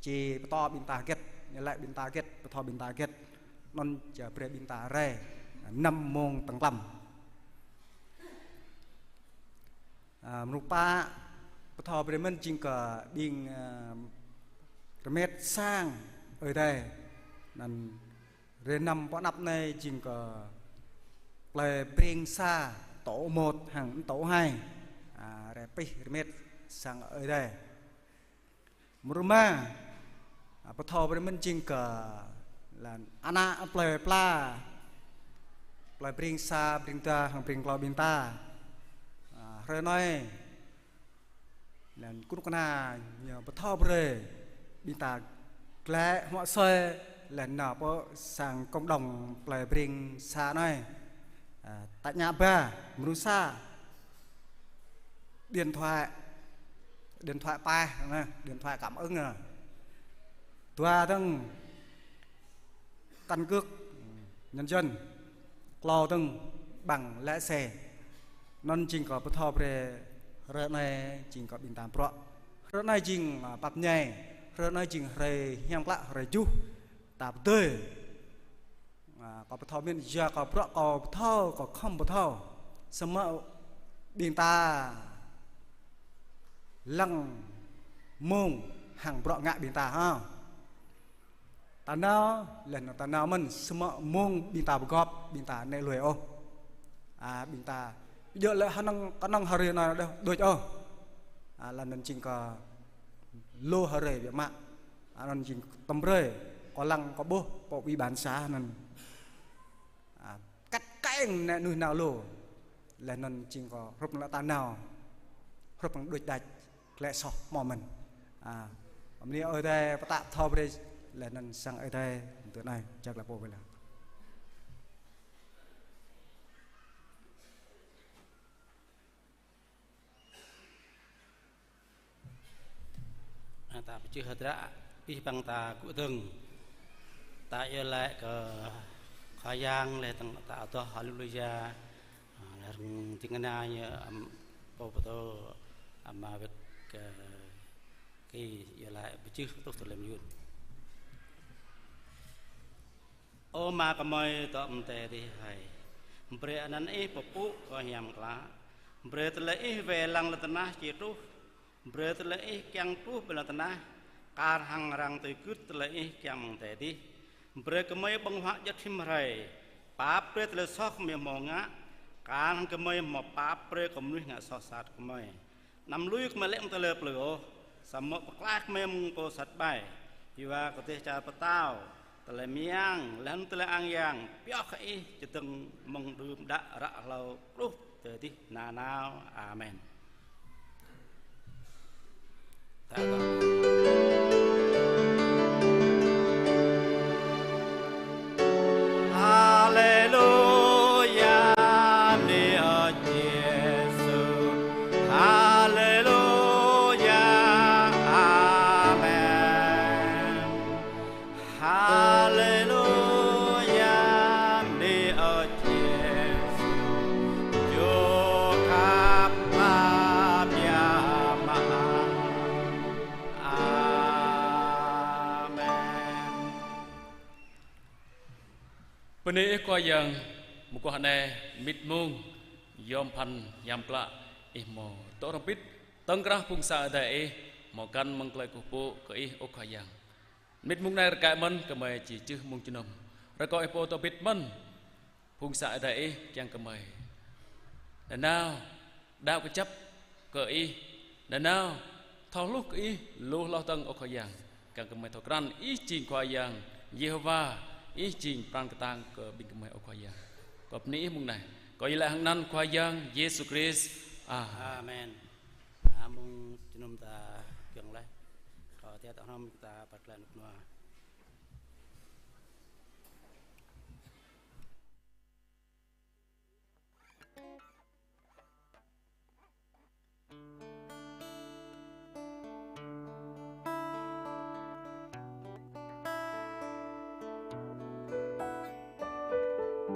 či pơtô ƀing ta hơget, ñu laĭ ƀing ta hơget, pơtô ƀing ta hơget. Anŭn či brơi ƀing ta rai năm mông tơ̆ng klăm. A, mrô pă pơthâo brơi mơ̆n jing kơ ƀing, a, rơmet sang Ơi Adai. Anŭn hrơi năm pơ anăp anai jing kơ plơi Bring sa, tổ một hăng tổ hai. A, rai pih rơmet sang Ơi Adai. Mrô rơma, a, pơthâo brơi mơ̆n jing kơ lĕ ană plơi pla, plơi Bring sa, Bring dua hăng Bring klâo ƀing ta. A, hrơi anai, lĕ kơnuk kơna ñu pơthâo brơi ƀing ta glaĭ hmư̆ soi lĕ nao pơ sang cộng đồng plơi Bring sa anai. A, tač ngă ba, mrô sa. Điện thoại, điện thoại pah, nè, điện thoại cảm ứng, nè. Dua dơ̆ng căn cước nhân dân, klâo dơ̆ng bằng lái xe. Anŭn jing kơ pơthâo brơi hrơi anai jing kơ ƀing ta bruă. Hrơi anai jing, a, pap ñai, hrơi anai jing hrơi hiam klă, hrơi juh. Ta pơdơi. A, kâo pơthâo mơ̆n, yua kơ bruă kâo pơthâo, kâo khŏm pơthâo. Samơ̆ ƀing ta lăng mông hăng bruă ngă ƀing ta hă. Ta nao, laih anŭn ta nao mơ̆n, samơ̆ mông ƀing ta pơgop, ƀing ta nĕ lui ôh. A, ƀing ta djơ̆ lĕ hơnơ̆ng, kơnơ̆ng hrơi anai đôč, đôč ôh. A, laih anŭn jing kơ lu hrơi biă mă. Anŭn jing tơm hrơi, kâo lăng kâo ƀuh pơ ủy ban xã anŭn. A, kăt keng nĕ nuih nao lu. Laih anŭn jing kơ hrup lĕ ta nao. Hrup lĕ đôč đač, glaĭ soh hmâo mơ̆n. A, mơ̆ng anai Ơi Adai pơtă pơthâo brơi, laih anŭn sang Ơi Adai, tơ anai, jak lĕ pô wơ̆t lĕ. A, ta pơčeh hơdră, abih bang ta gŭ dơ̆ng. Ta iâu laĭ kơ Khua Yang laih dơ̆ng ta adoh haleluya. A, laih dơ̆ng ding kơna ñu, ăm, pô pơtô, ama wek kơ ki iâu laĭ pơčeh tuh tơlơi mơyun. Ơ Ama gơmơi dŏ amăng adai adih hơi. Brơi anăn Ih pơpŭ kơ hiam klă. Brơi tơlơi Ih wai lăng lŏn tơnah či truh. Brơi tơlơi Ih kiăng truh ƀơi lŏn tơnah. Kar hăng arăng tui gưt tơlơi Ih kiăng amăng adai adih. Brơi gơmơi ƀơ̆ng huă djŏp rĭm hrơi. Pap brơi tơlơi soh gơmơi hmâo ngă. Kar hăng gơmơi hmâo pap brơi kơ mơnuih ngă soh sat gơmơi. Anăm lui gơmơi lĕ mơ̆ng tơlơi plư ôh, samơ̆ pơklaih gơmơi mơ̆ng pô sat ƀai. Yua kơ dêh čar pơtao, tơlơi mơyang, laih anŭn tơlơi ang yang, pioh kơ Ih čơdơ̆ng mơ̆ng đưm đă ră hlâo truh tơ dih nanao. Amen. Ta Haleluya, bơni Ơi Yêsu. Haleluya, amen. Haleluya, bơni Ơi Yêsu. Yua kơ Ih pap biă mă. Bơni Ih Khua Yang, mơguah anai, mĭt mông, yom pơphan hiam klă, Ih hmâo dŏ hrŏm hơbĭt, tơ̆ng krah phung sang Ơi Adai Ih, hmâo găn mơ̆ng tơlơi kơkuh pơpŭ kơ Ih, ơ Khua Yang. Mĭt mông anai rơkâo mơ̆n gơmơi či čih mông jơnum. Rơkâo Ih pô dŏ hơbĭt mơ̆n phung sang Ơi Adai Ih kiăng gơmơi nanao đaŏ kơjăp kơ Ih, nanao thâo hluh kơ Ih lu hloh dơ̆ng, ơ Khua Yang, kiăng gơmơi thâo krăn Ih jing Khua Yang Yêhôwa, Ih jing pran kơtang kơ ƀing gơmơi, ơ Khua Yang. Kâo bơni Ih mông anai. Kâo iâu laĭ hăng anăn Khua Yang Yêsu Krist. Amen. Amen. Mông jơnum ta kiăng laih. Kâo tia ta hrŏm ta pơklaih rơnŭk rơnua.